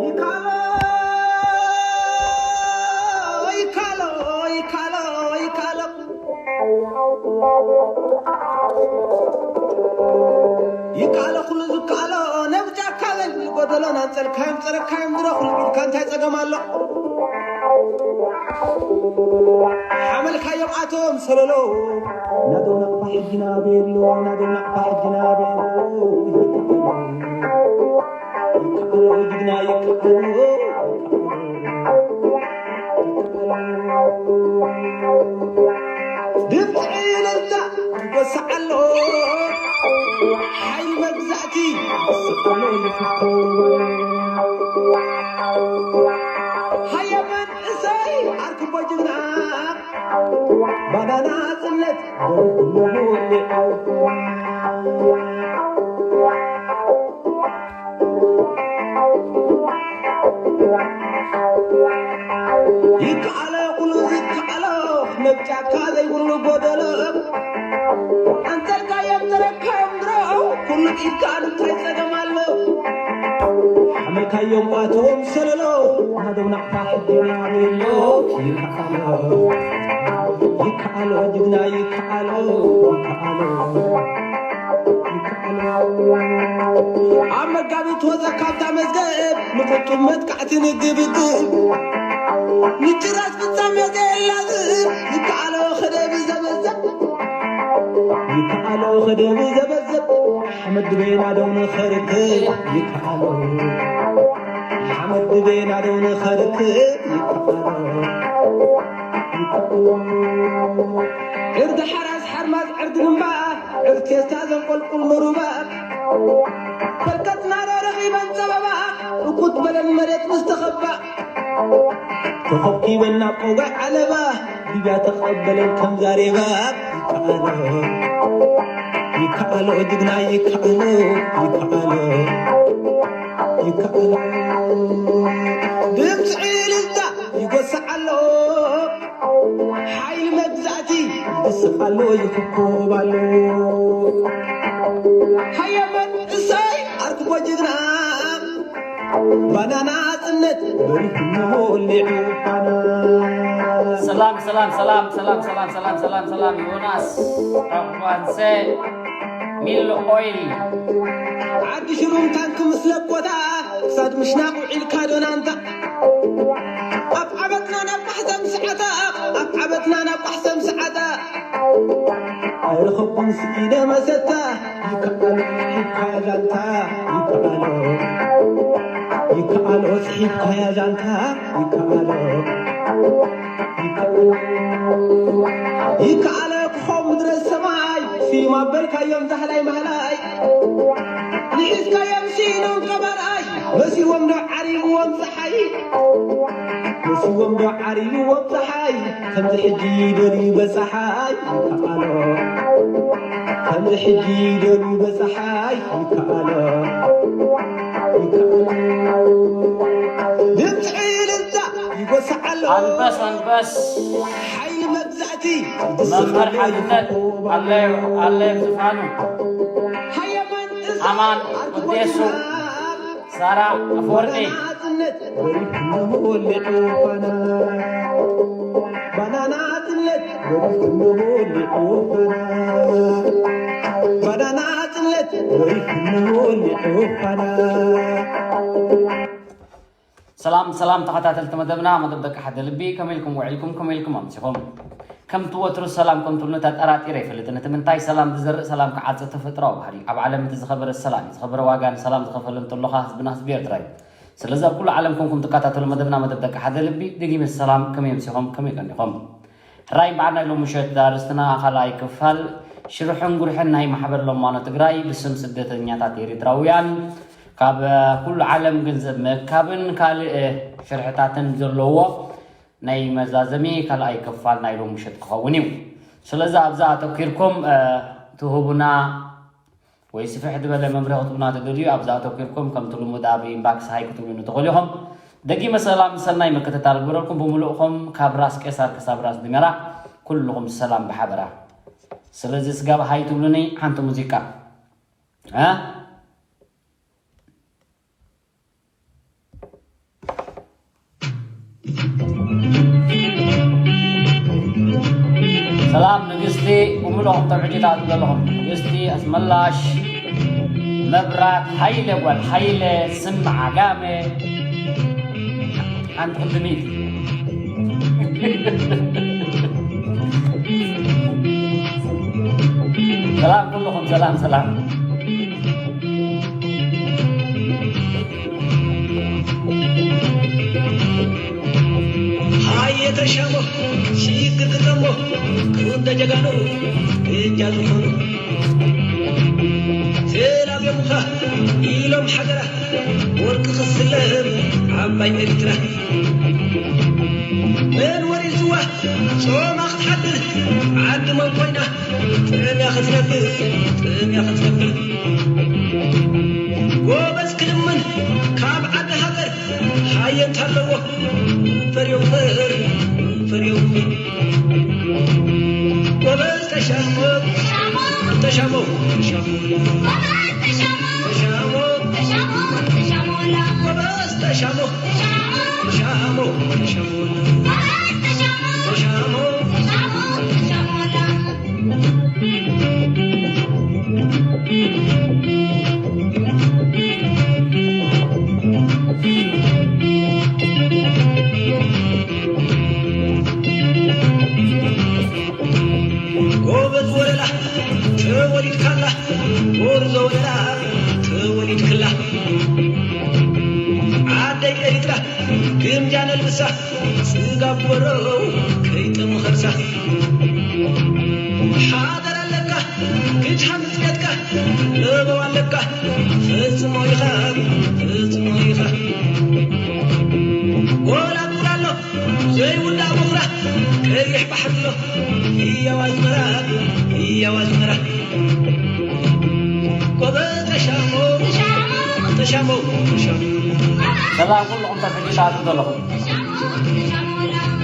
ይካሎ ይካሎ ይካሎ ይካሎ ይካሎ ኩሉ ዝካሎ ነብጫካ ዘይብሉ ጎደሎ ናንጸልካዮም ጸረካዮም ድሮ ኩሉ ቢልካ እንታይ ጸገም ኣሎ? ሓመልካዮም ኣቶም ሰለሎ ናደው ናቕፋ ሕጂ ናበየሎ ናደው ናቕፋ ሕጂ ናበየሎ ይከኣሎ ጅግና ይከኣሎ ድምፂ እልልታ ይጎስዓሎ ሓይሊ መግዛእቲ ይስቀሎ ይፍኮ ሃየ መንእሰይ ኣርክቦ ጅግና ባዳ ናጽነት ይከኣሎ ኩሉ ዝከኣሎ ነብጫካ ዘይብሉ ጎደሎ ኣንተልካዮም ተረካዮም ድሮ ኩሉ ኢድካ እንታይ ጸገም ኣሎ ሓመልካዮም ኣቶም ሰለሎ ናደው ናቕፋ ሕጂ ናበሎ ይከኣሎ ይከኣሎ ጅግና ይከኣሎ ይከኣሎ ይከኣሎ ኣብ መጋቢት ወፀ ካብታ መዝገብ ንፍፁም መጥቃዕቲ ንግብግብ ንጭራስ ፍጻሜ ዘየላዝብ ይከኣሎ ከደብ ዘበዘብ ይከኣሎ ከደብ ዘበዘብ ሓመድ ድቤና ደው ንኸርክብ ይከኣሎ ሓመድ ድቤና ደው ንኸርክብ ይከኣሎ ይከኣሎ ዕርዲ ሓራስ ሓርማዝ ዕርዲ ግንባ ዕርዲ ቴስታ ዘንቆልቁል ምሩባ በርከትና ረኺበን ጸበባ እኩት በለን መሬት ምስ ተኸባ ተኸብኪበን ናብ ቆጋይ ዓለባ ሊብያ ተቐበለን ከም ዛሬባ ይከኣሎ ይከኣሎ ጅግና ይከኣሎ ይከኣሎ ይከኣሎ ድምፂ እልልታ ይጎስዕ ኣሎ ሓይሊ መግዛእቲ ይስቕ ኣሎ ይኽኮብ ኣሎ ሃየ መንእሰይ ኣርክቦ ጅግና ባናና ጽነት በሪኹ ወሊዑ ባና ሰላም ሰላም ሰላም ሰላም ሰላም ሰላም ሰላም ሰላም ዮናስ ራኳንሰ ሚል ኦይል ዓዲ ሽሩም ታንክ ምስ ለቆታ ክሳድ ምሽናቕ ውዒልካ ዶናንታ ኣብ ዓበትና ናብ ማሕዘም ሰዓታ ኣብ ዓበትና ናብ ማሕዘም ሰዓታ ኣይረኸብኩን ስኢነ መሰታ ይከኣሎ ሒብካያ ዛንታ ይከኣሎ ይከኣሎ ስሒብካያ ዛንታ ይከኣሎ ይከኣሎ ይከኣሎ ክኾም ምድረ ሰማይ ስዩም ኣበልካዮም ዛህላይ ማህላይ ንሒዝካዮም ስኢኖም ቀባርኣይ መሲዎም ዶ ዓሪብዎም ፀሓይ መሲዎም ዶ ዓሪብዎም ፀሓይ ከምዚ ሕጂ ይደልዩ በፀሓይ ይከኣሎ ከምዚ ሕጂ ይደልዩ በፀሓይ ይከኣሎ ይከኣሎ ድምፂ እልልታ ይጎስዓሎ ኣንበስ ኣንበስ ሓይሊ መግዛእቲ መምህር ሓድነት ኣለዮ ኣለዮ ዝፋኑ ኣማን ቅዴሱ ሳራ ኣፈወርቂ ባናና ጽነት ባናና ጽነት ሰላም ሰላም ተኸታተልቲ መደብና መደብ ደቂ ሓደ ልቢ ከመይ ኢልኩም ውዒልኩም ከመይ ኢልኩም ኣምሲኹም ከምቲ ወትሩ ሰላም ከም ትብሉኒ ተጠራጢረ ኣይፈልጥን እቲ ምንታይ ሰላም ዝዘርእ ሰላም ክዓጽ ተፈጥራዊ ባህሪ ኣብ ዓለም እቲ ዝኸበረ ሰላም እዩ ዝኸበረ ዋጋ ንሰላም ዝኸፈለ እንተሎኻ ህዝብና ህዝቢ ኤርትራ እዩ ስለዚ ኣብ ኩሉ ዓለም ኮንኩም ትከታተሉ መደብና መደብ ደቂ ሓደ ልቢ ደጊመ ሰላም ከመይ ኣምሲኹም ከመይ ቀኒኹም ሕራይ በዓል ናይ ሎሚ ምሸት ኣርእስትና ካልኣይ ክፋል ሽርሕን ጉርሕን ናይ ማሕበር ለማኖ ትግራይ ብስም ስደተኛታት ኤሪትራውያን ካብ ኩሉ ዓለም ገንዘብ ምእካብን ካልእ ሽርሕታትን ዘለዎ ናይ መዛዘሚ ካልኣይ ክፋል ናይ ሎሚ ምሸት ክኸውን እዩ። ስለዚ ኣብዛ ኣተኪርኩም ትህቡና ወይ ስፍሕ ዝበለ መምርሒ ክትቡና ትደልዩ ኣብዛ ኣተኪርኩም ከምቲ ልሙድ ኣብ ኢንባክስ ሃይ ክትብሉኒ ትኽእሉ ኢኹም። ደጊመ ሰላም ሰናይ ምክትታል ግበረልኩም ብምሉእኹም ካብ ራስ ቄሳር ክሳብ ራስ ድሜራ ኩልኹም ሰላም ብሓበራ። ስለዚ ስጋብ ሃይ ትብሉኒ ሓንቲ ሙዚቃ እ? ሰላም ንግስቲ፣ ብምልኦም ተብዕጅታት ዘለኹም ንግስቲ ኣስመላሽ፣ መብራት፣ ሃይለ ጓል ሃይለ፣ ስምዓ ጋመ፣ ሓንቲ ቅድሚት። ሰላም ኩልኹም፣ ሰላም፣ ሰላም። ሃየ ተሻሞ፣ ሽግር ግጠሞ፣ ክንደ ጀጋኑ እጃ ዝኾኑ። ተላብዮምኻ ኢሎም ሓገራ፣ ወርቂ ክስለም ዓባይ ኤርትራ። መን ወሪስዋ ጾማ ክትሓድር፣ ዓዲ መን ኮይና ጥምያ ክትነብር፣ ጥምያ ክትነብር። ጎበዝ ክልምን ካብ ዓዲ ሃገር፣ ሃየ እንታለዎ ፈርዮ ፈር፣ ፈርዮ ፈር። ጎበዝ ተሻሞ፣ ተሻሞ፣ ተሻሞ። ተሻሞ፣ ተሻሞ፣ ተሻሞ። ጎበዝ ተሻሞ፣ ተሻሞ፣ ተሻሞ። ተሻሞ፣ ተሻሞ፣ ተሻሞ። ጎበዝ ወለላ ተወሊድካላ፣ ጎርዞ ወለላ ተወሊድክላ። ዓደይ ኤሪትራ ግምጃ ነልብሳ፣ ስጋ በሮ ከይጥም ኸርሳ። ሓደር ኣለካ ክትሓንጽ ቤትካ፣ ለበው ኣለካ ፈጽሞ ኢኻ፣ ፈጽሞ ኢኻ። ጎላጉል ኣሎ ዘይውዳእ ቦኽራ፣ ቀይሕ ባሕሪ ኣሎ ህያው ኣዝመራ፣ ህያው ኣዝመራ። ጎበዝ ተሻሞ፣ ተሻሞ፣ ተሻሞ። ሰላም ኩልኹም ተፈጊሳት ዘለኹም።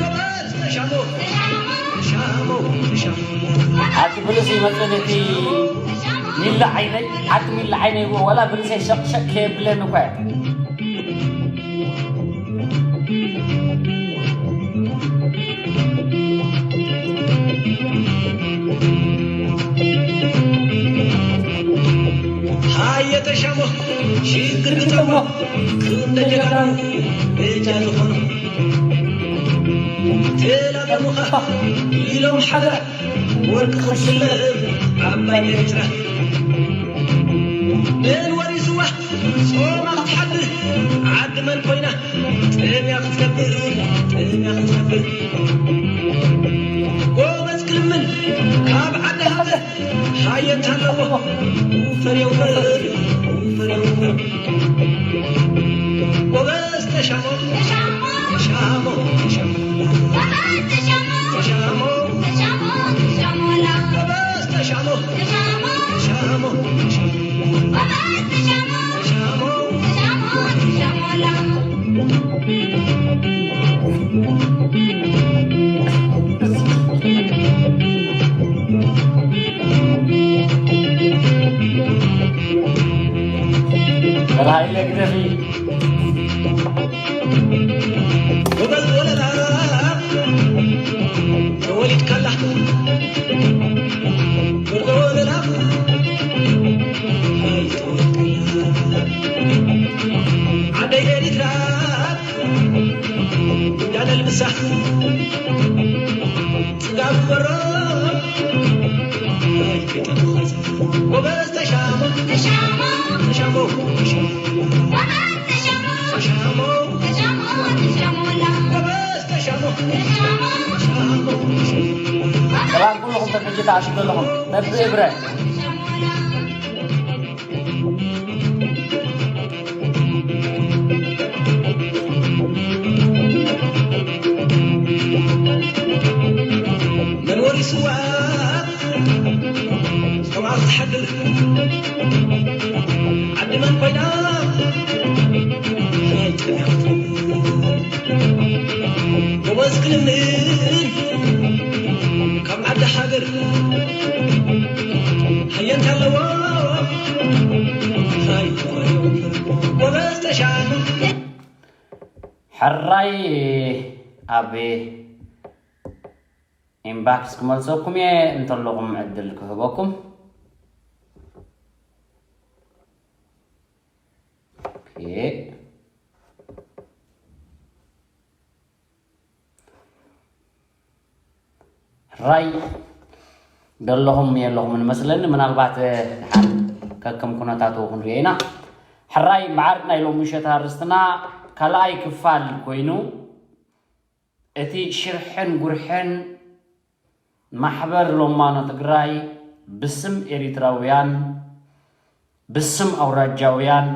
ጎበዝ ተሻሞ፣ ተሻሞ፣ ተሻሞ። ኣቲ ብልስ ይመጽእ ነቲ ሚላ ዓይነይ፣ ኣቲ ሚላ ዓይነይ ይብሎ፣ ወላ ብልሰይ ሸቅ ሸቅ ከየብለኒ እኳ እየ። ሃየ ተሻሞ፣ ሽግር ግጠሞ፣ ክንደ ጀጋኑ በጃ ዝኾኑ። ተላበሙኻ ኢሎም ሓገራ፣ ወርቂ ክትስለም ዓባይ ኤርትራ። መን ወሪስዋ ጾማ ክትሓድር፣ ዓዲ መን ኮይና ጥምያ ክትነብር፣ ጥምያ ክትነብር። ጎበዝ ክልምን ካብ ዓዲ ሃገር፣ ሃየ እንታለዎ ፈርዮ ፈር፣ ፈርዮ ፈር። ጎበዝ ተሻሞ፣ ተሻሞ፣ ተሻሞ። ጎበዝ ተሻሞ፣ ተሻሞ፣ ተሻሞ። ራእይ ለግደፊ። ጎበዝ ወለላ ተወሊድካላ፣ ጎበዝ ወለላ ኣይተወልድካላ። ዓደይ ኤሪትራ እንዳነልብሳ ጽጋብ በሮ ኣይተጠመቐ። ጎበዝ ተሻሞ፣ ተሻሞ፣ ተሻሞ፣ ተሻሞ። ሰላም ኩልኹም ተፈጅታ ኣሽም ዘለኹም ነብእብረ። መን ወሪስዋ ጾማ ክትሓድር፣ ዓዲ መን ኮይና ጎበዝ ክልምን ካብ ዓዲ ሃገር። ሕራይ ኣብ ኢንባክስ ክመልሰኩም እየ እንተለኹም ዕድል ክህበኩም። ኦኬ። ሕራይ ደለኹም የለኹምን መስለኒ። ምናልባት፣ እ፣ ድሓን ከከም ኩነታቱ ክንሪኦ ኢና። ሕራይ መዓር ናይ ሎሚ ምሸት ኣርእስትና ካልኣይ ክፋል ኮይኑ፣ እቲ ሽርሕን ጉርሕን ማሕበር ሎማኖ ትግራይ ብስም ኤሪትራውያን፣ ብስም ኣውራጃውያን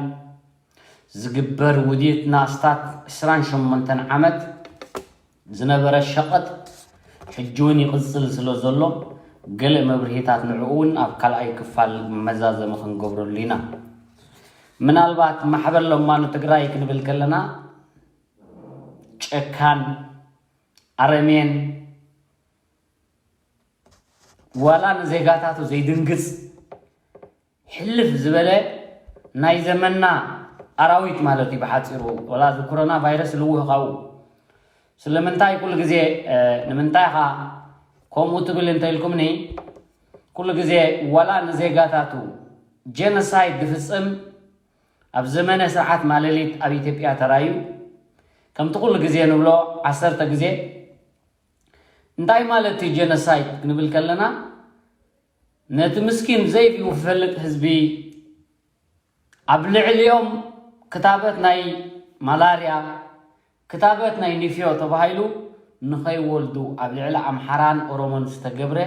ዝግበር ውዲት ንኣስታት ዕስራን ሸሞንተን ዓመት ዝነበረ ሸቐጥ ሕጂ እውን ይቕጽል ስለ ዘሎ፣ ገለ መብርሂታት ንዕኡ እውን ኣብ ካልኣይ ክፋል መዛዘሚ ክንገብረሉ ኢና። ምናልባት ማሕበር ሎማኖ ትግራይ ክንብል ከለና ጨካን፣ ኣረሜን፣ ዋላ ንዜጋታቱ ዘይድንግጽ ሕልፍ ዝበለ ናይ ዘመንና ኣራዊት ማለት እዩ ብሓፂሩ። ዋላ እዚ ኮሮና ቫይረስ ልውህ ካብኡ። ስለምንታይ ኩሉ ግዜ፣ እ፣ ንምንታይ ኢኻ ከምኡ ትብል እንተኢልኩምኒ፣ ኩሉ ግዜ ዋላ ንዜጋታቱ ጀኖሳይድ ዝፍጽም ኣብ ዘመነ ስርዓት ማለሊት ኣብ ኢትዮጵያ ተራዩ፣ ከምቲ ኩሉ ግዜ ንብሎ ዓሰርተ ግዜ። እንታይ ማለት እዩ ጀኖሳይድ ክንብል ከለና፣ ነቲ ምስኪን ዘይብኡ ዝፈልጥ ህዝቢ ኣብ ልዕሊኦም ክታበት ናይ ማላርያ፣ ክታበት ናይ ኒፍዮ ተባሂሉ ንኸይወልዱ ኣብ ልዕሊ ኣምሓራን ኦሮሞን ዝተገብረ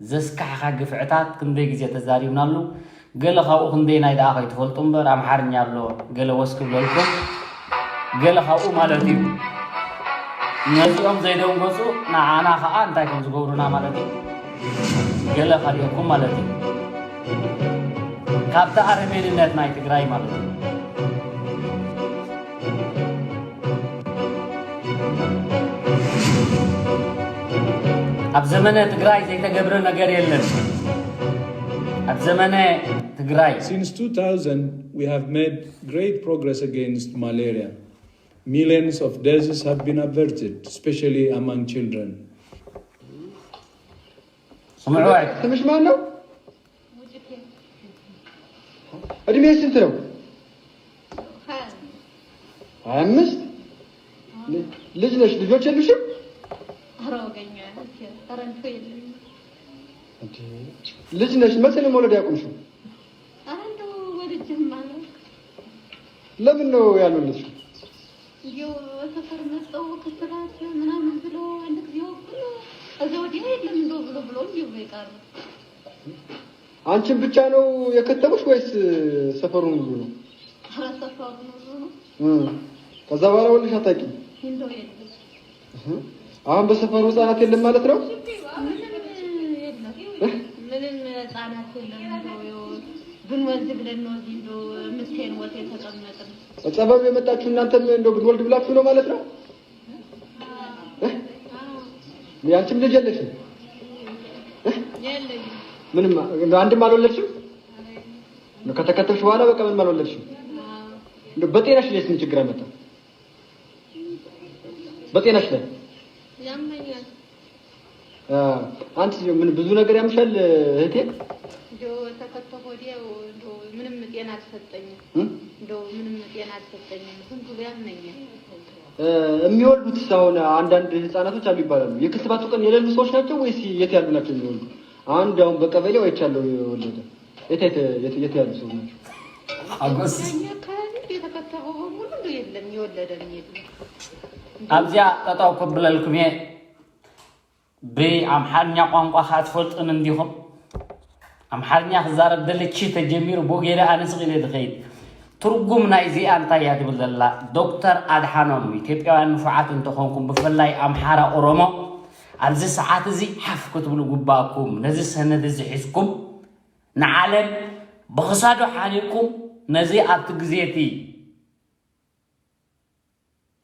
ዘስካሕኻ ግፍዕታት ክንደይ ግዜ ተዛሪብናሉ። ገለ ካብኡ ክንደይ ናይ ደኣ ከይትፈልጡ እምበር ኣምሓርኛ ኣሎ፣ ገለ ወስ ክብለልኩም፣ ገለ ካብኡ ማለት እዩ። ነዚኦም ዘይደንገጹ ንዓና ኸዓ እንታይ ከም ዝገብሩና ማለት እዩ። ገለ ከርእየኩም ማለት እዩ። ካብቲ ኣረሜንነት ናይ ትግራይ ማለት እዩ። ኣብ ዘመነ ትግራይ ዘይተገብረ ነገር የለን። ኣብ ዘመነ ትግራይ Since two thousand, we have made great progress against malaria. Millions of deaths have been averted, especially among children. ስምዑ። ስምሽ ማን ነው? እድሜ ስንት ነው? ሀያ አምስት። ልጅ ነሽ? ልጆች የሉሽም? ኧረ ወገኛ፣ ኧረ እንደው የለኝም። እንዴ፣ ልጅ ነሽ? መቼ ነው መውለድ ያቆምሽው? ኧረ እንደው ወልጄም አላውቅም። ለምን ነው ያልወለድሽው? እንዲያው ሰፈር መጥተው ክትባት ምናምን ብለው አንድ ጊዜ ወኩ፣ ከዛ ወዲያ የለም እንደው ብሎ ብሎ እንዲሁ ነው የቀረ። አንቺን ብቻ ነው የከተቡሽ ወይስ ሰፈሩን ሁሉ ነው? ኧረ ሰፈሩን ሁሉ ነው። እ። ከዛ በኋላ ወልደሽ አታውቂም? እንደው የለም። እህ። አሁን በሰፈሩ ህፃናት የለም ማለት ነው? ምንም የለም። እህ? ምንም ህፃናት የለም። እንደው ብንወልድ ብለን ነው እዚህ እንደው የምትሄን ወት የተቀመጥን። ጸበሉ የመጣችሁ እናንተም እንደው ብንወልድ ብላችሁ ነው ማለት ነው? እህ? ያንቺም ልጅ የለሽም? እህ? የለኝም። ምንም እንደው አንድም አልወለድሽም? እንደው ከተከተብሽ በኋላ በቃ ምንም አልወለድሽም? አዎ። እንደው በጤናሽ ላይ ምን ችግር አመጣ? በጤናሽ ላይ? ያመኛል። አ፣ አንቺ ምን ብዙ ነገር ያምሻል እህቴ? እንደው ተፈተሁ ወዲያው እንደው ምንም ጤና አልሰጠኝም። እም? እንደው ምንም ጤና አልሰጠኝም። ዝም ብሎ ያመኛል። እ፣ የሚወልዱት አሁን አንዳንድ ህፃናቶች አሉ ይባላሉ። የክትባቱ ቀን የሌሉ ሰዎች ናቸው ወይስ የት ያሉ ናቸው የሚወልዱ? አንድ አሁን በቀበሌው አይቻለሁ የወለደ። የት፣ የት፣ የት፣ የት ያሉ ሰዎች ናቸው? ሓጎስ። እኛ አካባቢ የተከተበው በሙሉ እንደው የለም፣ የወለደም የለም። ኣብዚኣ ጠጠው ክብለልኩም እየ። ብኣምሓርኛ ቋንቋ ኸዓ ትፈልጡን እንዲኹም። ኣምሓርኛ ክዛረብ ደለቺ ተጀሚሩ፣ ብኡ ገይረ ኣነ ስቕ ኢለ ዝኸይድ። ትርጉም ናይዚኣ እንታይ እያ ትብል ዘላ? ዶክተር ኣድሓኖም፣ ኢትዮጵያውያን ንፉዓት እንተኾንኩም፣ ብፍላይ ኣምሓራ፣ ኦሮሞ፣ ኣብዚ ሰዓት እዚ ሓፍ ክትብሉ ግባእኩም። ነዚ ሰነድ እዚ ሒዝኩም ንዓለም ብኽሳዶ ሓኒቕኩም፣ ነዚ ኣብቲ ግዜ እቲ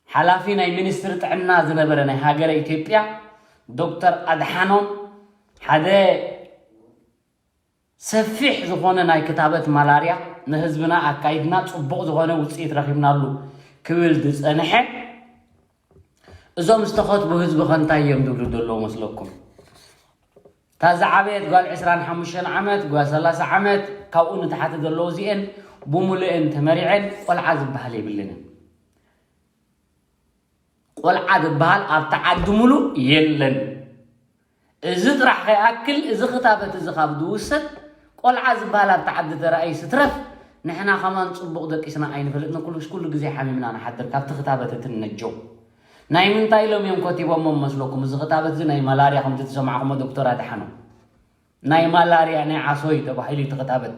ሓላፊ ናይ ሚኒስትሪ ጥዕና ዝነበረ ናይ ሃገረ ኢትዮጵያ ዶክተር ኣድሓኖም ሓደ ሰፊሕ ዝኾነ ናይ ክታበት ማላርያ ንህዝብና ኣካይድና ጽቡቕ ዝኾነ ውጽኢት ረኺብናሉ ክብል ዝጸንሐ እዞም ዝተኸትቡ ህዝቢ ከ እንታይ እዮም ዝብሉ ዘለዉ መስለኩም? እታ ዝዓበየት ጓል ዕስራን ሓሙሽተን ዓመት፣ ጓል ሰላሳ ዓመት፣ ካብኡ ንታሕቲ ዘለዉ እዚኤን ብሙሉኤን ተመሪዐን ቆልዓ ዝበሃል የብለንን። ቆልዓ ዝበሃል ኣብቲ ዓዲ ሙሉእ የለን። እዚ ጥራሕ ከይኣክል፣ እዚ ክታበት እዚ ካብ ዝውሰድ፣ ቆልዓ ዝበሃል ኣብቲ ዓዲ ተራእዩ ስትረፍ፣ ንሕና ከማን ጽቡቕ ደቂስና ኣይንፈልጥን፣ ኩሉ፣ ኩሉ ግዜ ሓሚምና ንሓድር፣ ካብቲ ክታበት እቲ ንነጀው። ናይ ምንታይ ኢሎም እዮም ከቲቦሞ መስለኩም? እዚ ክታበት እዚ ናይ ማላርያ ከምቲ ዝሰማዕኩሞ ዶክተር ኣድሓኖም። ናይ ማላርያ፣ ናይ ዓሶ እዩ ተባሂሉ እቲ ክታበት።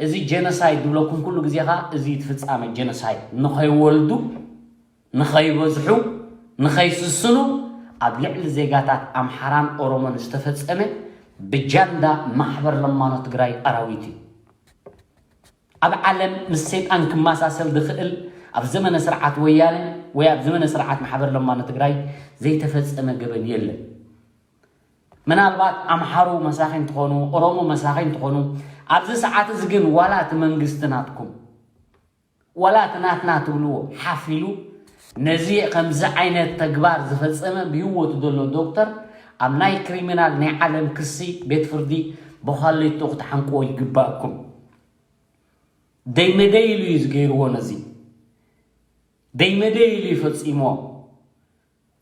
እዚ ጀኖሳይድ ዝብለኩም ኩሉ ግዜ ኸኣ እዚ እዩ እቲ ፍጻመ ጀኖሳይድ። ንኸይወልዱ፣ ንኸይበዝሑ፣ ንኸይስስኑ ኣብ ልዕሊ ዜጋታት ኣምሓራን ኦሮሞን ዝተፈጸመ ብጃንዳ ማሕበር ለማኖ ትግራይ ኣራዊት እዩ። ኣብ ዓለም ምስ ሰይጣን ክመሳሰል ዝኽእል ኣብ ዘመነ ስርዓት ወያነ ወይ ኣብ ዘመነ ስርዓት ማሕበር ለማኖ ትግራይ ዘይተፈጸመ ገበን የለን። ምናልባት ኣምሓሩ መሳኺን ትኾኑ፣ ኦሮሞ መሳኺን ትኾኑ፣ ኣብዚ ሰዓት እዚ ግን ዋላ እቲ መንግስቲ ናትኩም፣ ዋላ እቲ ናትና ትብልዎ ሓፍ ኢሉ ነዚ ከምዚ ዓይነት ተግባር ዝፈጸመ ብህይወቱ ዘሎ ዶክተር ኣብ ናይ ክሪሚናል ናይ ዓለም ክሲ ቤት ፍርዲ ብዃሊቶ ክትሓንቅዎ ይግባእኩም። ደይመደይ ኢሉ እዩ ዝገይርዎ ነዚ። ደይመደይ ኢሉ እዩ ፈጺምዎ።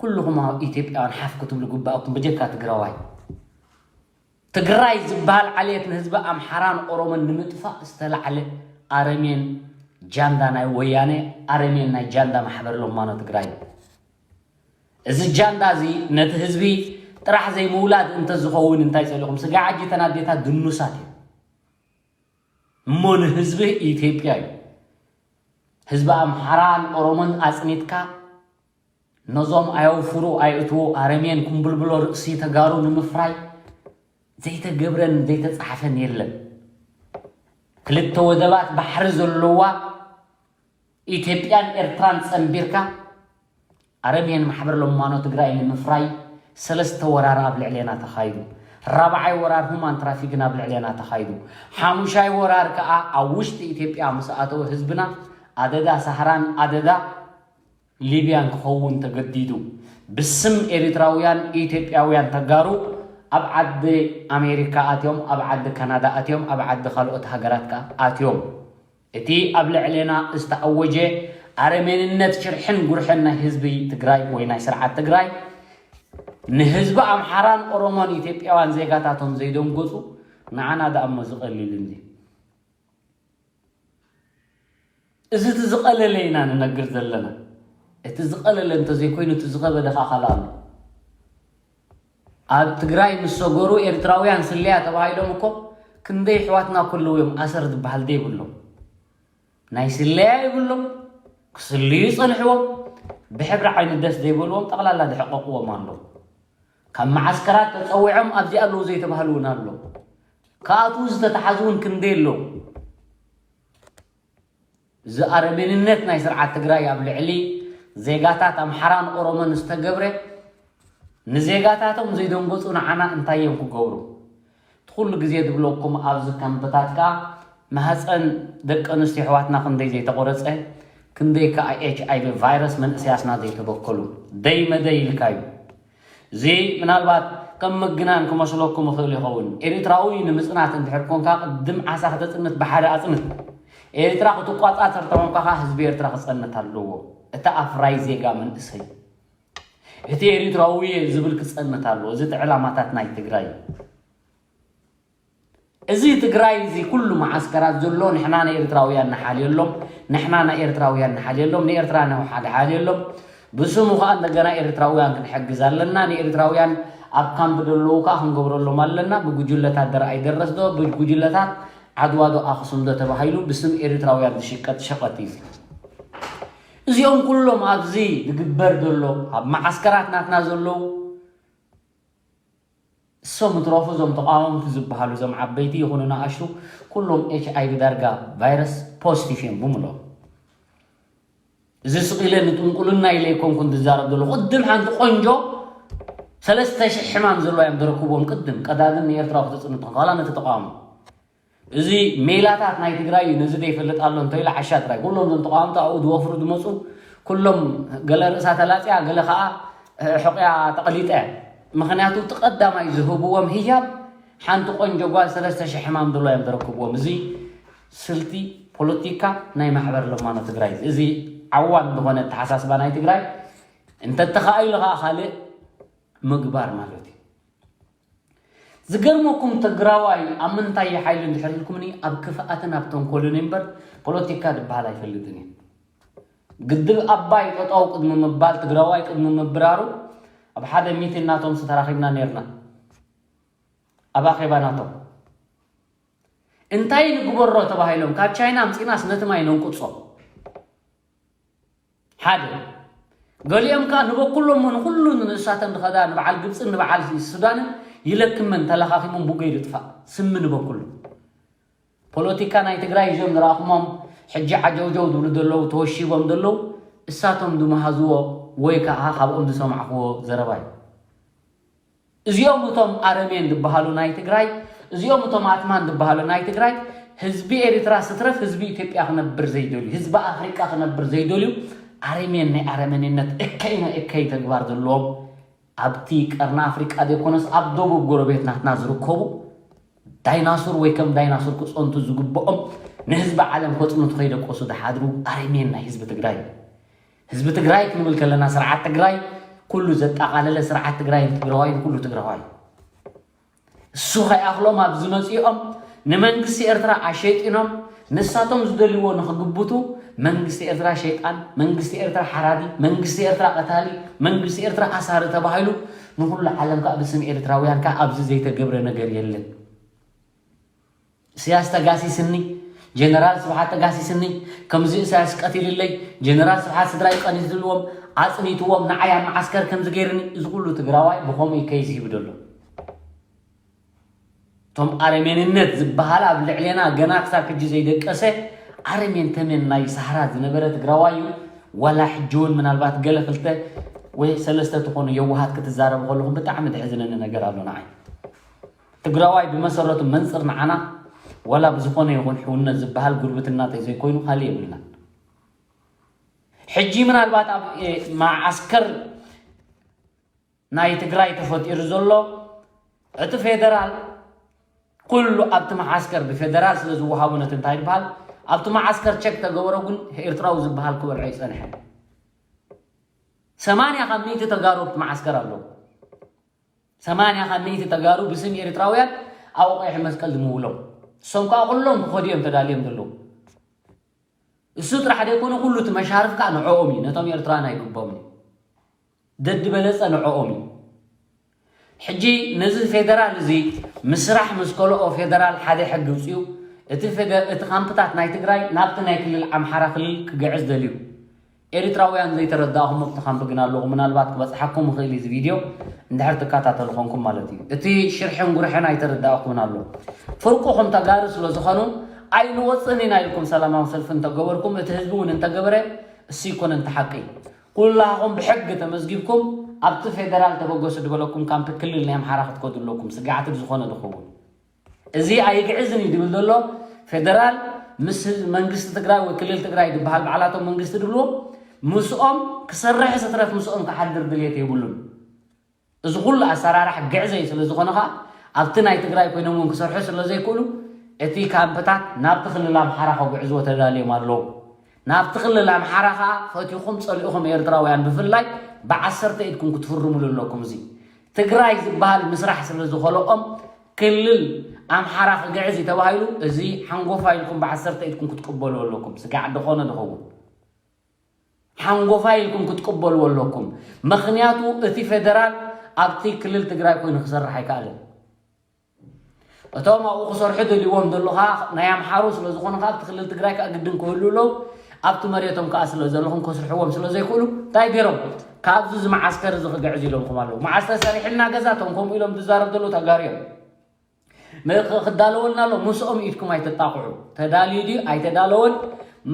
ኩልኹም ኣብ ኢትዮጵያውያን ሓፍ ክትብሉ ግባእኩም፣ ብጀካ ትግራዋይ። ትግራይ ዝበሃል ዓሌት ንህዝቢ ኣምሓራን ኦሮሞን ንምጥፋእ ዝተላዕለ ኣረሜን ጃንዳ ናይ ወያነ፣ ኣረሜን ናይ ጃንዳ ማሕበር ለማኖ ትግራይ። እዚ ጃንዳ እዚ ነቲ ህዝቢ ጥራሕ ዘይምውላድ እንተዝኸውን እንታይ ጸሊኹም? ስጋዕ ሕጂ እተን ኣዴታት ድኑሳት እየን። እሞ ንህዝቢ ኢትዮጵያ እዩ። ህዝቢ ኣምሓራን ኦሮሞን ኣጽኒትካ ነዞም ኣየውፍሩ ኣየእትዉ ኣረሜን ኩምብልብሎ ርእሲ ተጋሩ ንምፍራይ ዘይተገብረን ዘይተጻሕፈን የለን። ክልተ ወደባት ባሕሪ ዘለዋ ኢትዮጵያን ኤርትራን ጸንቢርካ ኣረሜን ማሕበር ለማኖ ትግራይ ንምፍራይ ሰለስተ ወራር ኣብ ልዕሌና ተኻይዱ። ራብዓይ ወራር ሁማን ትራፊክን ኣብ ልዕሌና ተኻይዱ። ሓሙሻይ ወራር ከኣ ኣብ ውሽጢ ኢትዮጵያ ምስ ኣተወ ህዝብና ኣደዳ ሳህራን ኣደዳ ሊብያን ክኸውን ተገዲዱ። ብስም ኤሪትራውያን ኢትዮጵያውያን ተጋሩ ኣብ ዓዲ ኣሜሪካ ኣትዮም፣ ኣብ ዓዲ ካናዳ ኣትዮም፣ ኣብ ዓዲ ካልኦት ሃገራት ከኣ ኣትዮም። እቲ ኣብ ልዕሌና ዝተኣወጀ ኣረሜንነት ሽርሕን ጉርሕን ናይ ህዝቢ ትግራይ ወይ ናይ ስርዓት ትግራይ ንህዝቢ ኣምሓራን ኦሮሞን ኢትዮጵያውያን ዜጋታቶም ዘይደንገጹ ንዓና ደኣ እሞ ዝቐልል እንዲ። እዚ እቲ ዝቐለለ ኢና ንነግር ዘለና። እቲ ዝቐለለ እንተዘይኮይኑ እቲ ዝኸበደ ኸኣ ካልእ ኣሎ። ኣብ ትግራይ ምስ ሰገሩ ኤርትራውያን ስለያ ተባሂሎም እኮ ክንደይ ኣሕዋትና ከለዉ እዮም ኣሰር ዝበሃል ዘይብሎም። ናይ ስለያ ይብሎም፣ ክስልዩ ይጸንሕዎም፣ ብሕብሪ ዓይኒ ደስ ዘይበልዎም ጠቕላላ ዝሕቐቕዎም ኣለዉ። ካብ መዓስከራት ተጸዊዖም ኣብዚ ኣለዉ ዘይተባህሉ እውን ኣለዉ። ክኣትዉ ዝተታሓዙ እውን ክንደይ ኣለዉ። እዚ ኣረሜንነት ናይ ስርዓት ትግራይ ኣብ ልዕሊ ዜጋታት ኣምሓራን ኦሮሞን ዝተገብረ ንዜጋታቶም ዘይደንገጹ ንዓና እንታይ እዮም ክገብሩ? እቲ ኩሉ ግዜ ዝብለኩም ኣብዚ ካምፕታት ከኣ ማህፀን ደቂ ኣንስትዮ ኣሕዋትና ክንደይ ዘይተቆረፀ፣ ክንደይ ከኣ ኤች ኣይ ቪ ቫይረስ መንእሰያትና ዘይተበከሉ። ደይ መደይ ኢልካ እዩ። እዚ ምናልባት ከም ምግናን ክመስለኩም ይኽእል ይኸውን። ኤርትራዊ ንምጽናት እንድሕር ኮንካ ቅድም ዓሳ ክተጽንት ብሓደ ኣጽንት። ኤርትራ ክትቋጻጸር ተኾንካ ከኣ ህዝቢ ኤርትራ ክጸንት ኣለዎ። እቲ ኣፍራይ ዜጋ መንእሰይ፣ እቲ ኤርትራዊ እየ ዝብል ክጸንት ኣለዎ። እዚ እቲ ዕላማታት ናይ ትግራይ እዩ። እዚ ትግራይ እዚ ኩሉ መዓስከራት ዘሎ ንሕና ንኤርትራውያን ንሓልየሎም፣ ንሕና ንኤርትራውያን ንሓልየሎም፣ ንኤርትራ ንሓልየሎም። ብስሙ ከኣ እንደገና ኤርትራውያን ክንሕግዝ ኣለና። ንኤርትራውያን ኣብ ካምፕ ዘለዉ ከኣ ክንገብረሎም ኣለና። ብጉጅለታት ደርኣይ ደረስ ዶ፣ ብጉጅለታት ዓድዋ ዶ ኣኽሱም ዶ ተባሂሉ ብስም ኤርትራውያን ዝሽቀጥ ሸቐጥ እዩ። እዚኦም ኩሎም ኣብዚ ዝግበር ዘሎ ኣብ መዓስከራት ናትና ዘለዉ እሶም እትረፉ እዞም ተቃወምቲ ዝበሃሉ እዞም ዓበይቲ ይኹኑ ንኣሽቱ ኩሎም ኤች ኣይ ቪ ዳርጋ ቫይረስ ፖዚቲቭ እዮም ብምሎም። እዚ ስቕ ኢለ ንጥንቁልና ኢለ ኣይኮንኩን ዝዛረብ ዘለኹ። ቅድም ሓንቲ ቆንጆ ሰለስተ ሽሕ ሕማም ዘለዋ እዮም ዝረክብዎም። ቅድም ቀዳድም ንኤርትራ ክትጽንት ትኾን፣ ዋላ ነቲ ተቃውሞ። እዚ ሜላታት ናይ ትግራይ እዩ፣ ነዚ ዘይፈልጥ ኣሎ እንተኢሉ ዓሻ ጥራይ። ኩሎም እዞም ተቃወምቲ ኣብኡ ዝወፍሩ ዝመፁ ኩሎም ገለ ርእሳ ተላፅያ፣ ገለ ከዓ ሕቑያ ተቐሊጠ። ምኽንያቱ እቲ ቀዳማይ ዝህብዎም ህያብ ሓንቲ ቆንጆ ጓል ሰለስተ ሽሕ ሕማም ድሎ እዮም ተረክብዎም። እዚ ስልቲ ፖለቲካ ናይ ማሕበር ለማኖ ትግራይ፣ እዚ ዓዋን ዝኾነ ኣተሓሳስባ ናይ ትግራይ እንተተኻኢሉ ከዓ ካልእ ምግባር ማለት እዩ። ዝገርመኩም ትግራዋይ ኣብ ምንታይ ሓይሊ እንድሕር ኢልኩምኒ ኣብ ክፍኣትን ኣብ ተንኮልን እምበር ፖለቲካ ዝበሃል ኣይፈልጥን እዩ። ግድብ ኣባይ ጠጠው ቅድሚ ምባል ትግራዋይ ቅድሚ ምብራሩ ኣብ ሓደ ሚቲንግ ናቶም ዝተራኺብና ነርና። ኣብ ኣኼባ ናቶም እንታይ ንግበሮ ተባሂሎም ካብ ቻይና ኣምፂናስ ነቲ ማይ ነንቁፆ ሓደ። ገሊኦም ከዓ ንበኩሎም ንኩሉ ንንሳተን ዝኸዳ ንበዓል ግብፅን ንበዓል ሱዳንን ይለክመን ተለኻኺሞም ብጎይ ዝጥፋእ ስሚ ንበኩሉ። ፖለቲካ ናይ ትግራይ እዞም ዝረኣኹሞም ሕጂ ዓጀውጀው ዝብሉ ዘለዉ ተወሺቦም ዘለዉ እሳቶም ዝመሃዝዎ ወይ ከዓ ካብኦም ዝሰማዕኽዎ ዘረባ እዩ። እዚኦም እቶም ኣረሜን ዝበሃሉ ናይ ትግራይ፣ እዚኦም እቶም ኣትማን ዝበሃሉ ናይ ትግራይ ህዝቢ ኤርትራ ስትረፍ ህዝቢ ኢትዮጵያ ክነብር ዘይደልዩ፣ ህዝቢ ኣፍሪቃ ክነብር ዘይደልዩ ኣረሜን ናይ ኣረመኔነት እከይ ናይ እከይ ተግባር ዘለዎም ኣብቲ ቀርኒ ኣፍሪቃ ዘይኮነስ ኣብ ደቡብ ጎረቤት ናትና ዝርከቡ ዳይናሱር ወይ ከም ዳይናሱር ክፀንቱ ዝግብኦም ንህዝቢ ዓለም ከፅንቱ ከይደቀሱ ዝሓድሩ ኣረሜን ናይ ህዝቢ ትግራይ። ህዝቢ ትግራይ ክንብል ከለና ስርዓት ትግራይ ኩሉ ዘጠቓለለ ስርዓት ትግራይ ትግራዋይ ኩሉ ትግራዋይ እሱ ከይኣኽሎም ኣብዚ መፂኦም ንመንግስቲ ኤርትራ ኣሸይጢኖም ንሳቶም ዝደልይዎ ንኽግብቱ መንግስቲ ኤርትራ ሸይጣን መንግስቲ ኤርትራ ሓራዲ መንግስቲ ኤርትራ ቀታሊ መንግስቲ ኤርትራ ኣሳሪ ተባሂሉ ንኩሉ ዓለም ከዓ ብስም ኤርትራውያን ከዓ ኣብዚ ዘይተገብረ ነገር የለን። እስያስ ተጋሲስኒ ጀነራል ስብሓት ተጋሲስኒ ከምዚ እስያስ ቀቲልለይ ጀነራል ስብሓት ስድራይ ቀኒትልዎም ኣፅኒትዎም ንዓይ ኣብ መዓስከር ከምዚ ገይርኒ እዚ ኩሉ ትግራዋይ ብኸምኡ እዩ ከይስ ሂቡ ዘሎ። እቶም ኣረሜንነት ዝበሃል ኣብ ልዕሌና ገና ክሳብ ሕጂ ዘይደቀሰ ኣረሜን ተሜን ናይ ሳህራ ዝነበረ ትግራዋይ እዩ። ዋላ ሕጂ እውን ምናልባት ገለ ክልተ ወይ ሰለስተ ትኾኑ የዋሃት ክትዛረቡ ከለኹም ብጣዕሚ ድሕዝነኒ ነገር ኣሎ ንዓይ። ትግራዋይ ብመሰረቱ መንፅር ንዓና ዋላ ብዝኾነ ይኹን ሕውነት ዝበሃል ጉርብትና ተዘይኮይኑ ካልእ የብልናን። ሕጂ ምናልባት ኣብ መዓስከር ናይ ትግራይ ተፈጢሩ ዘሎ እቲ ፌደራል ኩሉ ኣብቲ መዓስከር ብፌደራል ስለ ዝወሃቡ ነቲ እንታይ ዝበሃል ኣብቲ መዓስከር ቸክ ተገበሮ ግን ኤርትራዊ ዝበሃል ክበልዖ ይፀንሐ። ሰማንያ ካብ ሚእቲ ተጋሩ ኣብቲ መዓስከር ኣለዉ። ሰማንያ ካብ ሚእቲ ተጋሩ ብስም ኤርትራውያን ኣብ ቀይሕ መስቀል ዝምውሎም እሶም ከዓ ኩሎም ክኸዱ እዮም ተዳልዮም ዘለዉ። እሱ ጥራሕ ዘይኮነ ኩሉ እቲ መሻርፍ ከዓ ንዕኦም እዩ ነቶም ኤርትራውያን ኣይግቦም እዩ። ደዲ በለፀ ንዕኦም እዩ። ሕጂ ነዚ ፌደራል እዚ ምስራሕ ምስ ከልኦ ፌደራል ሓደ ሕጊ ውፅኡ እቲ ካምፕታት ናይ ትግራይ ናብቲ ናይ ክልል ኣምሓራ ክልል ክግዕዝ ደልዩ ኤሪትራውያን ዘይተረዳእኹም ኣብቲ ካምፕ ግን ኣለኹ ምናልባት ክበፅሓኩም ይኽእል እዚ ቪድዮ እንድሕር ትከታተሉ ኾንኩም ማለት እዩ እቲ ሽርሕን ጉርሕን ኣይተረዳእኩምን ኣሎ ፍርቁኹም ተጋሩ ስለ ዝኾኑ ኣይንወፅን ኢና ኢልኩም ሰላማዊ ሰልፊ እንተገበርኩም እቲ ህዝቢ እውን እንተገበረ እሱ ይኮነ እንተ ሓቂ ኩላኹም ብሕጊ ተመዝጊብኩም ኣብቲ ፌደራል ተበገሱ ዝበለኩም ካምፕ ክልል ናይ ኣምሓራ ክትከዱ ኣለኩም ስጋዕቲ ብዝኾነ ዝኸውን እዚ ኣይግዕዝን እዩ ዝብል ዘሎ ፌደራል ምስ መንግስቲ ትግራይ ወይ ክልል ትግራይ ዝበሃል ባዕላቶም መንግስቲ ዝብልዎ ምስኦም ክሰርሕ ስትረፍ ምስኦም ክሓድር ድልየት የብሉን እዚ ኩሉ ኣሰራራሕ ግዕዘይ ስለ ዝኾነ ከዓ ኣብቲ ናይ ትግራይ ኮይኖም እውን ክሰርሑ ስለ ዘይክእሉ እቲ ካምፕታት ናብቲ ክልል ኣምሓራ ከጉዕዝዎ ተዳልዮም ኣለዉ ናብቲ ክልል ኣምሓራ ከዓ ፈቲኹም ፀሊእኹም ኤርትራውያን ብፍላይ ብዓሰርተ ኢድኩም ክትፍርሙሉ ኣለኩም እዚ ትግራይ ዝበሃል ምስራሕ ስለ ዝኸልኦም ክልል ኣምሓራ ክግዕዝ እዩ ተባሂሉ እዚ ሓንጎፋ ኢልኩም ብዓሰርተ ኢድኩም ክትቅበሉ ኣለኩም ስጋዕ ድኾነ ድኸውን ሓንጎፋ ኢልኩም ክትቅበልዎ ኣለኩም ምኽንያቱ እቲ ፌደራል ኣብቲ ክልል ትግራይ ኮይኑ ክሰርሕ ኣይከኣልን እቶም ኣብኡ ክሰርሑ ደልዎም ዘለኻ ናይ ኣምሓሩ ስለ ዝኾኑ ካብ እቲ ክልል ትግራይ ከዓ ግድን ክህሉ ኣለዉ ኣብቲ መሬቶም ከዓ ስለ ዘለኹም ከስርሕዎም ስለ ዘይክእሉ እንታይ ገይሮም ካብዚ እዚ መዓስከር እዚ ክግዕዝ ኢሎምኹም ኣለዉ መዓስ ተሰሪሕልና ገዛ እቶም ከምኡ ኢሎም ዝዛረብ ዘለዉ ተጋሩ እዮም ክዳለወልና ኣሎ ምስኦም ኢድኩም ኣይተጣቕዑ ተዳልዩ ድዩ ኣይተዳለወን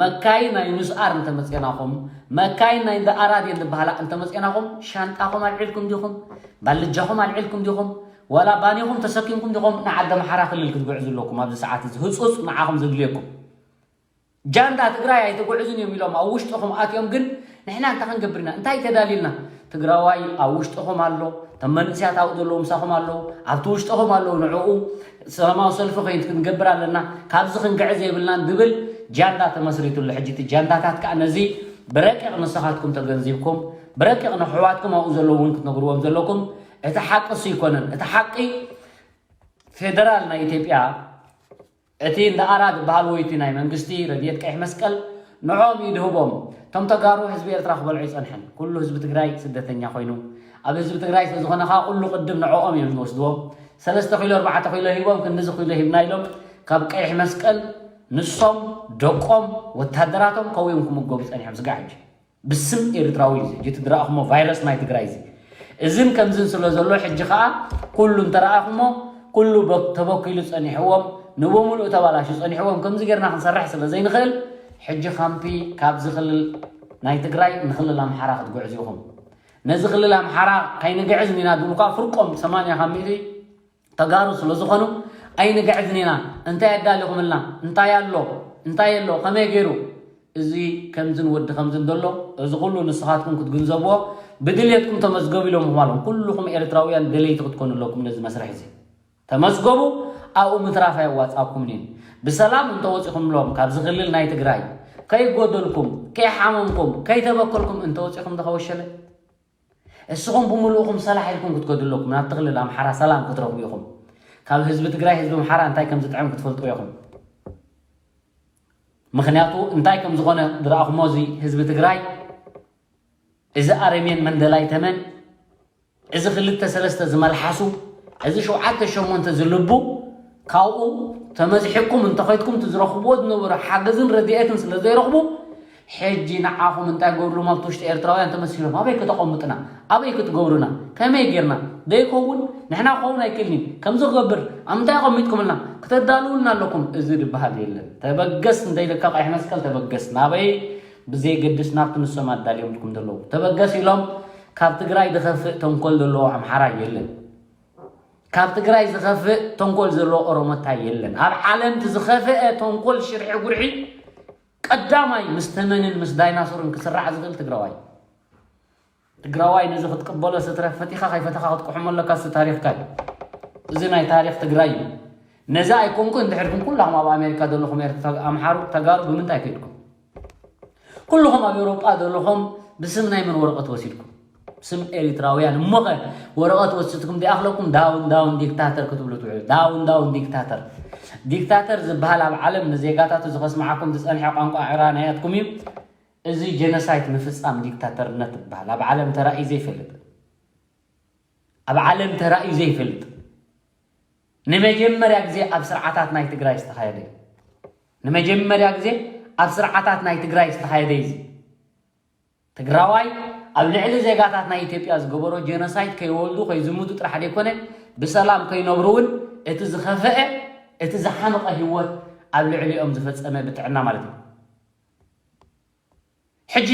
መካይን ናይ ኑስኣር እንተመፅናኹም መካይን ናይ እንዳ ኣራድየን ዝበሃላ እንተመፅናኹም ሻንጣኹም ኣልዒልኩም ዲኹም ባልጃኹም ኣልዒልኩም ዲኹም ዋላ ባኒኹም ተሰኪምኩም ዲኹም ንዓዲ ኣምሓራ ክልል ክትጉዕዙ ኣለኩም ኣብዚ ሰዓት እዚ ህፁፅ ንዓኹም ዘድልየኩም ጃንዳ ትግራይ ኣይትጉዕዙን እዮም ኢሎም ኣብ ውሽጥኹም ኣትዮም ግን ንሕና እንታይ ክንገብር ኢና እንታይ ተዳልዩልና ትግራዋይ ኣብ ውሽጥኹም ኣሎ፣ እቶም መንእሰያት ኣብኡ ዘለዉ ምሳኹም ኣለዉ፣ ኣብቲ ውሽጥኹም ኣለዉ። ንዕኡ ሰላማዊ ሰልፊ ከይድ ክንገብር ኣለና፣ ካብዚ ክንግዕዝ የብልናን ዝብል ጃንዳ ተመስሪቱ ኣሎ። ሕጂ እቲ ጃንዳታት ከዓ ነዚ ብረቂቕ ንስኻትኩም ተገንዚብኩም፣ ብረቂቕ ንኣሕዋትኩም ኣብኡ ዘለዉ እውን ክትነግርዎም ዘለኩም። እቲ ሓቂ እሱ ኣይኮነን። እቲ ሓቂ ፌደራል ናይ ኢትዮጵያ እቲ እንዳ ኣራ ዝበሃል ወይ እቲ ናይ መንግስቲ ረድኤት ቀይሕ መስቀል ንዕኦም እዩ ድህቦም። እቶም ተጋሩ ህዝቢ ኤርትራ ክበልዑ ይጸንሐን። ኩሉ ህዝቢ ትግራይ ስደተኛ ኮይኑ፣ ኣብ ህዝቢ ትግራይ ስለዝኾነ ከዓ ኩሉ ቅድም ንዕኦም እዮም ዝወስድዎም። ሰለስተ ኪሎ፣ ኣርባዕተ ኪሎ ሂቦም፣ ክንድዚ ኪሎ ሂብና ኢሎም ካብ ቀይሕ መስቀል ንሶም፣ ደቆም፣ ወታደራቶም ከዊኦም ክምገቡ ጸኒሖም። ስጋዕ ሕጂ ብስም ኤርትራዊ እዩ እዚ። እቲ ዝረኣኹሞ ቫይረስ ናይ ትግራይ እዚ። እዝን ከምዝን ስለ ዘሎ ሕጂ ከዓ ኩሉ እንተረኣኹሞ ኩሉ በ-፣ ተበኪሉ ጸኒሕዎም፣ ንብምሉኡ ተባላሹ ጸኒሕዎም። ከምዚ ጌርና ክንሰርሕ ስለ ዘይንኽእል፣ ሕጂ ካምፒ ካብዚ ክልል ናይ ትግራይ ንክልል ኣምሓራ ክትጉዕዙ ኢኹም። ነዚ ክልል ኣምሓራ ከይንግዕዝ ኢና ድብሉ ከዓ ፍርቆም ሰማንያ ካብ ሚእቲ ተጋሩ ስለ ዝኾኑ ኣይንግዕዝን ኢና። እንታይ ኣዳሊኹምልና? እንታይ ኣሎ? እንታይ ኣሎ? ከመይ ገይሩ? እዚ ከምዝን ወዲ ከምዝን ዘሎ፣ እዚ ኩሉ ንስኻትኩም ክትግንዘብዎ፣ ብድልየትኩም ተመዝገቡ ኢሎም ምዃሎም። ኩልኹም ኤርትራውያን ደለይቲ ክትኮኑ ኣለኩም ነዚ መስርሕ እዚ። ተመዝገቡ፣ ኣብኡ ምትራፍ ኣየዋጻኩምን እዩ። ብሰላም እንተወጺኹምሎም ካብዚ ክልል ናይ ትግራይ፣ ከይጎደልኩም፣ ከይሓመምኩም፣ ከይተበከልኩም እንተወጺኹም ዶ ከወሸለ? እስኹም ብምሉእኹም ሰላሕ ኢልኩም ክትከዱ ኣለኩም። ናብቲ ክልል ኣምሓራ ሰላም ክትረኽቡ ኢኹም። ካብ ህዝቢ ትግራይ፣ ህዝቢ ኣምሓራ እንታይ ከም ዝጥዕም ክትፈልጡ ኢኹም። ምኽንያቱ እንታይ ከም ዝኾነ ዝረኣኹሞ፣ እዚ ህዝቢ ትግራይ፣ እዚ ኣረሜን መንደላይ ተመን፣ እዚ ክልተ ሰለስተ ዝመልሓሱ፣ እዚ ሸውዓተ ሸሞንተ ዝልቡ፣ ካብኡ ተመዝሒኩም እንተኸድኩም እቲ ዝረኽብዎ ዝነበሩ ሓገዝን ረድኤትን ስለ ዘይረኽቡ፣ ሕጂ ንዓኹም እንታይ ገብርሎም? ኣብቲ ውሽጢ ኤርትራውያን ተመሲሎም ኣበይ ከተቐምጥና? ኣበይ ክትገብሩና? ከመይ ጌርና? ዘይከውን ንሕና ክኸውን ኣይክእልን እዩ። ከምዚ ክገብር ኣብ ምንታይ ኣቐሚጥኩምልና? ክተዳልውልና ኣለኩም። እዚ ዝበሃል የለን። ተበገስ እንተኢልካ ቀይሕ መስቀል ተበገስ። ናበይ? ብዘይገድስ ናብቲ ንሶም ኣዳልዮምልኩም ዘለዉ። ተበገስ ኢሎም ካብ ትግራይ ዝኸፍእ ተንኮል ዘለዎ ኣምሓራ የለን። ካብ ትግራይ ዝኸፍእ ተንኮል ዘለዎ ኦሮሞታይ የለን። ኣብ ዓለም እቲ ዝኸፍአ ተንኮል ሽርሒ ጉርሒ ቀዳማይ ምስ ተመንን ምስ ዳይናሶርን ክስራዕ ዝኽእል ትግራዋይ። ትግራዋይ ነዚ ክትቅበሎ ስትረፍ ፈቲኻ ከይፈተኻ ክትቅሕሞ ኣለካ፣ እሱ ታሪኽካ እዩ። እዚ ናይ ታሪኽ ትግራይ እዩ። ነዚ ኣይኮንኩ እንድሕር ግን ኩላኹም ኣብ ኣሜሪካ ዘለኹም ኤርትራ፣ ኣምሓሩ፣ ተጋሩ ብምንታይ ከይድኩም? ኩልኹም ኣብ ኤውሮጳ ዘለኹም ብስም ናይ መን ወረቐት ወሲድኩም? ብስም ኤሪትራውያን። እሞኸ ወረቐት ወሲድኩም ዲኣኽለኩም ዳውን ዳውን ዲክታተር ክትብሉ ትውዕሉ። ዳውን ዳውን ዲክታተር። ዲክታተር ዝበሃል ኣብ ዓለም ንዜጋታቱ ዝኸስምዓኩም ዝጸንሐ ቋንቋ ዕራናያትኩም እዩ። እዚ ጀኖሳይድ ምፍጻም ዲክታተርነት ይበሃል። ኣብ ዓለም ተራእዩ ዘይፈልጥ። ኣብ ዓለም ተራእዩ ዘይፈልጥ። ንመጀመርያ ግዜ ኣብ ስርዓታት ናይ ትግራይ ዝተኻየደ እዩ። ንመጀመርያ ግዜ ኣብ ስርዓታት ናይ ትግራይ ዝተኻየደ እዩ። እዚ ትግራዋይ ኣብ ልዕሊ ዜጋታት ናይ ኢትዮጵያ ዝገበሮ ጀኖሳይድ ከይወልዱ ከይዝምቱ ጥራሕ ዘይኮነ፣ ብሰላም ከይነብሩ እውን እቲ ዝኸፈአ፣ እቲ ዝሓመቐ ህይወት ኣብ ልዕሊኦም ዝፈጸመ ብጥዕና ማለት እዩ። ሕጂ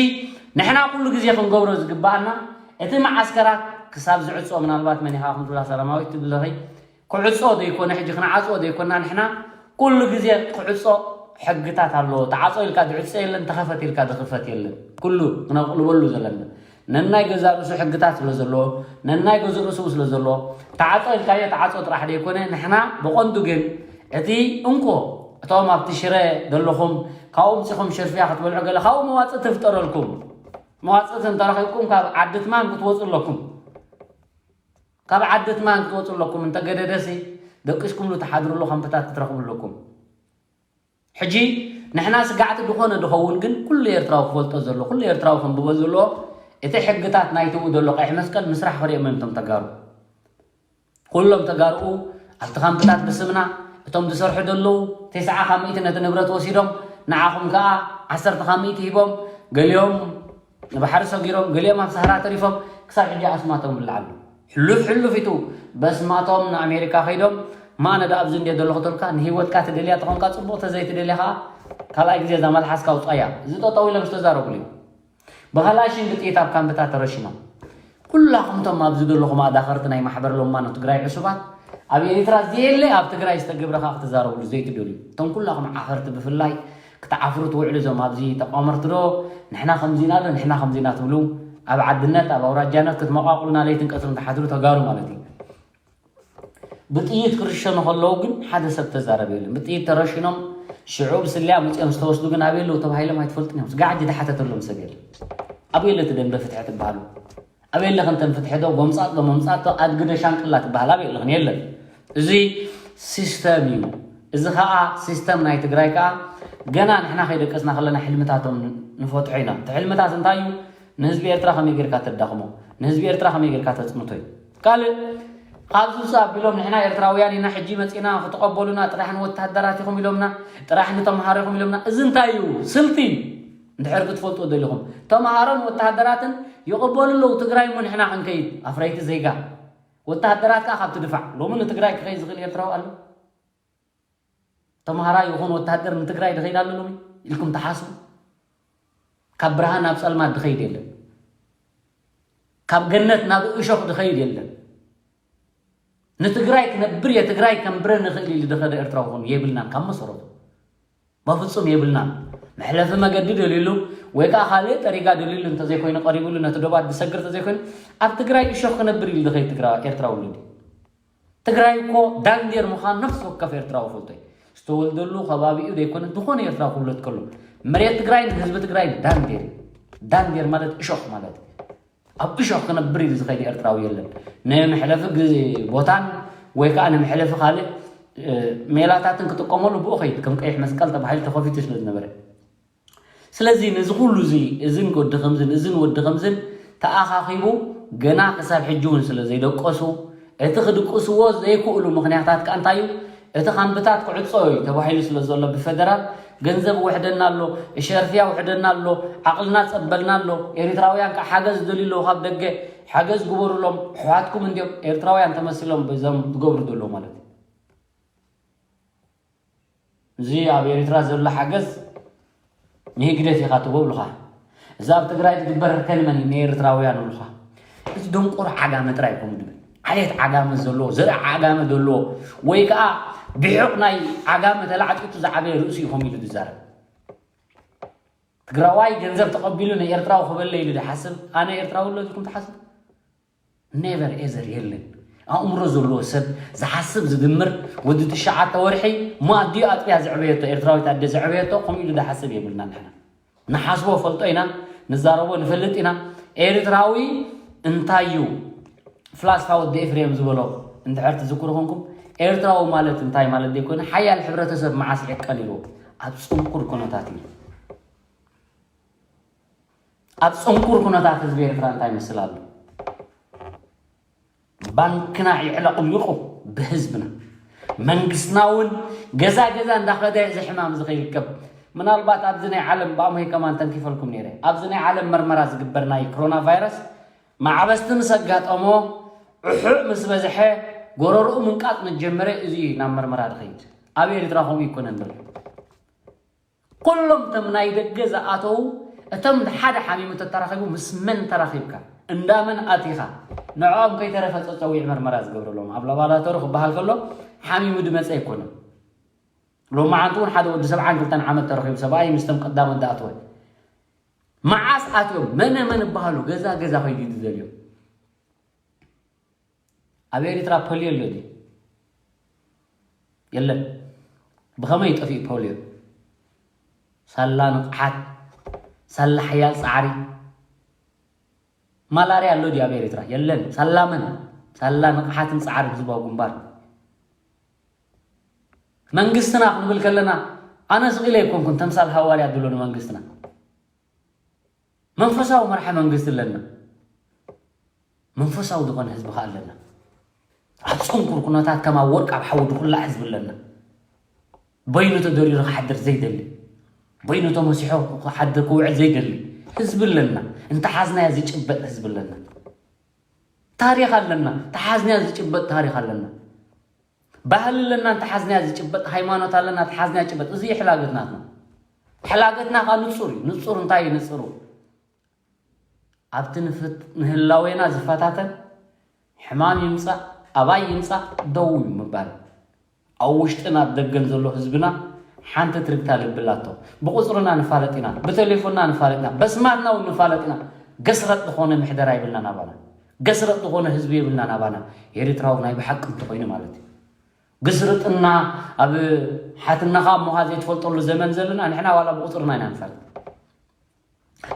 ንሕና ኩሉ ግዜ ክንገብሮ ዝግባኣና፣ እቲ መዓስከራት ክሳብ ዝዕጾ፣ ምናልባት መን ኢኻ ክንትብላ ሰላማዊት ትብለኺ፣ ክዕጾ ዘይኮነ፣ ሕጂ ክንዓጽዎ ዘይኮና፣ ንሕና ኩሉ ግዜ ክዕጾ ሕግታት ኣለዎ። ተዓጾ ኢልካ ዝዕጸ የለን፣ ተኸፈት ኢልካ ዝኽፈት የለን። ኩሉ ክነቕልበሉ ዘለና። ነናይ ገዛ ርእሱ ሕግታት ስለ ዘለዎ፣ ነናይ ገዛ ርእሱ ስለ ዘለዎ፣ ተዓጾ ኢልካዮ ተዓጾ ጥራሕ ዘይኮነ፣ ንሕና ብቐንዱ ግን እቲ እንኮ እቶም ኣብቲ ሽረ ዘለኹም፣ ካብኡ ምጺኹም ሽርፍያ ክትበልዑ ገለ፣ ካብኡ መዋጽእ ትፍጠረልኩም። መዋጽእቲ እንተረኺብኩም፣ ካብ ዓዲ ትማን ክትወጹ ኣለኩም። ካብ ዓዲ ትማን ክትወጹ ኣለኩም። እንተገደደሲ፣ ደቂስኩምሉ ትሓድሩሉ ካምፕታት ክትረኽቡ ኣለኩም። ሕጂ ንሕና ስጋዕቲ ዝኾነ ድኸውን ግን፣ ኩሉ ኤርትራዊ ክፈልጦ ዘሎ፣ ኩሉ ኤርትራዊ ከንብቦ ዘለዎ፣ እቲ ሕግታት ናይቲ ኡ ዘሎ ቀይሕ መስቀል ምስራሕ ክርእዮም እዮም እቶም ተጋሩ። ኩሎም ተጋሩ ኣብቲ ካምፕታት ብስምና፣ እቶም ዝሰርሑ ዘለዉ፣ ተስዓ ካብ ሚእቲ ነቲ ንብረት ወሲዶም፣ ንዓኹም ከኣ ዓሰርተ ካብ ሚእቲ ሂቦም፣ ገሊኦም ንባሕሪ ሰጊሮም፣ ገሊኦም ኣብ ሰሃራ ተሪፎም፣ ክሳብ ሕጂ ኣስማቶም ይብላዕ ኣሎ። ሕሉፍ ሕሉፍ ኢቱ በስማቶም ንኣሜሪካ ከይዶም፣ ማነ ዶ ኣብዚ እንድየ ዘለኹ ተልካ፣ ንህይወትካ ትደልያ ተኾንካ ጽቡቕ፣ ተዘይትደልያ ከኣ ካልኣይ ግዜ እዛ መልሓስካ ኣውጻያ። እዚ ጠጠው ኢሎም ዝተዛረቡሉ እዩ። ብኸላሽን ብጥይት ኣብ ካምፕታት ተረሺኖም። ኩላኹም እቶም ኣብዚ ዘለኹም ኣዳኸርቲ ናይ ማሕበር ለማኖ ትግራይ ዕሱባት፣ ኣብ ኤሪትራ ዘየለ ኣብ ትግራይ ዝተገብረ ከኣ ክትዛረብሉ ዘይትደልዩ። እቶም ኩላኹም ዓፈርቲ ብፍላይ ክትዓፍሩ ትውዕሉ እዞም ኣብዚ ተቋመርቲ ዶ ንሕና ከምዚና ዶ ንሕና ከምዚና ትብሉ። ኣብ ዓድነት ኣብ ኣውራጃነት ክትመቓቕሉና ለይትን ቀትርን ትሓድሩ ተጋሩ ማለት እዩ። ብጥይት ክርሸኑ ከለዉ ግን ሓደ ሰብ ተዛረበ የለን። ብጥይት ተረሽኖም ሽዑ ብስለያ መፂኦም ዝተወስዱ ግን ኣበይ ኣለዉ ተባሂሎም ኣይትፈልጡን እዮም። ስጋዕ ሕጂ ዝሓተተሎም ሰብ የለን። ኣበይ ኣለ እቲ ደንበ ፍትሒ ትበሃሉ? ኣበይ ኣለኽን ተን ፍትሒ ዶ ጎምፃጥ ዶ መምፃጥ ዶ ኣድጊ ዶ ሻንቅላ ትበሃል ኣበይ ኣለኽን? የለን። እዚ ሲስተም እዩ። እዚ ከዓ ሲስተም ናይ ትግራይ ከዓ ገና ንሕና ከይደቀስና ከለና ሕልምታቶም ንፈትሖ ኢና። እቲ ሕልምታት እንታይ እዩ? ንህዝቢ ኤርትራ ከመይ ጌርካ ተዳኽሞ፣ ንህዝቢ ኤርትራ ከመይ ጌርካ ተጽንቶ እዩ። ካልእ ካብዚ ውፅእ ኣቢሎም ንሕና ኤርትራውያን ኢና ሕጂ መፂና ክትቐበሉና ጥራሕ ንወታደራት ኢኹም ኢሎምና፣ ጥራሕ ንተምሃሮ ኢኹም ኢሎምና። እዚ እንታይ እዩ? ስልቲ እዩ። እንድሕር ክትፈልጡ ደሊኹም ተምሃሮን ወታደራትን ይቕበሉ ኣለዉ። ትግራይ እሞ ንሕና ክንከይድ ኣፍረይቲ ዜጋ ወታደራት ከዓ ካብቲ ድፋዕ ሎሚ ንትግራይ ክኸይድ ዝኽእል ኤርትራዊ ኣሎ? ተምሃራይ ይኹን ወታደር ንትግራይ ድኸይድ ኣሎ ሎሚ ኢልኩም ትሓስቡ? ካብ ብርሃን ናብ ጸልማት ድኸይድ የለን። ካብ ገነት ናብ እሾኽ ድኸይድ የለን። ንትግራይ ክነብር እየ ትግራይ ከንብረ ንኽእል ኢሉ ድኸደ ኤርትራዊ ኹን የብልናን ካብ መሰረቱ። በፍጹም የብልናን። መሕለፊ መገዲ ደልዩሉ ወይ ከዓ ካልእ ጠሪጋ ደልዩሉ እንተዘይኮይኑ ቀሪቡሉ ነቲ ዶባት ዝሰግር እንተዘይኮይኑ ኣብ ትግራይ እሾኽ ክነብር ኢሉ ድኸይድ ትግራይ ኤርትራዊ ኣሎ ድዩ? ትግራይ እኮ ዳንዴር ምዃን ነፍሲ ወከፍ ኤርትራዊ ፈልጦ እዩ። ዝተወልደሉ ከባቢኡ ዘይኮነ ዝኾነ ኤርትራዊ ክውለድ ከሎ መሬት ትግራይን ህዝቢ ትግራይን ዳንዴር እዩ። ዳንዴር ማለት እሾኽ ማለት እዩ። ኣብ እሾኽ ክነብር ኢሉ ዝኸይድ ኤርትራዊ የለን። ንመሕለፊ ግ- ቦታን ወይ ከዓ ንመሕለፊ ካልእ እ፣ ሜላታትን ክጥቀመሉ ብኡ ኸይድ ከም ቀይሕ መስቀል ተባሂሉ ተኸፊቱ ስለ ዝነበረ ስለዚ ነዚ ኩሉ እዚ እዝን ወዲ ከምዝን እዝን ወዲ ከምዝን ተኣኻኺቡ ገና ክሳብ ሕጂ እውን ስለ ዘይደቀሱ እቲ ክድቅስዎ ዘይክእሉ ምኽንያታት ከኣ እንታይ እዩ? እቲ ካምፕታት ክዕጾ እዩ ተባሂሉ ስለ ዘሎ ብፈደራል ገንዘብ ውሕደና ኣሎ፣ ሸርፍያ ውሕደና ኣሎ፣ ዓቕልና ጸበልና ኣሎ፣ ኤሪትራውያን ከኣ ሓገዝ ዝደልዩ ኣለዉ ካብ ደገ ሓገዝ ግበሩሎም፣ ኣሕዋትኩም እንድዮም ኤርትራውያን ተመሲሎም በዞም ዝገብሩ ዘለዉ ማለት እዩ። እዚ ኣብ ኤሪትራ ዘሎ ሓገዝ ንህግደፍ ኢኻ ትቦ ብሉኻ። እዚ ኣብ ትግራይ ዝግበር ከልመን ንኤርትራውያን ብሉኻ። እዚ ደንቆሮ ዓጋመ ጥራይ ኮም ድብል ዓሌት ዓጋመ ዘለዎ ዘርኢ ዓጋመ ዘለዎ ወይ ከዓ ብሑቕ ናይ ዓጋመ ተላዕጢቱ ዝዓበየ ርእሱ እዩ ኮም ኢሉ ዝዛረብ። ትግራዋይ ገንዘብ ተቐቢሉ ንኤርትራዊ ክበለ ኢሉ ዝሓስብ ኣነ ኤርትራዊ ኣሎ ኢልኩም ትሓስቡ? ኔቨር ኤዘር የለን። ኣእምሮ ዘለዎ ሰብ ዝሓስብ ዝድምር ወዲ ትሽዓተ ወርሒ እሞ ኣዲኡ ኣጥቢያ ዘዕበየቶ ኤርትራዊት ኣደ ዘዕበየቶ ከምኡ ኢሉ ዝሓስብ የብልና ንሕና ንሓስቦ ፈልጦ ኢና ንዛረቦ ንፈልጥ ኢና ኤርትራዊ እንታይ እዩ ፍላስፋ ወዲ ኤፍሬም ዝበሎ እንድሕር ትዝክሩ ኮንኩም ኤርትራዊ ማለት እንታይ ማለት ዘይኮነ ሓያል ሕብረተሰብ መዓስ ይዕቀን ኢልዎ ኣብ ፅንኩር ኩነታት እዩ ኣብ ፅንኩር ኩነታት ህዝቢ ኤርትራ እንታይ ይመስል ኣሎ? ባንክና ይዕለቕሊቑ ብህዝብና መንግስትና እውን ገዛ ገዛ እንዳኸደ እዚ ሕማም እዚ ከይርከብ ምናልባት ኣብዚ ናይ ዓለም ብኣምሆይ ከማን ተንኪፈልኩም ነይረ ኣብዚ ናይ ዓለም መርመራ ዝግበር ናይ ኮሮና ቫይረስ ማዕበስቲ ምስ ኣጋጠሞ ዕሑዕ ምስ በዝሐ ጎረርኡ ምንቃጥ ምስ ጀመረ እዚ ናብ መርመራ ዝኸይድ ኣብ ኤርትራ ከምኡ ይኮነን ዘሎ ኩሎም እቶም ናይ ደገ ዝኣተዉ እቶም ሓደ ሓሚሙ ተተራኺቡ ምስ መን ተራኺብካ እንዳ መን ኣቲኻ ንዕኦም ከይተረፈ ፀፀዊዕ መርመራ ዝገብረሎም ኣብ ላባራቶሪ ክበሃል ከሎ ሓሚሙ ድመፀ ኣይኮነን ሎማዓንቲ እውን ሓደ ወዲ ሰብዓን ክልተን ዓመት ተረኺቡ ሰብኣይ ምስቶም ቀዳሞት ዝኣተወ መዓስ ኣትዮም መነ መን ይበሃሉ ገዛ ገዛ ከይዱ እዩ ዝደልዮም ኣብ ኤርትራ ፖሊዮ ኣሎ ድዩ? የለን። ብኸመይ ጠፊኡ ፖሊዮ? ሳላ ንቕሓት፣ ሳላ ሓያል ጻዕሪ። ማላርያ ኣሎ ድዩ ኣብ ኤርትራ? የለን። ሳላ መን? ሳላ ንቕሓትን ጻዕርን ህዝባዊ ግንባር። መንግስትና ክንብል ከለና ኣነ ስቕ ኢለ ኣይኮንኩን ተምሳል ሃዋርያ ድሎ ንመንግስትና። መንፈሳዊ መራሒ መንግስቲ ኣለና መንፈሳዊ ዝኾነ ህዝቢ ከዓ ኣለና ኣብ ፅንኩር ኩነታት ከማ ወርቅ ኣብ ሓዊ ድኩላዕ ህዝቢ ኣለና በይኑ ተደሪሩ ክሓድር ዘይደሊ በይኑ ተመሲሖ ክሓድር ክውዕል ዘይደሊ ህዝቢ ኣለና እንተሓዝናዮ ዝጭበጥ ህዝቢ ኣለና ታሪክ ኣለና ተሓዝናዮ ዝጭበጥ ታሪክ ኣለና ባህሊ ኣለና እንተሓዝናያ ዝጭበጥ፣ ሃይማኖት ኣለና እንተሓዝናያ ዝጭበጥ። እዚ እዩ ሕላገት ናትና። ሕላገትና ከኣ ንጹር እዩ። ንጹር እንታይ እዩ ንጽሩ? ኣብቲ ንፍት ንህላዌና ዝፈታተን ሕማም ይምጻእ ኣባይ ይምጻእ ደው እዩ ምባል። ኣብ ውሽጥን ኣብ ደገን ዘሎ ህዝብና ሓንቲ ትርግታ ልቢ ኣላቶ። ብቁጽርና ንፋለጥ ኢና፣ ብቴሌፎንና ንፋለጥ ኢና፣ በስማትና እውን ንፋለጥ ኢና። ገስረጥ ዝኾነ ምሕደራ የብልናን ኣባና። ገስረጥ ዝኾነ ህዝቢ የብልናን ኣባና። ኤርትራዊ ናይ ብሓቂ እንተኾይኑ ማለት እዩ። ግስርጥና ኣብ ሓትነኻ እሞኻ ዘይትፈልጠሉ ዘመን ዘለና ንሕና ዋላ ብቁፅርና ኢና ንፈልጥ።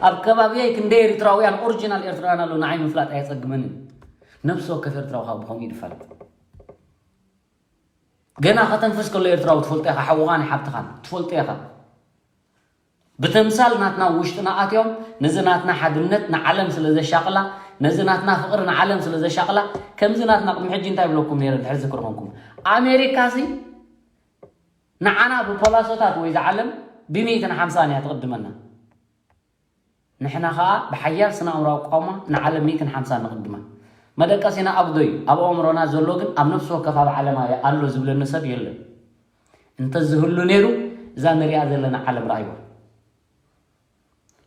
ኣብ ከባቢየይ ክንደይ ኤርትራውያን ኦሪጂናል ኤርትራውያን ኣለዉ ንዓይ ምፍላጥ ኣየፀግመንን። ነብሲ ወከፍ ኤርትራዊ ካብ ብኸምኡ እዩ ዝፈልጥ። ገና ከተንፍስ ከሎ ኤርትራዊ ትፈልጦ ኢኻ፣ ሓውኻን ሓብትኻን ትፈልጦ ኢኻ። ብተምሳል ናትና ውሽጥና ኣትዮም ነዚ ናትና ሓድነት ንዓለም ስለ ዘሻቕላ፣ ነዚ ናትና ፍቕሪ ንዓለም ስለ ዘሻቕላ፣ ከምዚ ናትና ቅድሚ ሕጂ እንታይ ብለኩም ነይረ ድሕሪ ዝክር ኮንኩም ኣሜሪካ ሲ ንዓና ብፖላሶታት ወይ ዝዓለም ብሚእትን ሓምሳን እያ ትቕድመና። ንሕና ኸኣ ብሓያል ስነ ኣእምራዊ ቋማ ንዓለም ሚእትን ሓምሳን ንቕድማ። መደቀሲና ኣጉዶ እዩ። ኣብ ኣእምሮና ዘሎ ግን ኣብ ነፍሲ ወከፍ ኣብ ዓለማ ኣሎ ዝብለኒ ሰብ የለን። እንተዝህሉ ነይሩ እዛ ንሪኣ ዘለና ዓለም ረኣይዋ።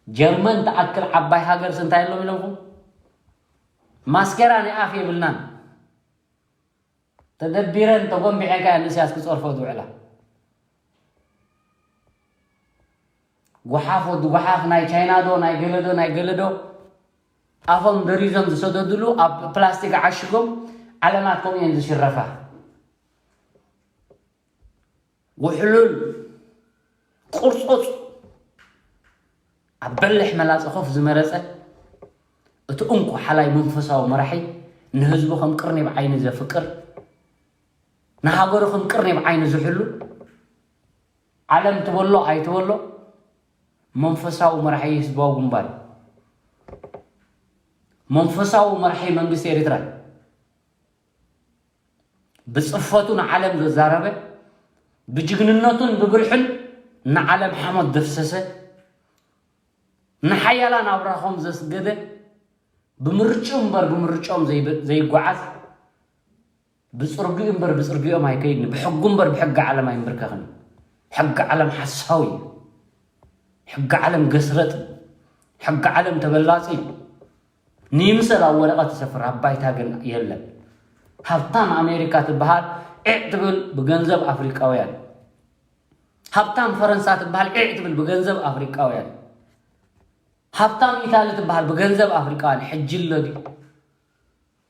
ጀርመን ትኣክል ዓባይ ሃገርስ እንታይ ኣለዎም ኢሎምኹም? ማስኬራ ናይ ኣፍ የብልናን። ተደቢረን ተጎንቢዐን ከኣ ንእስያስ ክጸርፎ ዝውዕላ። ጓሓፍ ወዲ ጓሓፍ ናይ ቻይና ዶ ናይ ገለ ዶ ናይ ገለ ዶ ኣፎም ደሪዞም ዝሰደድሉ ኣብ ፕላስቲክ ዓሽጎም ዓለማት ከምኡ እየን ዝሽረፋ። ውሕሉል ቁርፁፅ ኣብ በልሕ መላፀ ኮፍ ዝመረፀ እቲ እንኮ ሓላይ መንፈሳዊ መራሒ ንህዝቡ ከም ቅርኒ ብዓይኒ ዘፍቅር ንሃገሩ ከም ቅርኒ ብዓይኒ ዝሕሉ ዓለም ትበሎ ኣይትበሎ መንፈሳዊ መራሒ ህዝባዊ ግንባር መንፈሳዊ መራሒ መንግስቲ ኤርትራ ብጽፈቱ ንዓለም ዘዛረበ ብጅግንነቱን ብብልሑን ንዓለም ሓሞት ዘፍሰሰ ንሓያላን ኣብራኾም ዘስገደ ብምርጭኡ እምበር ብምርጭኦም ዘይጓዓዝ ብጽርግኡ እምበር ብጽርግኦም ኣይከይድን ብሕጉ እምበር ብሕጊ ዓለም ኣይንብርከኽን ሕጊ ዓለም ሓሳዊ እዩ ሕጊ ዓለም ገስረጥ እዩ ሕጊ ዓለም ተበላጺ እዩ ንይምሰል ኣብ ወረቐት ይሰፍር ኣብ ባይታ ግን የለን ሃብታም ኣሜሪካ ትበሃል ዒዕ ትብል ብገንዘብ ኣፍሪቃውያን ሃብታም ፈረንሳ ትበሃል ዒዕ ትብል ብገንዘብ ኣፍሪቃውያን ሃብታም ኢታሊ ትበሃል ብገንዘብ ኣፍሪቃውያን ሕጂ ኣሎ ድዩ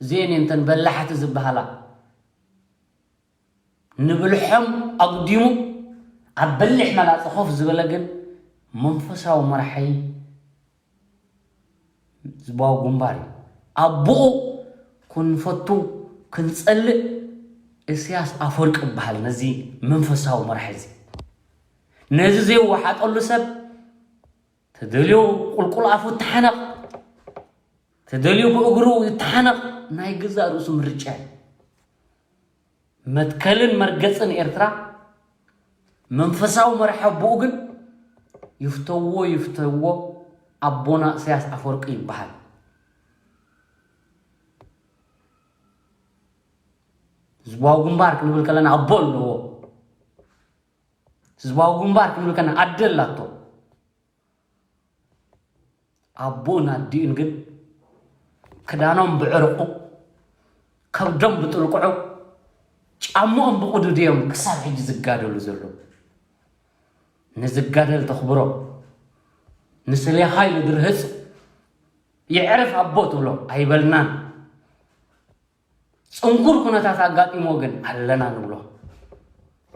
እዚኤን እየን እተን በላሕቲ ዝበሃላ ንብልሖም ኣጉዲሙ ኣብ በሊሕ መላፀ ኮፍ ዝበለ ግን መንፈሳዊ መራሒ ህዝባዊ ግንባር እዩ ኣቦኡ ክንፈቱ ክንፀልእ እስያስ ኣፈወርቂ ይበሃል ነዚ መንፈሳዊ መራሒ እዚ ነዚ ዘይወሓጠሉ ሰብ ተደልዮ ቁልቁል ኣፉ ተሓነቕ ተደልዩ ብእግሩ ይተሓነቕ ናይ ገዛእ ርእሱ ምርጫ እዩ መትከልን መርገፅን ኤርትራ መንፈሳዊ መራሒ ኣቦኡ ግን ይፍተዎ ይፍተዎ ኣቦና እሰያስ ኣፈወርቂ ይበሃል ህዝባዊ ግንባር ክንብል ከለና ኣቦ ኣለዎ ህዝባዊ ግንባር ክንብል ከለና ኣደ ኣላቶ ኣቦን ኣዲኡን ግን ክዳኖም ብዕርቁ ከብዶም ብጥልቁዑ ጫምኦም ብቁዱድ እዮም ክሳብ ሕጂ ዝጋደሉ ዘለዉ ንዝጋደል ተኽብሮ ንስሌኻ ኢሉ ድርህፅ የዕርፍ ኣቦ ትብሎ ኣይበልናን ፅንኩር ኩነታት ኣጋጢሞ ግን ኣለና ንብሎ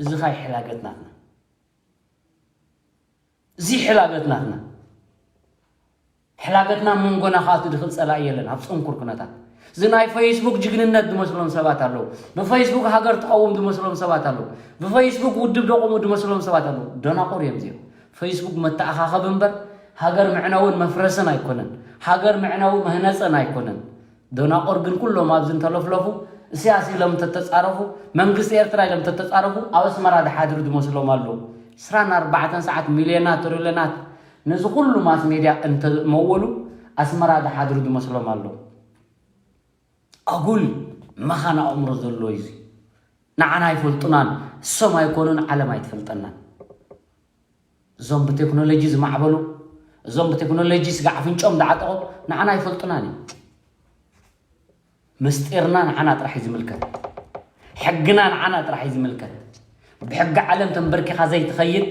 እዚ ኻይ ሕላገት ናትና እዚ ሕላገት ናትና ሕላገትና መንጎና ከኣቱ ድኽል ፀላኢ የለን ኣብ ፅንኩር ኩነታት እዚ ናይ ፈይስቡክ ጅግንነት ዝመስሎም ሰባት ኣለዉ ብፈይስቡክ ሃገር ትቐውም ዝመስሎም ሰባት ኣለዉ ብፈይስቡክ ውድብ ደቆሙ ዝመስሎም ሰባት ኣለዉ ደናቑር እዮም እዚኦም ፈይስቡክ መተኣኻኸቢ እምበር ሃገር ምዕነውን መፍረስን ኣይኮነን ሃገር ምዕነዊ መህነፅን ኣይኮነን ደናቑር ግን ኩሎም ኣብዚ እንተለፍለፉ እስያስ ኢሎም እንተተፃረፉ መንግስቲ ኤርትራ ኢሎም እንተተፃረፉ ኣብ ኣስመራ ድሓድሩ ዝመስሎም ኣለዉ ዕስራን ኣርባዕተን ሰዓት ሚልዮናት ትሪልዮናት ነዚ ኩሉ ማስ ሜድያ እንተመወሉ ኣስመራ ድሓድሩ ዝመስሎም ኣለዉ ኣጉል መኻን ኣእምሮ ዘለዎ እዩ ንዓና ኣይፈልጡናን እሶም ኣይኮኑን ዓለም ኣይትፈልጠናን እዞም ብቴክኖሎጂ ዝማዕበሉ እዞም ብቴክኖሎጂ ስጋ ኣፍንጮም ዝዓጠቑ ንዓና ኣይፈልጡናን እዩ ምስጢርና ንዓና ጥራሕ እዩ ዝምልከት ሕግና ንዓና ጥራሕ እዩ ዝምልከት ብሕጊ ዓለም ተንበርኪኻ ዘይትኸይድ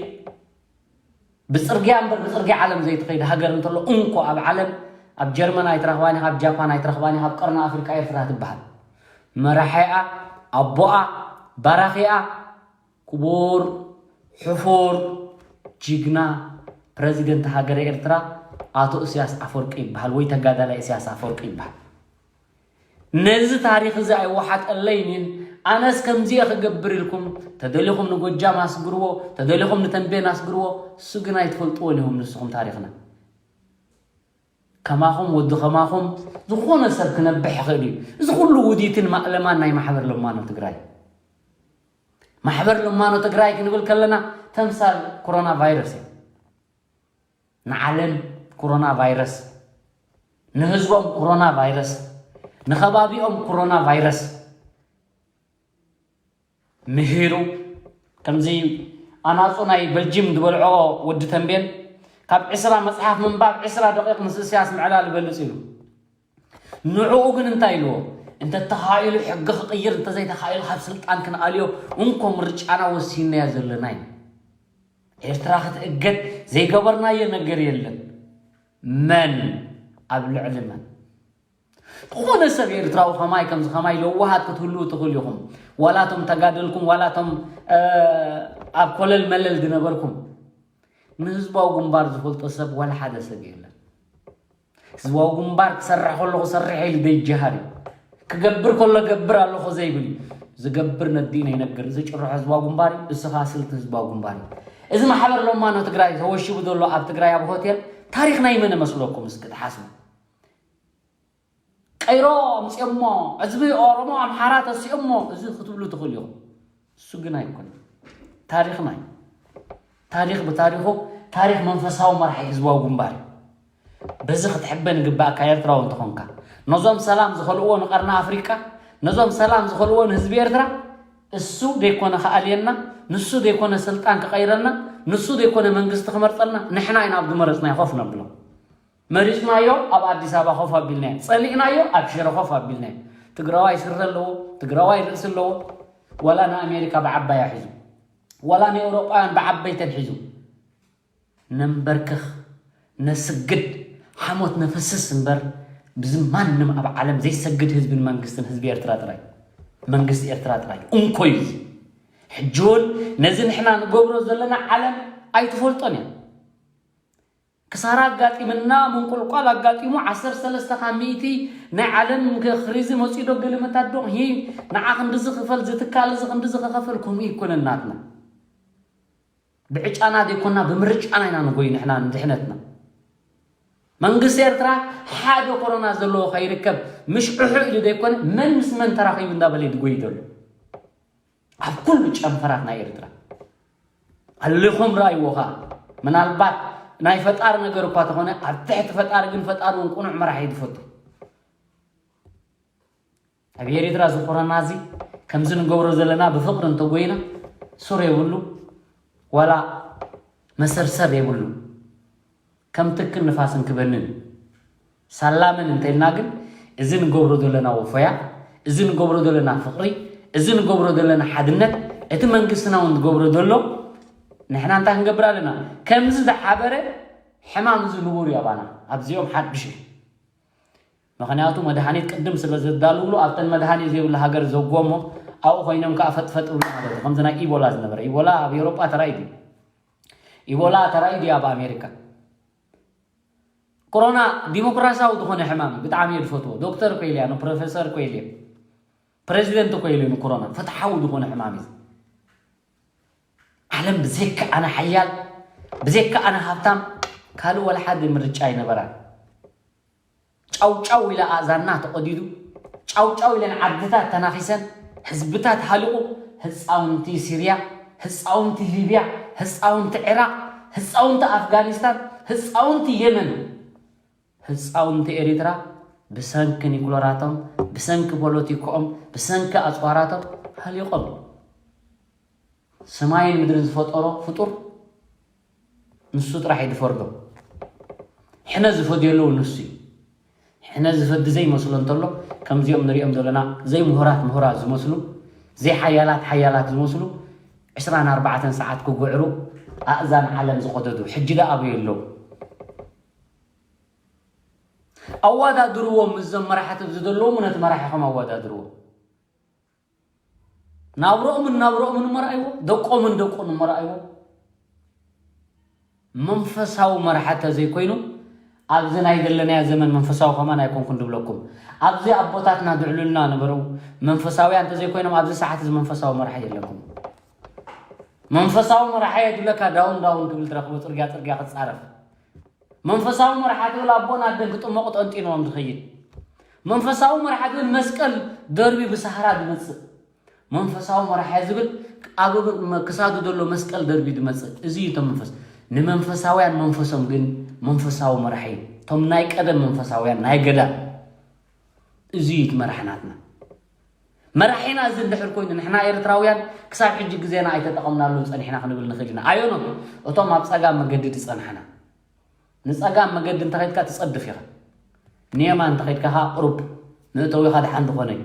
ብፅርግያ እምበር ብፅርግያ ዓለም ዘይትኸይድ ሃገር እንተሎ እንኮ ኣብ ዓለም ኣብ ጀርመን ኣይትረኽባን ኢኻ፣ ኣብ ጃፓን ኣይትረኽባን ኢኻ፣ ኣብ ቀርኒ ኣፍሪቃ ኤርትራ ትበሃል። መራሒኣ፣ ኣቦኣ፣ ባራኺኣ፣ ክቡር፣ ሕፉር፣ ጅግና ፕረዚደንት ሃገረ ኤርትራ ኣቶ እስያስ ኣፈወርቂ ይበሃል፣ ወይ ተጋዳላይ እስያስ ኣፈወርቂ ይበሃል። ነዚ ታሪኽ እዚ ኣይወሓጠለይን። ኣነስ ከምዚኤ ክገብር ኢልኩም ተደሊኹም ንጎጃም ኣስግርዎ፣ ተደሊኹም ንተንቤን ኣስግርዎ። እሱ ግን ኣይትፈልጥዎን ኢኹም ንስኹም ታሪኽና። ከማኹም ወዲ ከማኹም ዝኾነ ሰብ ክነብሕ ይኽእል እዩ። እዚ ኩሉ ውዲትን ማእለማን ናይ ማሕበር ለማኖ ትግራይ። ማሕበር ለማኖ ትግራይ ክንብል ከለና ተምሳል ኮሮና ቫይረስ እዩ። ንዓለም ኮሮና ቫይረስ፣ ንህዝቦም ኮሮና ቫይረስ፣ ንኸባቢኦም ኮሮና ቫይረስ ምሂሩ፣ ከምዚ ኣናጹ ናይ በልጂም ዝበልዖ ወዲ ተንቤን፣ ካብ ዕስራ መጽሓፍ ምንባብ ዕስራ ደቂቕ ምስ እስያስ ምዕላል ይበልጽ ኢሉ። ንዕኡ ግን እንታይ ኢልዎ? እንተ ተኻኢሉ ሕጊ ክቕይር፣ እንተ ዘይተኻኢሉ ካብ ስልጣን ክንኣልዮ እንኮ ምርጫና ወሲንናዮ ዘለና እዩ። ኤርትራ ክትእገድ ዘይገበርናዮ ነገር የለን። መን ኣብ ልዕሊ መን? ዝኾነ ሰብ ኤርትራዊ ከማይ ከምዚ ከማይ ለዋሃት ክትህልዉ ትኽእሉ ኢኹም። ዋላ እቶም ተጋደልኩም፣ ዋላ እቶም፣ እ፣ ኣብ ኮለል መለል ዝነበርኩም። ንህዝባዊ ግንባር ዝፈልጦ ሰብ ዋላ ሓደ ሰብ የለን። ህዝባዊ ግንባር ክሰርሕ ከለኹ ሰርሕ ኢሉ ዘይጀሃር እዩ። ክገብር ከሎ ገብር ኣለኹ ዘይብል እዩ። ዝገብር ነዲኡ ነይነግር። እዚ ጭርሖ ህዝባዊ ግንባር እዩ። እዚ ኸኣ ስልቲ ህዝባዊ ግንባር እዩ። እዚ ማሕበር ለማኖ ትግራይ ተወሺቡ ዘሎ ኣብ ትግራይ ኣብ ሆቴል ታሪኽ ናይ መን መስለኩም? እስኪ ትሓስቡ። ቀይሮ ኣምፅኦሞ፣ ህዝቢ ኦሮሞ ኣምሓራ ተሲኦሞ፣ እዚ ክትብሉ ትኽእሉ ኢኹም። እሱ ግን ኣይኮነን። ታሪኽና እዩ። ታሪኽ ብታሪኹ፣ ታሪኽ መንፈሳዊ መራሒ ህዝባዊ ግንባር እዩ። በዚ ክትሕበን ይግባእካ ኤርትራዊ እንተኾንካ። ነዞም ሰላም ዝኸልእዎ ንቀርኒ ኣፍሪቃ፣ ነዞም ሰላም ዝኸልእዎ ንህዝቢ ኤርትራ፣ እሱ ዘይኮነ ክኣልየና፣ ንሱ ዘይኮነ ስልጣን ክቐይረልና፣ ንሱ ዘይኮነ መንግስቲ ክመርጸልና፣ ንሕና ኢና ኣብ ዝመረጽናዮ ኮፍ ነብሎ። መሪጽናዮ ኣብ ኣዲስ ኣበባ ኮፍ ኣቢልናዮ፣ ጸሊእናዮ ኣብ ሽረ ኮፍ ኣቢልናዮ። ትግራዋይ ስረ ኣለዎ፣ ትግራዋይ ርእሲ ኣለዎ። ዋላ ንኣሜሪካ ብዓባያ ሒዙ፣ ዋላ ንኤውሮጳውያን ብዓበይተን ሒዙ። ነንበርክኽ፣ ነስግድ፣ ሓሞት ነፍስስ እምበር፣ ብዚ ማንም ኣብ ዓለም ዘይሰግድ ህዝብን መንግስትን ህዝቢ ኤርትራ ጥራይ። መንግስቲ ኤርትራ ጥራይ። እንኮ እዩ እዚ። ሕጂ እውን ነዚ ንሕና ንገብሮ ዘለና ዓለም ኣይትፈልጦን እያ። ክሳራ ኣጋጢምና፣ ምንቁልቋል ኣጋጢሙ፣ ዓሰርተ ሰለስተ ካብ ሚእቲ ናይ ዓለም ክሪዚ መፂኡ ዶ ግልምታት ዶ? ሂ፣ ንዓ ክንድዚ ክፈል፣ ዝትካል እዚ ክንድዚ ክኸፈል፣ ከምኡ ይኮነን ናትና። ብዕጫና ዘይኮና፣ ብምርጫና ኢና ንጎይ ንሕና ንድሕነትና። መንግስቲ ኤርትራ ሓደ ኮሮና ዘለዎ ከይርከብ፣ ምሽ ዕሑ ኢሉ ዘይኮነ፣ መን ምስ መን ተራኺቡ እንዳበለ እዩ ዝጎይ ዘሎ። ኣብ ኩሉ ጨንፈራት ናይ ኤርትራ ኣሊኹም ረኣይዎ ኸኣ። ምናልባት ናይ ፈጣሪ ነገር እኳ ተኾነ፣ ኣብ ትሕቲ ፈጣሪ ግን ፈጣሪ እውን ቅኑዕ መራሒ እዩ ዝፈቱ። ኣብ ኤርትራ እዚ ኮሮና እዚ ከምዚ ንገብሮ ዘለና ብፍቕሪ እንተጎይና፣ ሱር የብሉ፣ ዋላ መሰርሰር የብሉ። ከም ትክን ንፋስን ክበንን ሳላምን እንተልና ግን፣ እዚ ንገብሮ ዘለና ወፈያ፣ እዚ ንገብሮ ዘለና ፍቕሪ፣ እዚ ንገብሮ ዘለና ሓድነት፣ እቲ መንግስትና እውን ዝገብሮ ዘሎ፣ ንሕና እንታይ ክንገብር ኣለና? ከምዚ ዝሓበረ ሕማም እዚ ንቡር እዩ ኣባና። ኣብዚኦም ሓድሽ እዩ። ምኽንያቱ መድሃኒት ቅድም ስለ ዘዳልውሉ፣ ኣብተን መድሃኒት ዘይብሉ ሃገር ዘጉዎ እሞ ኣብኡ ኮይኖም ከኣ ፈጥፈጥ ይብሉ ማለት እዩ። ከምዚ ናይ ኢቦላ ዝነበረ። ኢቦላ ኣብ ኤውሮጳ ተራእዩ ድዩ? ኢቦላ ተራእዩ ድዩ ኣብ ኣሜሪካ? ኮሮና ዲሞክራሲያዊ ዝኾነ ሕማም እዩ። ብጣዕሚ እየ ዝፈትዎ። ዶክተር እኮ ኢለያ፣ ንፕሮፌሰር እኮ ኢለየ፣ ፕሬዚደንት እኮ ኢለየ፣ ንኮሮና ፍትሓዊ ዝኾነ ሕማም እዩ። ዓለም ብዘይካ ኣነ ሓያል፣ ብዘይካ ኣነ ሃብታም፣ ካልእ ወላ ሓደ ምርጫ ኣይነበራን። ጫው ጫው ኢለ ኣእዛንና ተቐዲዱ፣ ጫው ጫው ኢለን ዓድታት ተናኺሰን፣ ህዝብታት ሃሊቑ፣ ህፃውንቲ ሲርያ፣ ህፃውንቲ ሊብያ፣ ህፃውንቲ ዒራቕ፣ ህፃውንቲ ኣፍጋኒስታን፣ ህፃውንቲ የመን፣ ህፃውንቲ ኤሪትራ ብሰንኪ ኒኩለራቶም፣ ብሰንኪ ፖለቲክኦም፣ ብሰንኪ ኣፅዋራቶም ሃሊቖም። ሰማይን ምድርን ዝፈጠሮ ፍጡር ንሱ ጥራሕ እዩ ዝፈርዶ። ሕነ ዝፈድየሉ እውን ንሱ እዩ። ሕነ ዝፈዲ ዘይመስሎ እንተሎ፣ ከምዚኦም ንሪኦም ዘለና ዘይምሁራት ምሁራት ዝመስሉ፣ ዘይሓያላት ሓያላት ዝመስሉ፣ ዕስራን ኣርባዕተን ሰዓት ክጉዕሩ ኣእዛን ዓለም ዝቐደዱ፣ ሕጂ ደኣ ኣበይ ኣለዉ? ኣወዳድርዎም። እዞም መራሕቲ ዝደለዎም ነቲ መራሒኹም ኣወዳድርዎ። ናብሮኦምን ናብሮኦምን እሞ ረኣይዎ፣ ደቆምን ደቁን እሞ ረኣይዎ። መንፈሳዊ መራሒ እንተዘይኮይኑ ኣብዚ ናይ ዘለናዮ ዘመን መንፈሳዊ ከማን ኣይኮንኩን ድብለኩም። ኣብዚ ኣቦታትና ድዕሉልና ነበሩ። መንፈሳውያን እንተዘይኮይኖም ኣብዚ ሰዓት እዚ መንፈሳዊ መራሒ የለኩም። መንፈሳዊ መራሒ የድለካ ዳውን ዳውን ትብል ትረኽቦ፣ ጽርግያ ጽርግያ ክትጻረፍ። መንፈሳዊ መራሒ ትብል ኣቦን ኣደን ክጥመቑ ጠንጢንዎም ዝኸይድ። መንፈሳዊ መራሒ ትብል መስቀል ደርቢ ብሳህራ ዝመጽእ። መንፈሳዊ መራሒ ዝብል ኣብ ክሳዱ ዘሎ መስቀል ደርቢ ዝመጽእ። እዚ እዩ እቶም መንፈስ። ንመንፈሳውያን መንፈሶም ግን መንፈሳዊ መራሒ እዩ። እቶም ናይ ቀደም መንፈሳውያን ናይ ገዳ። እዚ እዩ እቲ መራሒ ናትና። መራሒና እዚ እንድሕር ኮይኑ ንሕና ኤርትራውያን ክሳብ ሕጂ ግዜና ኣይተጠቐምናሉን ጸኒሕና ክንብል ንኽእል ኢና። ኣየኖት? እቶም ኣብ ጸጋም መገዲ ዝጸንሐና። ንጸጋም መገዲ እንተኸይድካ ትጸድፍ ኢኻ። ንየማን እንተኸይድካ ኸኣ ቁሩብ መእተዊኻ ደሓን ዝኾነ እዩ።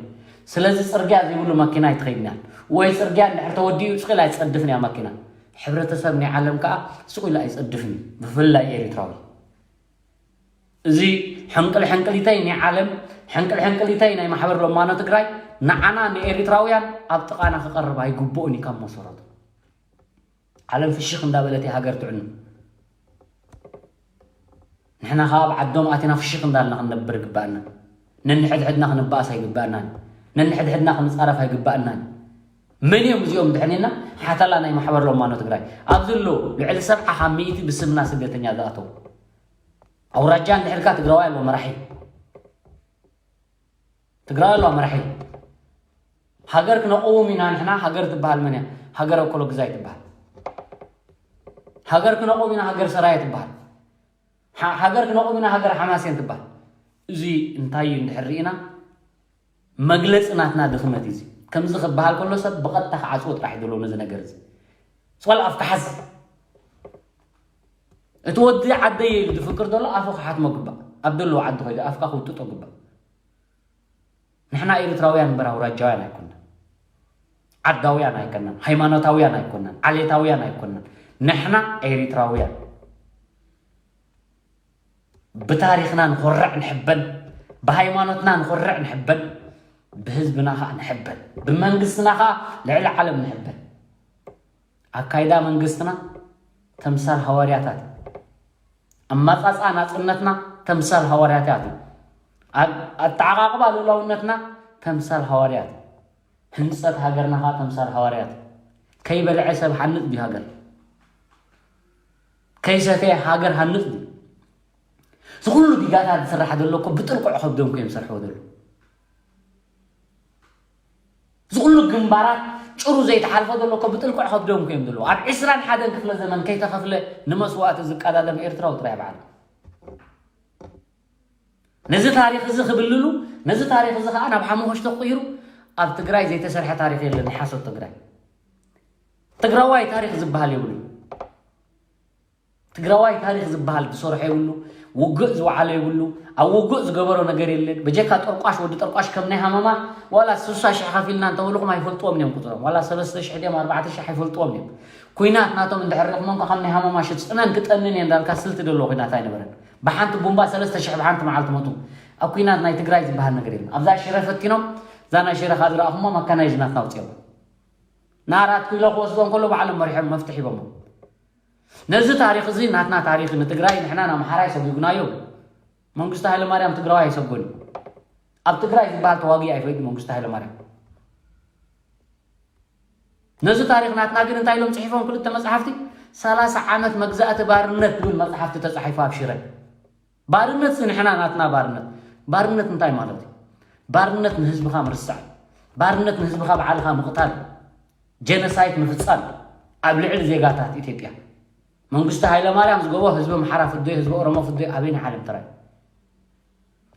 ስለዚ ጽርግያ ዘይብሉ መኪና ኣይትኸይድን እያ። ወይ ጽርግያ እንድሕር ተወዲኡ ስቕ ኢላ ኣይትጸድፍን እያ መኪና። ሕብረተሰብ ናይ ዓለም ከኣ ስቕ ኢሉ ኣይጸድፍን እዩ። ብፍላይ ኤርትራዊ። እዚ ሕንቅል ሕንቅሊተይ ናይ ዓለም፣ ሕንቅል ሕንቅሊተይ ናይ ማሕበር ለማኖ ትግራይ ንዓና ንኤርትራውያን ኣብ ጥቓና ክቐርብ ኣይግብኦን እዩ ካብ መሰረቱ። ዓለም ፍሽኽ እንዳበለት እያ ሃገር ትዕኑ። ንሕና ኸኣ ኣብ ዓዶም ኣቲና ፍሽኽ እንዳልና ክንነብር ይግባኣና። ነንሕድሕድና ክንበኣስ ኣይግባኣናን። ነንሕድሕድና ክንጻረፍ ኣይግባኣናን። መን እዮም እዚኦም ድሕኔና? ሓተላ ናይ ማሕበር ለማኖ ትግራይ። ኣብዚ ኣለዉ ልዕሊ ሰብዓ ካብ ሚእቲ ብስምና ስደተኛ ዝኣተዉ። ኣውራጃ እንድሕርካ ትግራዋይ ኣለዎ መራሒ። ትግራይ ኣለዋ መራሒ። ሃገር ክነቕውም ኢና ንሕና። ሃገር ትበሃል መን እያ? ሃገር ኣኮሎግዛይ ትበሃል። ሃገር ክነቕውም ኢና፣ ሃገር ሰራየ ትበሃል። ሃ-፣ ሃገር ክነቕውም ኢና፣ ሃገር ሓማሴን ትበሃል። እዚ እንታይ እዩ እንድሕር ርኢና? መግለጺ ናትና ድኽመት እዩ እዚ። ከምዚ ክበሃል ከሎ ሰብ ብቐጥታ ክዓጽዎ ጥራሕ እዩ ዘለዎ ነዚ ነገር እዚ። ስዋል ኣፍካ ሓዝ። እቲ ወዲ ዓደይ ኢሉ ዝፍክር ዘሎ ኣፉ ክሓትሞ ግባእ። ኣብ ዘለዎ ዓዲ ኮይዱ ኣፍካ ክውጥጦ ግባእ። ንሕና ኤርትራውያን እምበር ኣውራጃውያን ኣይኮናን። ዓዳውያን ኣይኮናን። ሃይማኖታውያን ኣይኮናን። ዓሌታውያን ኣይኮናን። ንሕና ኤርትራውያን። ብታሪኽና ንኾርዕ ንሕበን። ብሃይማኖትና ንኾርዕ ንሕበን። ብህዝብና ኸኣ ንሕበን። ብመንግስትና ኸኣ ልዕሊ ዓለም ንሕበን። ኣካይዳ መንግስትና ተምሳል ሃዋርያታት እዩ። ኣመጻጽኣ ናጽነትና ተምሳል ሃዋርያታት እዩ። ኣ-፣ ኣተዓቓቕባ ልኡላውነትና ተምሳል ሃዋርያት እዩ። ህንጸት ሃገርና ኸኣ ተምሳል ሃዋርያት እዩ። ከይበልዐ ሰብ ሃንጽ ድዩ ሃገር? ከይሰተየ ሃገር ሃንጽ ድዩ? እዚ ኩሉ ዲጋታት ዝስራሕ ዘሎ እኮ ብጥልቁዕ ከብዶም እዮም ዝሰርሕዎ ዘለዉ። እዚ ኩሉ ግንባራት ጭሩ ዘይተሓልፎ ዘሎ እኮ ብጥልቁዕ ከብዶም እዮም ዘለዉ። ኣብ ዕስራን ሓደን ክፍለ ዘመን ከይተኸፍለ ንመስዋእቲ ዝቀዳደም ኤርትራዊ ጥራይ በዓል። ነዚ ታሪኽ እዚ ክብልሉ፣ ነዚ ታሪኽ እዚ ኸኣ ናብ ሓሙኽሽቲ ተቆይሩ ኣብ ትግራይ ዘይተሰርሐ ታሪኽ የለን። ናይ ሓሶት ትግራይ። ትግራዋይ ታሪኽ ዝበሃል የብሉን። ትግራዋይ ታሪኽ ዝበሃል ዝሰርሖ የብሉ፣ ውግእ ዝወዓሎ የብሉ፣ ኣብ ውግእ ዝገበሮ ነገር የለን። በጀካ ጠርቋሽ፣ ወዲ ጠርቋሽ ከም ናይ ሃመማ ዋላ ስሳ ሽሕ ከፊልና እንተበልኹም ኣይፈልጥዎም እዮም ቁፅሮም። ዋላ ሰለስተ ሽሕ ድዮም ኣርባዕተ ሽሕ ኣይፈልጥዎም እዮም። ኩናት ናቶም እንድሕር ርኢኹሞ እንኳ ከም ናይ ሃመማ ሽት ጽነን ክጠንን እየ እንዳልካ ስልቲ ዘለዎ ኩናት ኣይነበረን። ብሓንቲ ቡምባ ሰለስተ ሽሕ ብሓንቲ መዓልቲ ሞቱ። ኣብ ኩናት ናይ ትግራይ ዝበሃል ነገር የለን። ኣብዛ ሽረ ፈቲኖም፣ እዛ ናይ ሽረ ካብ ዝረኣኹሞ መካናይዝ ናትና ኣውፅኦም። ንኣራት ኪሎ ክወስዶ እንከሎ ባዕሎም መሪሖም መፍትሕ ሂቦሞ። ነዚ ታሪኽ እዚ ናትና ታሪኽ ንትግራይ ንሕና ንኣምሓራ ይሰጒጉናዮ። መንግስቱ ሃይለማርያም ትግራዋይ ኣይሰጎን እዩ። ኣብ ትግራይ ዝበሃል ተዋጊ ኣይፈልጥ መንግስቱ ሃይለማርያም። ነዚ ታሪኽ ናትና ግን እንታይ ኢሎም ጽሒፎም ክልተ መጽሓፍቲ? ሰላሳ ዓመት መግዛእቲ ባርነት ዝብል መጽሓፍቲ ተጻሒፉ ኣብ ሽረ። ባርነት እዚ ንሕና ናትና ባርነት። ባርነት እንታይ ማለት እዩ? ባርነት ንህዝብኻ ምርሳዕ። ባርነት ንህዝብኻ ባዕልኻ ምቕታል። ጀኖሳይድ ምፍጻም ኣብ ልዕሊ ዜጋታት ኢትዮጵያ። መንግስቲ ሃይለማርያም ዝገበሮ ህዝቢ ኣምሓራ ፍደዮ፣ ህዝቢ ኦሮሞ ፍደዮ ኣበይ ናይ ዓለም ጥራይ?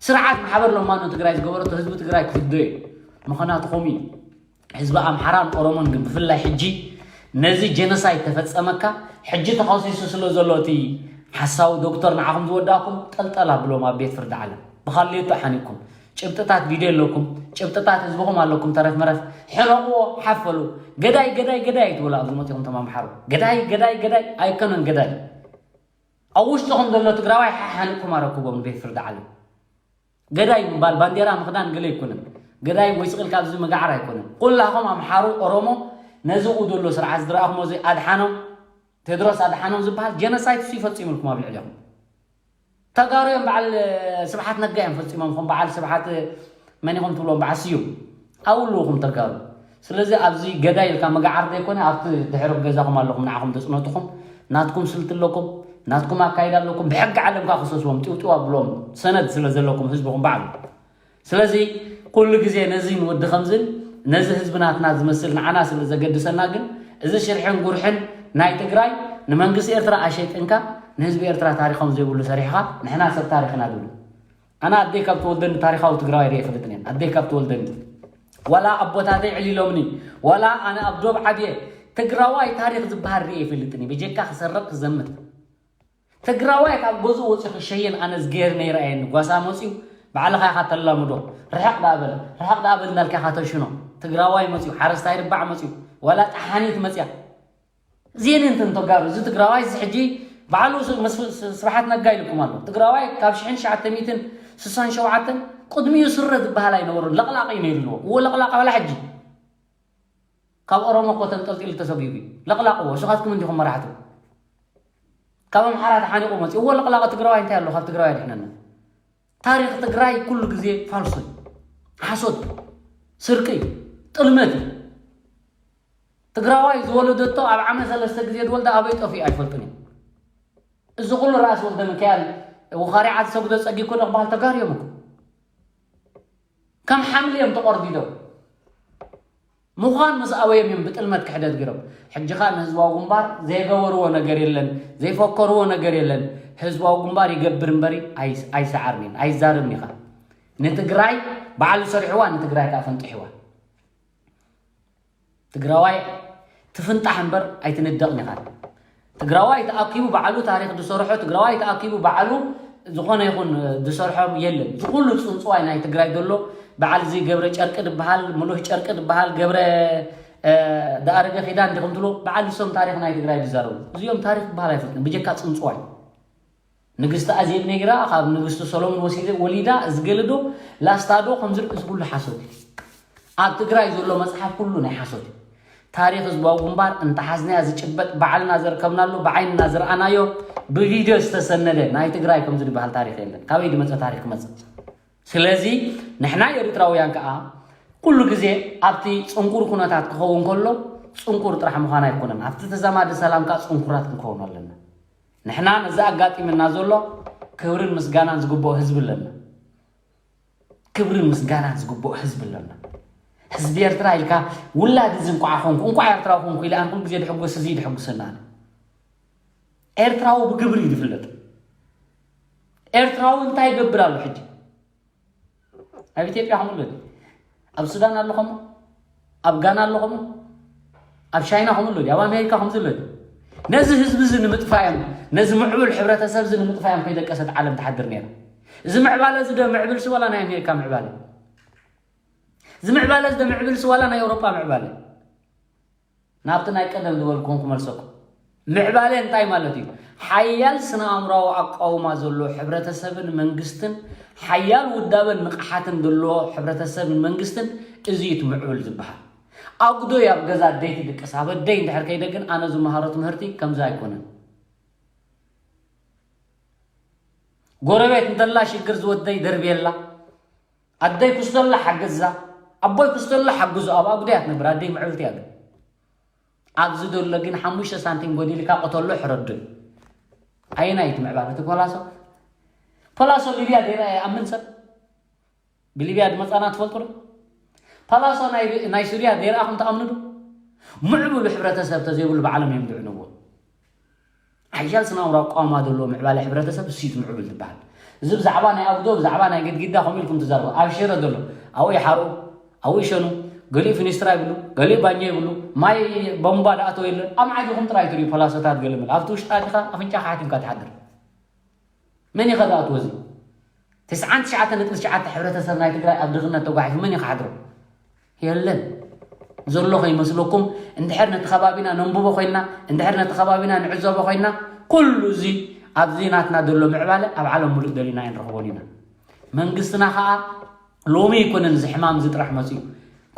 ስርዓት ማሕበር ለማኖ ትግራይ ዝገበረቶ ህዝቢ ትግራይ ክፍደዮ። ምኽንያቱ ከምኡ እዩ። ህዝቢ ኣምሓራን ኦሮሞን ግን ብፍላይ ሕጂ ነዚ ጀኖሳይድ ተፈጸመካ፣ ሕጂ ተኸሲሱ ስለ ዘሎ እቲ ሓሳዊ ዶክተር ንዓኹም ዝወዳእኩም ጠልጠል ኣብሎም ኣብ ቤት ፍርዲ ዓለም። ብኻልዮቱ ሓኒቅኩም። ጭብጥታት ቪድዮ ኣለኩም፣ ጭብጥታት ህዝብኹም ኣለኩም፣ ተረፍ መረፍ ሕነቕዎ፣ ሓፈሉ። ገዳይ፣ ገዳይ፣ ገዳይ ኣይትበሉ ኣብዚ መጺኹም እቶም ኣምሓሩ። ገዳይ፣ ገዳይ፣ ገዳይ ኣይከነን ገዳይ። ኣብ ውሽጥኹም ዘሎ ትግራዋይ ሓ-፣ ሓኒቅኩም ኣረክቦም ንቤት ፍርዲ ዓለም። ገዳይ ምባል ባንዴራ ምኽዳን ገለ ኣይኮነን። ገዳይ ወይ ስቕ ኢልካ ኣብዚ ምግዓር ኣይኮነን። ኩላኹም ኣምሓሩ፣ ኦሮሞ፣ ነዚ ኡ ዘሎ ስርዓት ዝረኣኹሞ እዚ ኣድሓኖም፣ ቴድሮስ ኣድሓኖም ዝበሃል ጀኖሳይድ እሱ ይፈፂሙልኩም ኣብ ልዕሊኹም። ተጋሩ እዮም በዓል ስብሓት ነጋ እዮም ፈፂሞም። ከም በዓል ስብሓት መን ኢኹም ትብሎም? በዓል ስዩም ኣብልኹም ተጋሩ። ስለዚ ኣብዚ ገዳይ ኢልካ ምግዓር ዘይኮነ ኣብቲ ድሕሪ ገዛኹም ኣለኹም፣ ንዓኹም ተፅነትኹም ናትኩም ስልቲ ኣለኩም፣ ናትኩም ኣካይዳ ኣለኩም። ብሕጊ ዓለም ከዓ ክሰስዎም፣ ጢውጢው ኣብሎም፣ ሰነድ ስለ ዘለኩም ህዝብኹም ባዕሉ። ስለዚ ኩሉ ግዜ ነዚ ንወዲ ከምዝን ነዚ ህዝቢ ናትና ዝመስል ንዓና ስለ ዘገድሰና ግን እዚ ሽርሕን ጉርሕን ናይ ትግራይ ንመንግስቲ ኤርትራ ኣሸይጥንካ ንህዝቢ ኤርትራ ታሪኾም ዘይብሉ ሰሪሕኻ ንሕና ሰብ ታሪኽና ድብሉ። ኣነ ኣደይ ካብ ትወልደኒ ታሪኻዊ ትግራዋይ ርየ ይፈልጥን እየ። ኣደይ ካብ ትወልደኒ ዋላ ኣቦታተይ ዕሊሎምኒ ዋላ ኣነ ኣብ ዶብ ዓብየ ትግራዋይ ታሪኽ ዝበሃል ርየ ይፈልጥን እየ። ብጀካ ክሰርቕ ክዘምት ትግራዋይ ካብ ገዝኡ ወፂኡ ክሸየን ኣነ ዝገይር ነይረ ኣየኒ። ጓሳ መፅዩ ባዕልኻ ኢኻ ተላምዶ። ርሕቕ ደኣ በል ርሕቕ ደኣ በል እንዳልካ ኢኻ ተሽኖ። ትግራዋይ መፅዩ ሓረስታይ ርባዕ መፅዩ ዋላ ጠሓኒት መፅያ ዜን እንትን ተጋሩ እዚ ትግራዋይ እዚ ሕጂ ባዕሉ ስ- መስፍ- ስ- ስብሓት ነጋ ኢልኩም ኣሎ። ትግራዋይ ካብ ሽሕን ትሽዓተ ሚእትን ስሳን ሸውዓተን ቅድሚኡ ስረ ዝበሃል ኣይነበሮን። ለቕላቕ እዩ ነይሩ ኣለዎ። እዎ ለቕላቕ ዋላ ሕጂ ካብ ኦሮሞ እኮ ተንጠልጢሉ ተሰጒጉ እዩ። ለቕላቕ እዎ እሱኻትኩም እንዲኹም መራሕቱ። ካብ ኣምሓራ ተሓኒቑ መፅኡ እዎ ለቕላቕ ትግራዋይ እንታይ ኣሎ ካብ ትግራዋይ ኣድሕነና። ታሪኽ ትግራይ ኩሉ ግዜ ፋልሶ እዩ። ሓሶት እዩ። ስርቂ እዩ። ጥልመት እዩ። ትግራዋይ ዝወለደቶ ኣብ ዓመት ሰለስተ ግዜ ዝወልዳ ኣበይ ጠፊኡ ኣይፈልጥን እዩ። እዚ ኩሉ ራእሲ ወልደ ሚካኤል ውኻሪዓ ዝሰጉዶ ፀጊ እኮ ደቕባል ተጋሩ እዮም እኮ። ከም ሓምሊ እዮም ተቆርዲዶም። ምዃን ምስ ኣበዮም እዮም ብጥልመት ክሕደት ገይሮም። ሕጂ ኸኣ ንህዝባዊ ግንባር ዘይገበርዎ ነገር የለን፣ ዘይፈከርዎ ነገር የለን። ህዝባዊ ግንባር ይገብር እምበሪ ኣይስ- ኣይሰዓርኒን ኣይዛረብን ኢኻ። ንትግራይ ባዕሉ ሰሪሕዋ፣ ንትግራይ ከኣ ፈንጥሕዋ። ትግራዋይ ትፍንጣሕ እምበር ኣይትንደቕን ኢኻ። ትግራዋይ ተኣኪቡ ባዕሉ ታሪኽ ዝሰርሖ፣ ትግራዋይ ተኣኪቡ ባዕሉ ዝኾነ ይኹን ዝሰርሖ የለን። እዚ ኩሉ ፅንፅዋይ ናይ ትግራይ ዘሎ በዓል እዚ ገብረ ጨርቂ ዝበሃል፣ ሙሉህ ጨርቂ ዝበሃል፣ ገብረ እ፣ ደኣረገ ኪዳን እንዲኹም ትብሉ በዓል ንሶም ታሪኽ ናይ ትግራይ ዝዛረቡ። እዚኦም ታሪኽ ዝበሃል ኣይፈልጥን ብጀካ ፅንፅዋይ። ንግስቲ ኣዜብ ነጊራ ካብ ንግስቲ ሰሎሞን ወሲደ ወሊዳ እዚ ገለ ዶ ላስታ ዶ ከምዚ እዚ ኩሉ ሓሶት እዩ። ኣብ ትግራይ ዘሎ መፅሓፍ ኩሉ ናይ ሓሶት እዩ። ታሪኽ ህዝባዊ ግንባር እንተሓዝናያ ዝጭበጥ ባዕልና ዘርከብናሉ ብዓይንና ዝረኣናዮ ብቪድዮ ዝተሰነደ ናይ ትግራይ ከምዚ ዝበሃል ታሪኽ የለን። ካበይ ዝመፀ ታሪኽ ክመፅእ? ስለዚ ንሕና ኤርትራውያን ከዓ ኩሉ ግዜ ኣብቲ ፅንኩር ኩነታት ክኸውን ከሎ ፅንኩር ጥራሕ ምዃን ኣይኮነን። ኣብቲ ተዛማዲ ሰላም ከዓ ፅንኩራት ክንከውን ኣለና። ንሕና ነዚ ኣጋጢምና ዘሎ ክብርን ምስጋናን ዝግብኦ ህዝቢ ኣለና። ክብርን ምስጋናን ዝግብኦ ህዝቢ ኣለና። ህዝቢ ኤርትራ ኢልካ ውላድ እዚ እንኳዓ ኮንኩ እንኳዓ ኤርትራዊ ኮንኩ ኢለ ኣነ ኩሉ ግዜ ድሕጎስ እዚ ድሕጉሰና ኣነ። ኤርትራዊ ብግብሪ እዩ ዝፍለጥ። ኤርትራዊ እንታይ ይገብር ኣሎ ሕጂ? ኣብ ኢትዮጵያ ከምኡ ኣሎ ድዩ? ኣብ ሱዳን ኣሎ ከምኡ? ኣብ ጋና ኣሎ ከምኡ? ኣብ ቻይና ከምኡ ኣሎ ድዩ? ኣብ ኣሜሪካ ከምዚ ኣሎ ድዩ? ነዚ ህዝቢ እዚ ንምጥፋእ እዮም፣ ነዚ ምዕቡል ሕብረተሰብ እዚ ንምጥፋእ እዮም ከይደቀሰት ዓለም ትሓድር ነይራ። እዚ ምዕባለ እዚ ዶ ምዕብል ሲ ዋላ ናይ ኣሜሪካ ምዕባለ? እዚ ምዕባለ እዚ ዶ ምዕብል ሲ ዋላ ናይ ኣውሮጳ ምዕባለ? ናብቲ ናይ ቀደም ዝበልኩኹም ክመልሰኩም። ምዕባለ እንታይ ማለት እዩ? ሓያል ስነ ኣእምራዊ ኣቃውማ ዘለዎ ሕብረተሰብን መንግስትን፣ ሓያል ውዳበን ንቕሓትን ዘለዎ ሕብረተሰብን መንግስትን፣ እዚ እዩ እቲ ምዕብል ዝበሃል። ኣጉዶይ ኣብ ገዛ ኣደይ ትድቅስ፣ ኣብ ኣደይ እንድሕር ከይደ ግን ኣነ ዝመሃሮ ትምህርቲ ከምዚ ኣይኮነን። ጎረቤት እንተላ ሽግር ዝወደይ ደርብየላ፣ ኣደይ ኩስቶላ ሓግዛ፣ ኣቦይ ኩስቶላ ሓግዞ፣ ኣብ ኣጉደያ ትነብር ኣደይ ምዕብልቲ እያ ግን። ኣብዚ ዘሎ ግን ሓሙሽተ ሳንቲም ጎዲልካ ቅተሎ ሕረዱ። ኣየናይ እቲ ምዕባለ? እቲ ፖላሶ? ፖላሶ ሊብያ ዘይረኣየ ይኣምን ሰብ? ብሊብያ ዝመጻና ትፈልጡ ዶ? ፓላሶ ናይ ናይ ሱርያ ዘይረኣኹም ትኣምኑ ዶ? ምዕቡል ሕብረተሰብ ተዘይብሉ ባዕሎም እዮም ዝዕንዎ። ሓያል ስነ ኣእምሮ ኣቃውማ ዘለዎ ምዕባለ ሕብረተሰብ እሱ እዩ ምዕቡል ዝበሃል። እዚ ብዛዕባ ናይ ኣጉዶ ብዛዕባ ናይ ገድጊዳ ከምኡ ኢልኩም ትዛረቡ። ኣብ ሽረ ዘሎ ኣብኡ ይሓርኡ፣ ኣብኡ ይሸኑ፣ ገሊኡ ፊኒስትራ ይብሉ፣ ገሊኡ ባኛ ይብሉ፣ ማይ ቦምባ ዝኣተወ የለን። ኣብ መዓት ኢኹም ጥራይ ትርእዩ ፓላሶታት ገለ መለ ኣብቲ ውሽጢ ኣቲኻ ኣፍንጫኻ ሓቲምካ ትሓድር። መን እዩ ከ ዝኣትዎ እዚ? ትስዓን ትሽዓተ ነጥቢ ትሽዓተ ሕብረተሰብ ናይ ትግራይ ኣብ ድኽነት ተጓሒፉ መን እዩ ክሓድሮ? የለን። ዘሎ ከይመስለኩም እንድሕር ነቲ ከባቢና ነንብቦ ኮይንና እንድሕር ነቲ ከባቢና ንዕዘቦ ኮይንና ኩሉ እዚ ኣብዚ ናትና ዘሎ ምዕባለ ኣብ ዓለም ሙሉእ ደሊና ኣይንረኽቦን ኢና። መንግስትና ከዓ ሎሚ ኣይኮነን እዚ ሕማም እዚ ጥራሕ መፅዩ።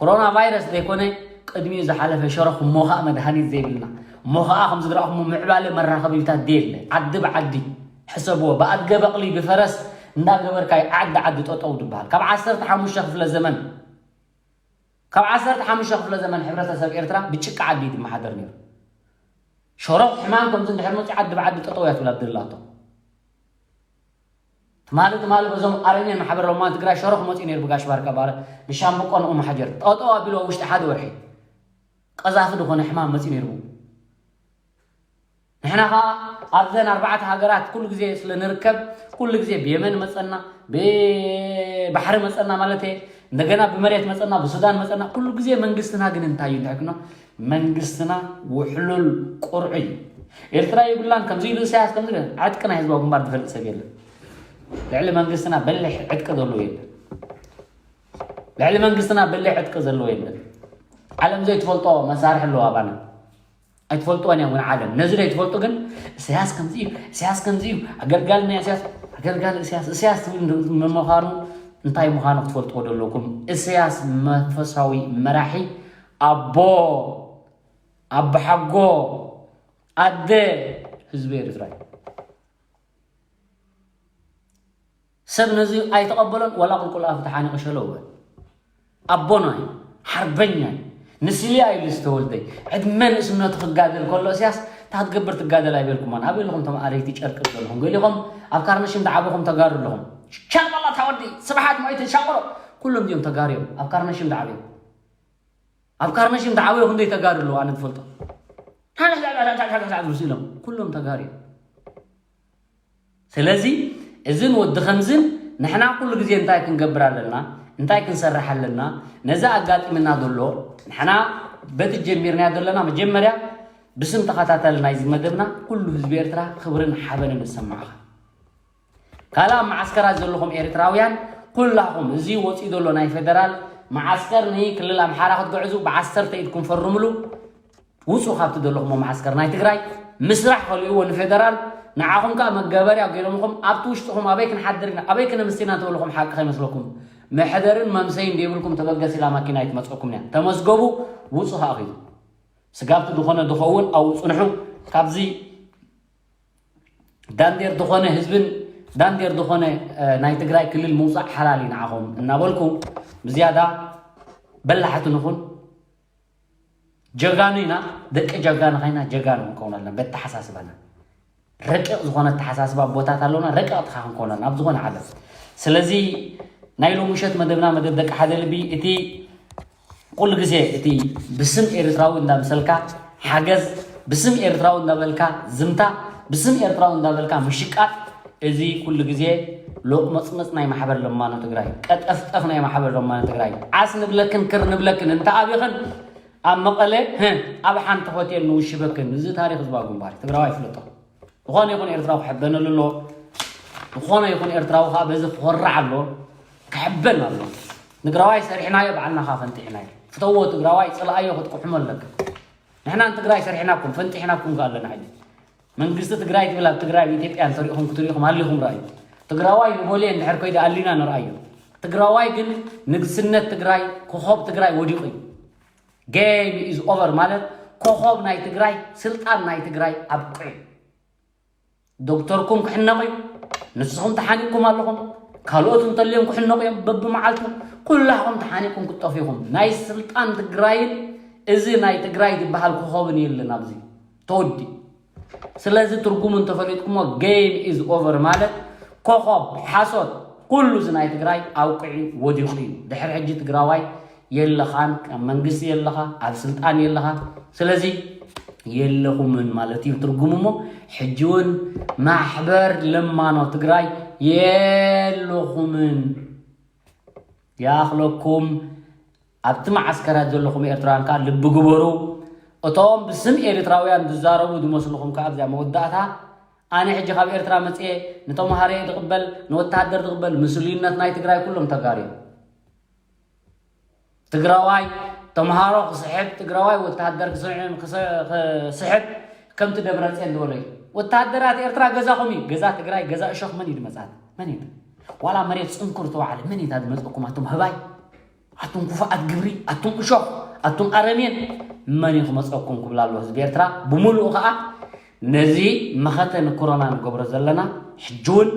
ኮሮና ቫይረስ ዘይኮነ ቅድሚኡ ዝሓለፈ ሸረኽ እሞ ከዓ መድሃኒት ዘይብልና፣ እሞ ከዓ ከምዚ ዝረእኹሞ ምዕባለ መራኸቢታት ደየለ። ዓዲ ብዓዲ ሕሰብዎ። ብኣድገ በቕሊ ብፈረስ እንዳገበርካ እዩ ዓዲ ዓዲ ጠጠው ዝበሃል። ካብ ዓሰርተ ሓሙሽተ ክፍለ ዘመን ካብ ዓሰርተ ሓሙሽተ ክፍለ ዘመን ሕብረተሰብ ኤርትራ ብጭቃ ዓዲ እዩ ዝመሓደር ነይሩ። ሸረኽ ሕማም ከምዚ እንድሕር መፅዩ ዓዲ ብዓዲ ጠጠው እያ ትብል ኣብደላቶ። ትማሊ ትማሊ በዞም ኣረሜን ማሕበር ለማን ትግራይ ሸረኽ መፅዩ ነይሩ ብጋሽ ባርካ ባረ ብሻምብቆ ንኡ መሓጀር ጠጠው ኣቢሉ ኣብ ውሽጢ ሓደ ወርሒ ቀዛፊ ዝኾነ ሕማም መፅዩ ነይሩ። ንሕና ከዓ ኣብዘን ኣርባዕተ ሃገራት ኩሉ ግዜ ስለ ንርከብ ኩሉ ግዜ ብየመን መፀና ብባሕሪ መፀና ማለት እንደገና ብመሬት መፀና ብሱዳን መፀና ኩሉ ግዜ መንግስትና ግን እንታይ እዩ እንድሕር ክኖ መንግስትና ውሕሉል ቁርዑ እዩ። ኤርትራ ይብላን ከምዚ ኢሉ ኢሳያስ ከምዚ ኢሉ ዕጥቂ ናይ ህዝባዊ ግንባር ዝፈልጥ ሰብ የለን። ልዕሊ መንግስትና በሊሕ ዕጥቂ ዘለዎ የለን። ልዕሊ መንግስትና በሊሕ ዕጥቂ ዘለዎ የለን። ዓለም ዘይትፈልጦ መሳርሒ ኣለዎ ኣባና ኣይትፈልጥዎን እዮም እውን ዓለም ነዚ ዘይትፈልጡ ግን እሳያስ ከምዚ እዩ እሳያስ ከምዚ እዩ ኣገልጋሊ ናይ እሳያስ ኣገልጋሊ እሳያስ እሳያስ ትብል ምምዃኑ እንታይ ምዃኑ ክትፈልጥዎ ዘለኩም። እሳያስ መንፈሳዊ መራሒ ኣቦ ኣቦሓጎ ኣደ ህዝቢ ኤርትራ እዩ። ሰብ ነዚ ኣይተቐበሎን ዋላ ቁልቁል ኣፉ ተሓኒቑ ሸለው በል። ኣቦና እዩ፣ ሓርበኛ እዩ። ንስሊ ኣይሉ ዝተወልደ እዩ። ዕድመ ንእስነቱ ክጋደል ከሎ እስያስ እታ ክትገብር ትጋደል ኣይበልኩማን። ኣበይ ኣለኹም እቶም ኣረይቲ ጨርቂ ዘለኹም? ገሊኹም ኣብ ካርነሽም ዝዓበኹም ተጋሩ ኣለኹም። ሻባላ ታወዲ ስብሓት ሞይተ ሻቆሮ ኩሎም እዮም ተጋሩ እዮም። ኣብ ካርነሽም ዝዓበዩ ኣብ ካርነሽም ዝዓበዩ ክንደይ ተጋሩ ኣለዉ ኣነ ዝፈልጦ። ሓሓሓሓሓሓሓ ኢሎም ኩሎም ተጋሩ እዮም። ስለዚ እዝን ወዲ ከምዝን ንሕና ኩሉ ግዜ እንታይ ክንገብር ኣለና እንታይ ክንሰርሕ ኣለና ነዚ ኣጋጢምና ዘሎ ንሕና በቲ ጀሚርናዮ ዘለና መጀመርያ ብስም ተኸታታሊ ናይዚ መደብና ኩሉ ህዝቢ ኤርትራ ክብርን ሓበንን እሰማዕኻ ካልእ ኣብ መዓስከራት ዘለኹም ኤርትራውያን ኩላኹም እዚ ወፂኡ ዘሎ ናይ ፌደራል መዓስከር ንክልል ኣምሓራ ክትግዕዙ ብዓሰርተ ኢድኩም ፈርምሉ ውፁ ካብቲ ዘለኹሞ መዓስከር ናይ ትግራይ ምስራሕ ከልእዎ ንፌደራል ንዓኹም ከዓ መገበርያ ገይሮምኹም ኣብቲ ውሽጥኹም ኣበይ ክንሓድር ኢና ኣበይ ክነምስቲ ኢና እንተበልኹም ሓቂ ከይመስለኩም መሕደርን መምሰይን ዘይብልኩም ተበገስ ኢላ ማኪና ኣይትመፀኩም እያ ተመዝገቡ ውፁ ከዓ ኪዱ ስጋብቲ ዝኾነ ዝኸውን ኣብኡ ፅንሑ ካብዚ ዳንዴር ዝኾነ ህዝብን ዳንዴር ዝኾነ ናይ ትግራይ ክልል ምውፃእ ሓላል እዩ ንዓኹም እናበልኩ ብዝያዳ በላሕቲ ንኹን ጀጋኑ ኢና ደቂ ጀጋኑ ኸይና ጀጋኑ ክንከውን ኣለና በተሓሳስባና ረቂቕ ዝኾነ ኣተሓሳስባ ኣቦታት ኣለውና ረቀቕቲ ኸዓ ክንከውን ኣለና ኣብ ዝኾነ ዓለም ስለዚ ናይ ሎሚ ምሸት መደብና መደብ ደቂ ሓደ ልቢ እቲ ኩሉ ግዜ እቲ ብስም ኤርትራዊ እንዳምሰልካ ሓገዝ ብስም ኤርትራዊ እንዳበልካ ዝምታ ብስም ኤርትራዊ እንዳበልካ ምሽቃጥ እዚ ኩሉ ግዜ ሎቅመጽመጽ ናይ ማሕበር ለማኖ ትግራይ ቀጠፍጠፍ ናይ ማሕበር ለማኖ ትግራይ ዓስ ንብለክን ክር ንብለክን እንተ ኣቢኽን ኣብ መቐለ ኣብ ሓንቲ ሆቴል ንውሽበክን እዚ ታሪክ ዝባ ግንባር ትግራዋይ ይፍለጦ ዝኾነ ይኹን ኤርትራዊ ክሕበነሉ ኣሎ ዝኾነ ይኹን ኤርትራዊ ከዓ በዚ ክኾርዕ ኣሎ ክሕበን ኣሎ ንግራዋይ ሰሪሕናዮ ባዕልና ከዓ ፈንጢሕናዮ ፍተዎ ትግራዋይ ፅልኣዮ ክትቁሕሞ ኣለካ ንሕና ንትግራይ ሰሪሕናኩም ፈንጢሕናኩም ከዓ ኣለና ሕጂ መንግስቲ ትግራይ ትብል ኣብ ትግራይ ኣብ ኢትዮጵያ እንተሪኢኹም ክትሪኢኹም ኣሊኹም ረኣዩ ትግራዋይ ንቦሌ እንድሕር ኮይደ ኣሊና ንርኣዮ ትግራዋይ ግን ንግስነት ትግራይ ኮኾብ ትግራይ ወዲቑ እዩ game is over ማለት ኮኾብ ናይ ትግራይ ስልጣን ናይ ትግራይ ኣብቂዑ ዶክተርኩም ክሕነቕ እዩ ንስኹም ተሓኒቕኩም ኣለኹም ካልኦት እንተልዮም ክሕነቑ እዮም በብመዓልቱ ኩላኹም ተሓኒቕኩም ክትጠፉ ኢኹም ናይ ስልጣን ትግራይን እዚ ናይ ትግራይ ዝበሃል ኮኾብን የለን ኣብዚ ተወዲ ስለዚ ትርጉሙ እንተፈሊጥኩሞ game is over ማለት ኮኾብ ሓሶት ኩሉ እዚ ናይ ትግራይ ኣብቂዑ ወዲቑ እዩ ድሕሪ ሕጂ ትግራዋይ የለኻን ኣብ መንግስቲ የለኻ ኣብ ስልጣን የለኻ ስለዚ የለኹምን ማለት እዩ ትርጉሙ እሞ ሕጂ እውን ማሕበር ለማኖ ትግራይ የለኹምን ይኣኽለኩም ኣብቲ መዓስከራት ዘለኹም ኤርትራውያን ከዓ ልቢ ግበሩ እቶም ብስም ኤርትራውያን ዝዛረቡ ዝመስልኹም ከዓ ኣብዚኣ መወዳእታ ኣነ ሕጂ ካብ ኤርትራ መፅኤ ንተምሃሮ ዝቕበል ንወታሃደር ዝቕበል ምስሉይነት ናይ ትግራይ ኩሎም ተጋሩ እዮም ትግራዋይ ተምሃሮ ክስሕብ ትግራዋይ ወታሃደር ክስሕብ ከምቲ ደብረፅዮን ዝበሎ እዩ ወታሃደራት ኤርትራ ገዛኹም እዩ ገዛ ትግራይ ገዛ እሾኽ መን እዩ ድመፅኣት መን እዩ ዋላ መሬት ጽንኩር ተባዕለ፣ መን እዩ ዝመጸኩም ኣቱም ህባይ? ኣቱም ክፉኣት ግብሪ፣ ኣቱም እሾኽ፣ ኣቱም ኣረሜን፣ መን እዩ ክመጸኩም ክብል ኣሎ ህዝቢ ኤርትራ ብምሉኡ። ከኣ ነዚ መኸተ ንኮሮና ንገብሮ ዘለና ሕጂ እውን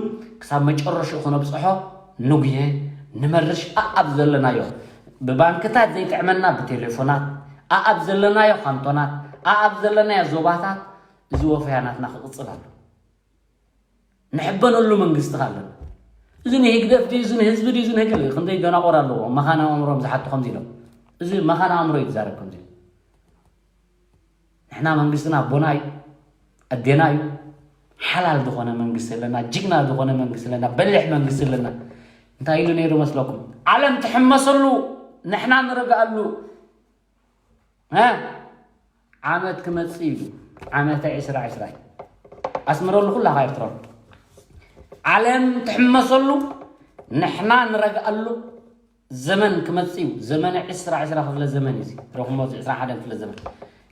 ክሳብ መጨረሽኡ ክነብጽሖ ንጉየ፣ ንመርሽ። ኣኣብ ዘለናዮ፣ ብባንክታት ዘይጥዕመና ብቴሌፎናት፣ ኣኣብ ዘለናዮ ካንቶናት፣ ኣኣብ ዘለናዮ ዞባታት፣ እዚ ወፈያ ናትና ክቕጽል ኣሎ። ንሕበነሉ መንግስቲ ኣለና። እዚ ንህግደፍ ድዩ፣ እዚ ንህዝቢ ድዩ፣ እዚ ንህግደፍ፣ ክንደይ ደናቆር ኣለዎ። መኻን ኣእምሮም ዝሓቱ ከምዚ ኢሎም፣ እዚ መኻን ኣእምሮ እዩ ዝዛረብ ከምዚ ኢሉ። ንሕና መንግስትና ኣቦና እዩ፣ ኣዴና እዩ። ሓላል ዝኾነ መንግስቲ ኣለና፣ ጅግና ዝኾነ መንግስቲ ኣለና፣ በሊሕ መንግስቲ ኣለና። እንታይ ኢሉ ነይሩ መስለኩም? ዓለም ትሕመሰሉ፣ ንሕና ንረግኣሉ። እ? ዓመት ክመጽእ እዩ። ዓመተ ዕስራ ዕስራ እዩ። ኣስምረሉ ኩላኻ ኤርትራዊ። ዓለም ትሕመሰሉ፣ ንሕና ንረግኣሉ ዘመን ክመጽእ እዩ። ዘመነ ዕስራ ዕስራ ክፍለ ዘመን እዩ እዚ። ረኹሞ እዚ ዕስራ ሓደ ክፍለ ዘመን።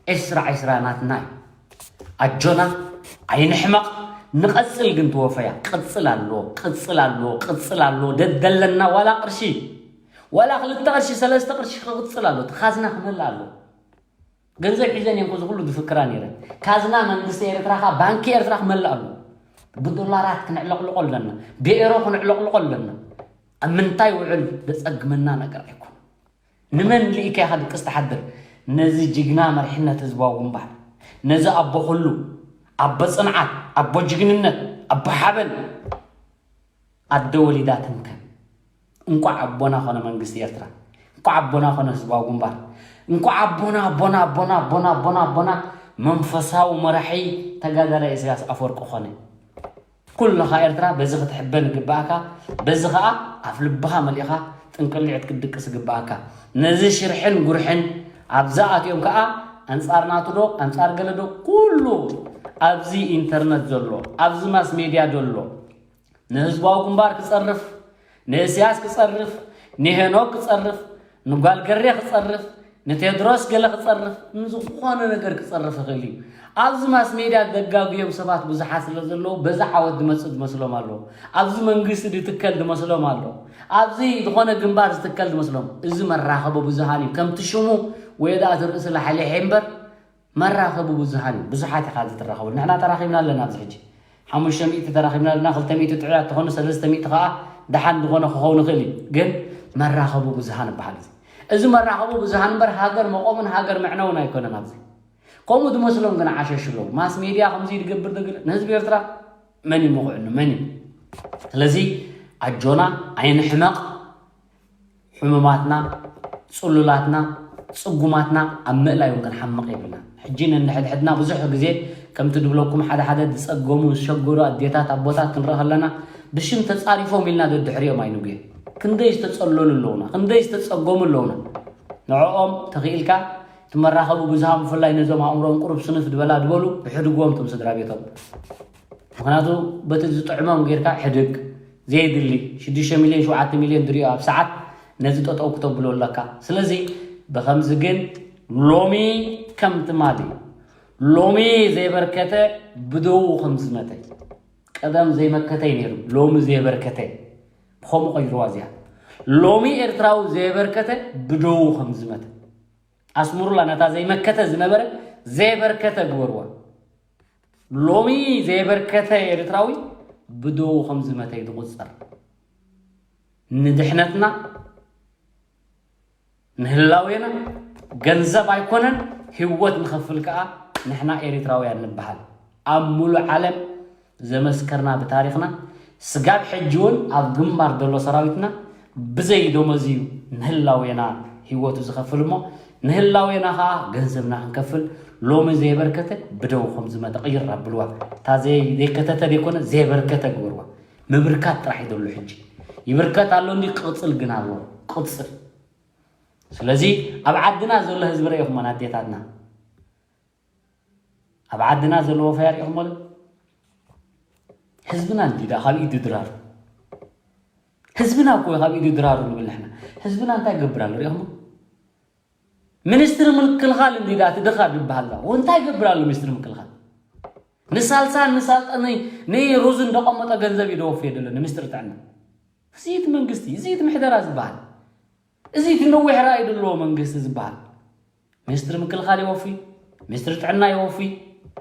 ዕስራ ዕስራ ናትና እዩ። ኣጆና ኣይንሕመቕ፣ ንቐጽል ግን ትወፈያ። ቅጽል ኣሎ፣ ቅጽል ኣሎ፣ ቅጽል ኣሎ። ደደለና ዋላ ቅርሺ፣ ዋላ ክልተ ቅርሺ፣ ሰለስተ ቅርሺ ክቕጽል ኣሎ። እቲ ካዝና ክመልእ ኣሎ። ገንዘብ ሒዘን እየን እዚ ኩሉ ዝፍክራ ነይረን። ካዝና መንግስቲ ኤርትራ፣ ከኣ ባንኪ ኤርትራ ክመልእ ኣሎ። ብዶላራት ክንዕለቕልቆ ኣለና፣ ብኤሮ ክንዕለቕልቆ ኣለና። ኣብ ምንታይ ውዕል ዘጸግመና ነገር ኣይኮነን። ንመን ልኢካ ኢኻ ድቅስ ትሓድር? ነዚ ጅግና መሪሕነት ህዝባዊ ግንባር፣ ነዚ ኣቦ ኩሉ፣ ኣቦ ጽንዓት፣ ኣቦ ጅግንነት፣ ኣቦ ሓበን፣ ኣደ ወሊዳ ትምከን። እንኳዕ ኣቦና ኮነ መንግስቲ ኤርትራ፣ እንኳዕ ኣቦና ኮነ ህዝባዊ ግንባር፣ እንኳዕ ኣቦና ኣቦና ኣቦና ኣቦና ኣቦና ኣቦና መንፈሳዊ መራሒ ተጋዳላይ ኢሳያስ ኣፈወርቂ ኮነ። ኩልኻ ኤርትራ በዚ ክትሕበን ይግባእካ። በዚ ኸኣ ኣፍ ልብኻ መሊእኻ ጥንቅሊዕት ክትድቅስ ይግባእካ። ነዚ ሽርሕን ጉርሕን ኣብዛ ኣትዮም ከኣ ኣንጻር ናቱ ዶ ኣንጻር ገለ ዶ ኩሉ ኣብዚ ኢንተርነት ዘሎ፣ ኣብዚ ማስ ሜድያ ዘሎ፣ ንህዝባዊ ግንባር ክጸርፍ፣ ንእስያስ ክጸርፍ፣ ንሄኖክ ክጸርፍ፣ ንጓል ገሬ ክጸርፍ፣ ንቴድሮስ ገለ ክጸርፍ፣ ንዝኾነ ነገር ክጸርፍ ይኽእል እዩ። ኣብዚ ማስ ሜድያ ዘጋግዮም ሰባት ብዙሓት ስለ ዘለዉ፣ በዚ ዓወት ዝመጽእ ዝመስሎም ኣለዉ። ኣብዚ መንግስቲ ዝትከል ዝመስሎም ኣለዉ። ኣብዚ ዝኾነ ግንባር ዝትከል ዝመስሎም። እዚ መራኸቢ ብዙሃን እዩ። ከምቲ ሽሙ ወይ ደኣ እቲ ርእሲ ላሕሊሐ እምበር፣ መራኸቢ ብዙሃን እዩ። ብዙሓት ኢኻ እዚ ትራኸቡ። ንሕና ተራኺብና ኣለና ኣብዚ ሕጂ። ሓሙሽተ ሚእቲ ተራኺብና ኣለና፣ ክልተ ሚእቲ ጥዑያት ትኾኑ፣ ሰለስተ ሚእቲ ከኣ ደሓን ዝኾነ ክኸውን ይኽእል እዩ። ግን መራኸቢ ብዙሃን ይበሃል እዚ። እዚ መራኸቢ ብዙሃን እምበር ሃገር መቆምን ሃገር መዕነውን ኣይኮነን ኣብዚ። ከምኡ ዝመስሎም ግን ዓሸሽ ኣለዉ። ማስ ሜድያ ከምዚ ድገብር፣ ድግል ንህዝቢ ኤርትራ መን እዩ ምኹዕኑ? መን እዩ? ስለዚ ኣጆና ኣይንሕመቕ። ሕሙማትና፣ ጽሉላትና፣ ጽጉማትና ኣብ ምእላይ እውን ክንሓምቕ የብልና። ሕጂ ነንሕድሕድና ብዙሕ ግዜ ከምቲ ድብለኩም ሓደ ሓደ ዝጸገሙ፣ ዝሸገሩ ኣዴታት፣ ኣቦታት ክንርኢ ከለና ብሽም ተጻሪፎም ኢልና ደድሕሪኦም ኣይንጉየ። ክንደይ ዝተጸለሉ ኣለዉና፣ ክንደይ ዝተጸገሙ ኣለዉና። ንዕኦም ተኽኢልካ እቲ መራኸቢ ብዙሃን ብፍላይ ነዞም ኣእምሮኦም ቁሩብ ስንፍ ዝበላ ዝበሉ እሕድግዎም እቶም ስድራ ቤቶም። ምኽንያቱ በቲ ዝጥዕሞም ጌርካ ሕድግ፣ ዘየድሊ ሽዱሽተ ሚልዮን ሸውዓተ ሚልዮን ድሪኦ ኣብ ሰዓት ነዚ ጠጠው ክተብሎ ኣለካ። ስለዚ ብኸምዚ ግን ሎሚ ከም ትማሊ ሎሚ ዘይበርከተ ብደዉ ከም ዝመተ፣ ቀደም ዘይመከተ እዩ ነይሩ፣ ሎሚ ዘይበርከተ ብኸምኡ ቀይርዋ እዚኣ። ሎሚ ኤርትራዊ ዘይበርከተ ብደዉ ከም ዝመተ ኣስምሩላ። ነታ ዘይመከተ ዝነበረ ዘይበርከተ ግበርዋ። ሎሚ ዘይበርከተ ኤርትራዊ ብደዉ ከም ዝመተ እዩ ዝቑጸር። ንድሕነትና፣ ንህላዌና ገንዘብ ኣይኮነን፣ ህይወት ንኸፍል ከኣ ንሕና ኤርትራውያን ንበሃል። ኣብ ሙሉእ ዓለም ዘመስከርና ብታሪኽና፣ ስጋብ ሕጂ እውን ኣብ ግንባር ዘሎ ሰራዊትና ብዘይ ደሞዝ እዩ ንህላዌና ህይወቱ ዝኸፍል እሞ፣ ንህላዌና ከኣ ገንዘብና ክንከፍል፣ ሎሚ ዘየበርከተ ብደው ከም ዝመተ ቅይር ኣብልዋ። እታ ዘይ-፣ ዘይከተተ ዘይኮነ ዘየበርከተ ግበርዋ። ምብርካት ጥራሕ እዩ ዘሎ ሕጂ። ይብርከት ኣሎ እንዲ ቅጽል ግን ኣሎ። ቅጽል። ስለዚ ኣብ ዓድና ዘሎ ህዝቢ ረኢኹሞ ኣዴታትና። ኣብ ዓድና ዘሎ ወፈያ ሪኢኹሞ ዶ? ህዝብና እንዲ ደኣ ካብ ኢዱ ድራሩ። ህዝብና እኮ እዩ ካብ ኢዱ ድራሩ ንብል ንሕና። ህዝብና እንታይ ይገብር ኣሎ ሪኢኹሞ? ሚኒስትሪ ምክልኻል እንዲ ደኣ እቲ ድኻ ዝበሃል ደኣ። እንታይ ይገብር ኣሎ ሚኒስትሪ ምክልኻል? ንሳልሳን ንሳልጠ-፣ ን-፣ ንሩዝ እንደቐመጠ ገንዘብ እዩ ደወፍዮ ዘሎ ንሚኒስትሪ ጥዕና። እዚ እቲ መንግስቲ፣ እዚ እቲ ምሕደራ ዝበሃል፣ እዚ እቲ ነዊሕ ራእይ ዘለዎ መንግስቲ ዝበሃል፣ ሚኒስትሪ ምክልኻል ይወፊ፣ ሚኒስትሪ ጥዕና ይወፊ፣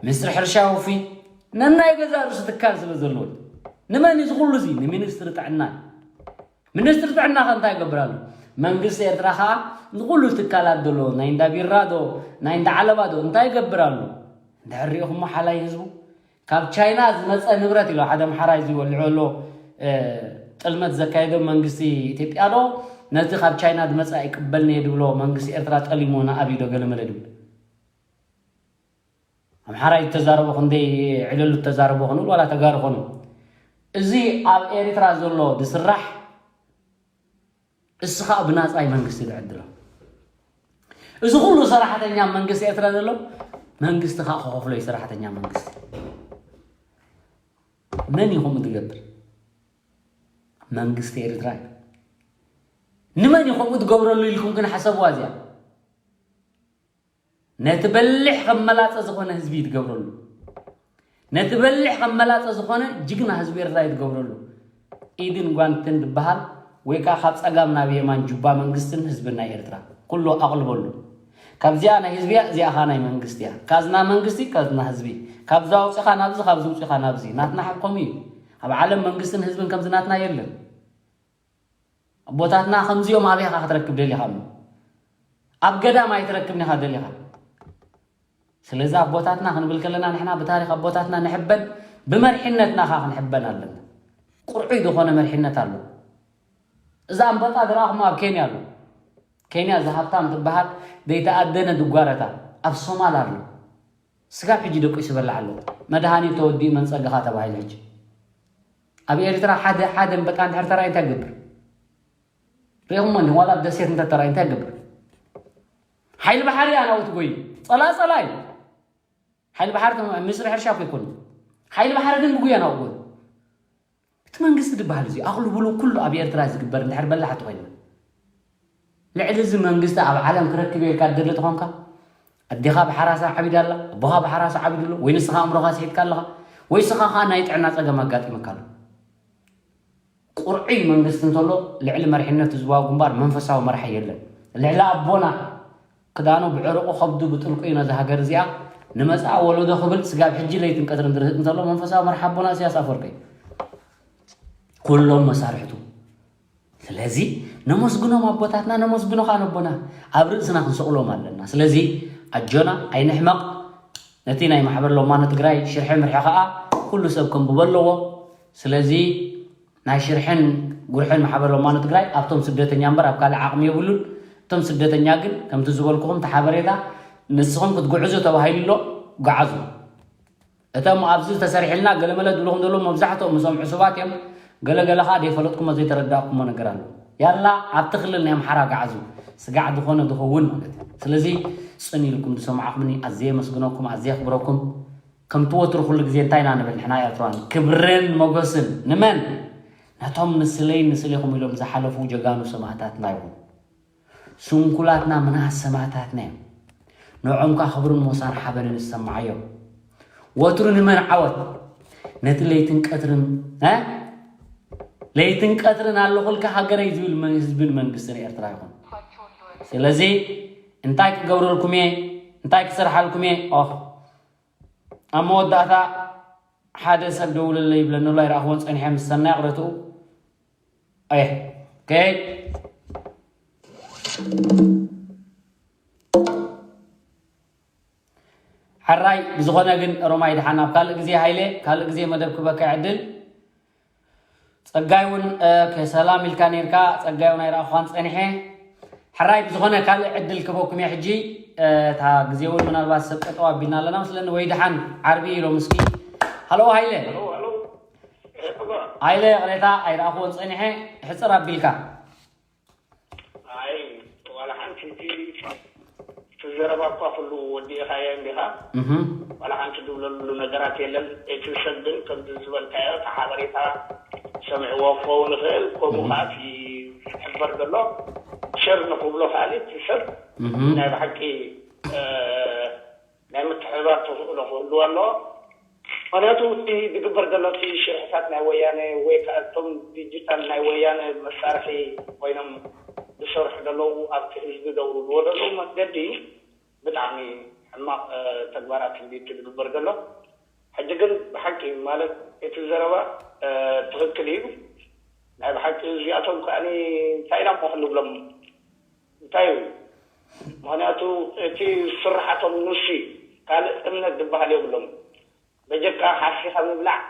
ሚኒስትሪ ሕርሻ ይወፊ። ነናይ ገዛ ርእሱ ትካል ስለ ዘለዎ፣ ንመን እዩ እዚ ኩሉ እዚ? ንሚኒስትሪ ጥዕና። ሚኒስትሪ ጥዕና ከ እንታይ ይገብር ኣሎ? መንግስቲ ኤርትራ ከዓ ንኩሉ ትካላት ዘሎ፣ ናይ እንዳ ቢራ ዶ፣ ናይ እንዳ ዓለባ ዶ፣ እንታይ ይገብር ኣሎ? እንድሕር ሪኢኹሞ ሓላይ ህዝቡ፣ ካብ ቻይና ዝመፀ ንብረት ኢሎ ሓደ ኣምሓራይ እዚ ወልዖ ኣሎ። ጥልመት ዘካየዶ መንግስቲ ኢትዮጵያ ዶ ነቲ ካብ ቻይና ዝመፀ ኣይቅበልን እየ ድብሎ መንግስቲ ኤርትራ ጠሊሙ ንኣብይ ዶ ገለመለ ድብል? ኣምሓራይ ዝተዛረቦ ክንደይ ዕለሉ ዝተዛረቦ ክንብል ዋላ ተጋሩ ኮኑ፣ እዚ ኣብ ኤርትራ ዘሎ ዝስራሕ እሱ ከዓ ብናፃይ መንግስቲ ዝዕድሎ። እዚ ኩሉ ሰራሕተኛ መንግስቲ ኤርትራ ዘሎ መንግስቲ ከዓ ክኸፍሎ እዩ። ሰራሕተኛ መንግስቲ መን እዩ ከምኡ ዝገብር? መንግስቲ ኤርትራ እዩ። ንመን እዩ ከምኡ ዝገብረሉ ኢልኩም ግን ሓሰብዋ እዚኣ። ነቲ በሊሕ ከም መላፀ ዝኾነ ህዝቢ እዩ ዝገብረሉ። ነቲ በሊሕ ከም መላፀ ዝኾነ ጅግና ህዝቢ ኤርትራ እዩ ዝገብረሉ። ኢድን ጓንትን ዝበሃል ወይ ከዓ ካብ ፀጋም ናብ የማን ጁባ መንግስትን ህዝብን ናይ ኤርትራ ኩሉ ኣቕልበሉ። ካብዚኣ ናይ ህዝቢ እያ፣ እዚኣ ኸዓ ናይ መንግስቲ እያ። ካዝና መንግስቲ፣ ካዝና ህዝቢ። ካብዚ ኣውፂኻ ናብዚ፣ ካብዚ ውፂኻ ናብዚ። ናትና ሓቆም እዩ። ኣብ ዓለም መንግስትን ህዝብን ከምዚ ናትና የለን። ኣቦታትና ከምዚኦም ኣበይ ኢኻ ክትረክብ ደሊኻ እሞ? ኣብ ገዳም ኣይትረክብን ኢኻ ደሊኻ። ስለዚ ኣቦታትና ክንብል ከለና ንሕና ብታሪኽ ኣቦታትና ንሕበን፣ ብመሪሕነትና ኸዓ ክንሕበን ኣለና። ቁርዑይ ዝኾነ መሪሕነት ኣሎ። እዛ ኣንበጣ ዝረኣኹሞ ኣብ ኬንያ ኣሎ። ኬንያ እዛ ሃብታም ትበሃል ዘይተኣደነ ድጓረታ ኣብ ሶማል ኣሎ። ስጋብ ሕጂ ደቂሱ ይበልዕ ኣሎ። መድሃኒት ተወዲኡ መንፀግኻ ተባሂሉ ሕጂ። ኣብ ኤርትራ ሓደ፣ ሓደ ኣንበጣ እንድሕር ተራእዩ እንታይ ይገብር? ሪኢኹሞ እንዲኹም ዋላ ኣብ ደሴት እንተ ተራእዩ እንታይ ይገብር? ሓይሊ ባሕሪ ኣናብኡ ትጎዩ። ጸላጸላ እዩ። ሓይሊ ባሕሪ ከም ሚኒስትሪ ሕርሻ እኮ ኣይኮኑን። ሓይሊ ባሕሪ ግን ብጉያ ናብኡ ጎዩ። እቲ መንግስቲ ዝበሃል እዚ ኣቕልብሉ ኩሉ ኣብ ኤርትራ ዝግበር እንድሕር በላሕቲ ኮይንና። ልዕሊ እዚ መንግስቲ ኣብ ዓለም ክረክብ ኢልካ ትደሊ ተኾንካ፣ ኣዴኻ ብሓራሳ ዓቢዳ ኣላ፣ ኣቦኻ ብሓራሳ ዓቢዱ ኣሎ፣ ወይ ንስኻ ኣእምሮኻ ስሒትካ ኣለኻ፣ ወይ ስኻ ኸኣ ናይ ጥዕና ጸገም ኣጋጢሙካ ኣሎ። ቁርዒ መንግስቲ እንተሎ ልዕሊ መሪሕነት ህዝባዊ ግንባር መንፈሳዊ መራሒ የለን። ልዕሊ ኣቦና ክዳኑ ብዕርቁ ከብዱ ብጥልቁ እዩ ነዛ ሃገር እዚኣ ንመጻኢ ወለዶ ክብል ስጋብ ሕጂ ለይትን ቀትርን ዝርህጥ እንተሎ መንፈሳዊ መራሒ ኣቦና ኢሳያስ ኣፈወርቂ እዩ። ኩሎም መሳርሕቱ። ስለዚ ነመስግኖም ኣቦታትና፣ ነመስግኖ ኸኣ ነቦና ኣብ ርእስና ክንሰቕሎም ኣለና። ስለዚ ኣጆና ኣይንሕመቕ። ነቲ ናይ ማሕበር ሎማኖ ትግራይ ሽርሒ ምርሒ ኸኣ ኩሉ ሰብ ከንብቦ ኣለዎ። ስለዚ ናይ ሽርሕን ጉርሕን ማሕበር ሎማኖ ትግራይ ኣብቶም ስደተኛ እምበር ኣብ ካልእ ዓቕሚ የብሉን። እቶም ስደተኛ ግን ከምቲ ዝበልኩኹም እቲ ሓበሬታ ንስኹም ክትጉዕዙ ተባሂሉ ኣሎ፣ ጉዓዙ። እቶም ኣብዚ ተሰሪሕልና ገለመለ ዝብልኹም ዘለዉ መብዛሕትኦም ምስኦም ዕሱባት እዮም። ገለገለ ኸዓ ዘይፈለጥኩሞ ዘይተረዳእኩሞ ነገር ኣሎ። ያላ ኣብቲ ክልል ናይ ኣምሓራ ገዓዙ ስጋዕ ዝኾነ ዝኸውን ማለት እዩ። ስለዚ ጽን ኢልኩም ዝሰማዕኩምኒ ኣዝየ የመስግነኩም፣ ኣዝየ የኽብረኩም። ከምቲ ወትሩ ኩሉ ግዜ እንታይ ኢና ንብል ንሕና ኤርትራውያን? ክብርን ሞገስን ንመን? ነቶም ንስለይን ንስሌኹም ኢሎም ዝሓለፉ ጀጋኑ ሰማእታትና ይኹን። ስንኩላትና ምንኣስ ሰማእታትና እዮም። ንዖም ከኣ ክብርን ሞሳን ሓበንን ዝሰማዓዮም። ወትሩ ንመን ዓወት? ነቲ ለይትን ቀትርን፣ እ? ለይትን ቀትርን ኣለኹልካ ሃገረይ ዝብል መን-፣ ህዝብን መንግስትን ኤርትራ ይኹን። ስለዚ እንታይ ክገብረልኩም እየ? እንታይ ክሰርሓልኩም እየ? ኦኽ። ኣብ መወዳእታ ሓደ ሰብ ደውለለይ ይብለኒ ኣሎ፣ ኣይረኣኽዎን ጸኒሐ ምስ ሰናይ ይቕረትኡ። ኣየ፣ ኦኬ። ሕራይ ብዝኾነ ግን ሮማይ ደሓን ኣብ ካልእ ግዜ ሃይለ፣ ካልእ ግዜ መደብ ክበካ ዕድል። ጸጋይ እውን፣ እ፣ ከ-፣ ሰላም ኢልካ ነይርካ፣ ጸጋይ እውን ኣይረኣኹኻን ጸኒሐ። ሕራይ ብዝኾነ ካልእ ዕድል ክበኩም እየ ሕጂ። እ፣ እታ ግዜ እውን ምናልባት ሰብ ጠጠው ኣቢልና ኣለና መስለኒ፣ ወይ ደሓን ዓርቢ ኢሎም እስኪ። ሃሎ ሃይለ። ሃሎ፣ ሃሎ። እ፣ እባ። ሃይለ ቅሬታ ኣይረኣኹዎን ጸኒሐ፣ ሕጽር ኣቢልካ። ኣይ፣ ዋላ ሓንቲ እቲ፣ እቲ ዘረባ እኳ ኩሉ ወዲእኻዮ እንዲኻ። እህ። ዋላ ሓንቲ ዝብለሉ ነገራት የለን። እቲ ሰብ ግን ከምዚ ዝበልካዮ፣ እቲ ሓበሬታ ሰሚዕዎ ክኸውን ይኽእል። ከምኡ እህ። ከኣ እቲ ዝሕበር ዘሎ ሸር ንኽብሎ ከኣ እቲ ሰብ እህ። ናይ ብሓቂ፣ እ፣ ናይ ምትሕብባር ተኽእሎ ክህልዎ ኣለዎ። ምኽንያቱ እቲ ዝግበር ዘሎ እቲ ሽርሕታት ናይ ወያነ ወይ ከኣ እቶም ዲጂታል ናይ ወያነ መሳርሒ ኮይኖም ዝሰርሑ ዘለዉ ኣብቲ ህዝቢ ደውርድዎ ዘለዉ መንገዲ ብጣዕሚ ሕማቕ ተግባራት እንዲ ዝግበር ዘሎ። ሕጂ ግን ብሓቂ ማለት እቲ ዘረባ ትኽክል እዩ። ናይ ብሓቂ እዚኣቶም ከኣ እንታይ ኢና እሞ ክንብሎም? እንታይ እዩ? ምኽንያቱ እቲ ስርሓቶም ንሱ ካልእ እምነት ዝበሃል የብሎም። በጀካ ሓሲኻ ምብላዕ፣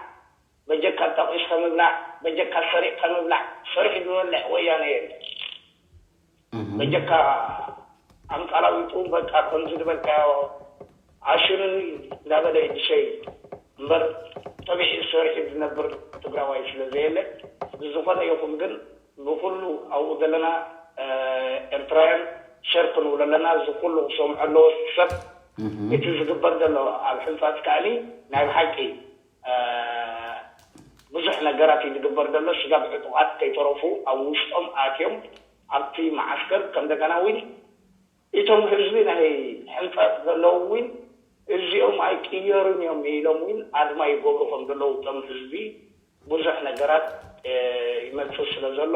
በጀካ ጠቒስካ ምብላዕ፣ በጀካ ሰሪቕካ ምብላዕ፣ ሰሪሑ ዝበልዕ ወያነ የለን። በጀካ ኣንቃላዊጡ በቃ ከምዚ ዝበልካዮ ኣሽኑኒ እንዳበለ ይድሸይ እምበር ተቢዒ ሰሪሑ ዝነብር ትግራዋይ ስለ ዘየለ ብዝኾነ ይኹን ግን ብኩሉ ኣብኡ ዘለና ኤርትራውያን ሸር ክንብሎ ኣለና። እዚ ኩሉ ክሰምዖ ኣለዎ ሰብ እቲ ዝግበር ዘሎ ኣብ ሕንፃት ከኣኒ ናይ ብሓቂ ብዙሕ ነገራት እዩ ዝግበር ዘሎ። ስጋብ ዕጡቓት ከይተረፉ ኣብ ውሽጦም ኣትዮም ኣብቲ መዓስከር ከም እንደገና እውን እቶም ህዝቢ ናይ ሕንፃት ዘለዉ እውን እዚኦም ኣይቅየሩን እዮም ኢሎም እውን ኣድማ ይገብሩ ከም ዘለዉ እቶም ህዝቢ ብዙሕ ነገራት ይመፅእ ስለ ዘሎ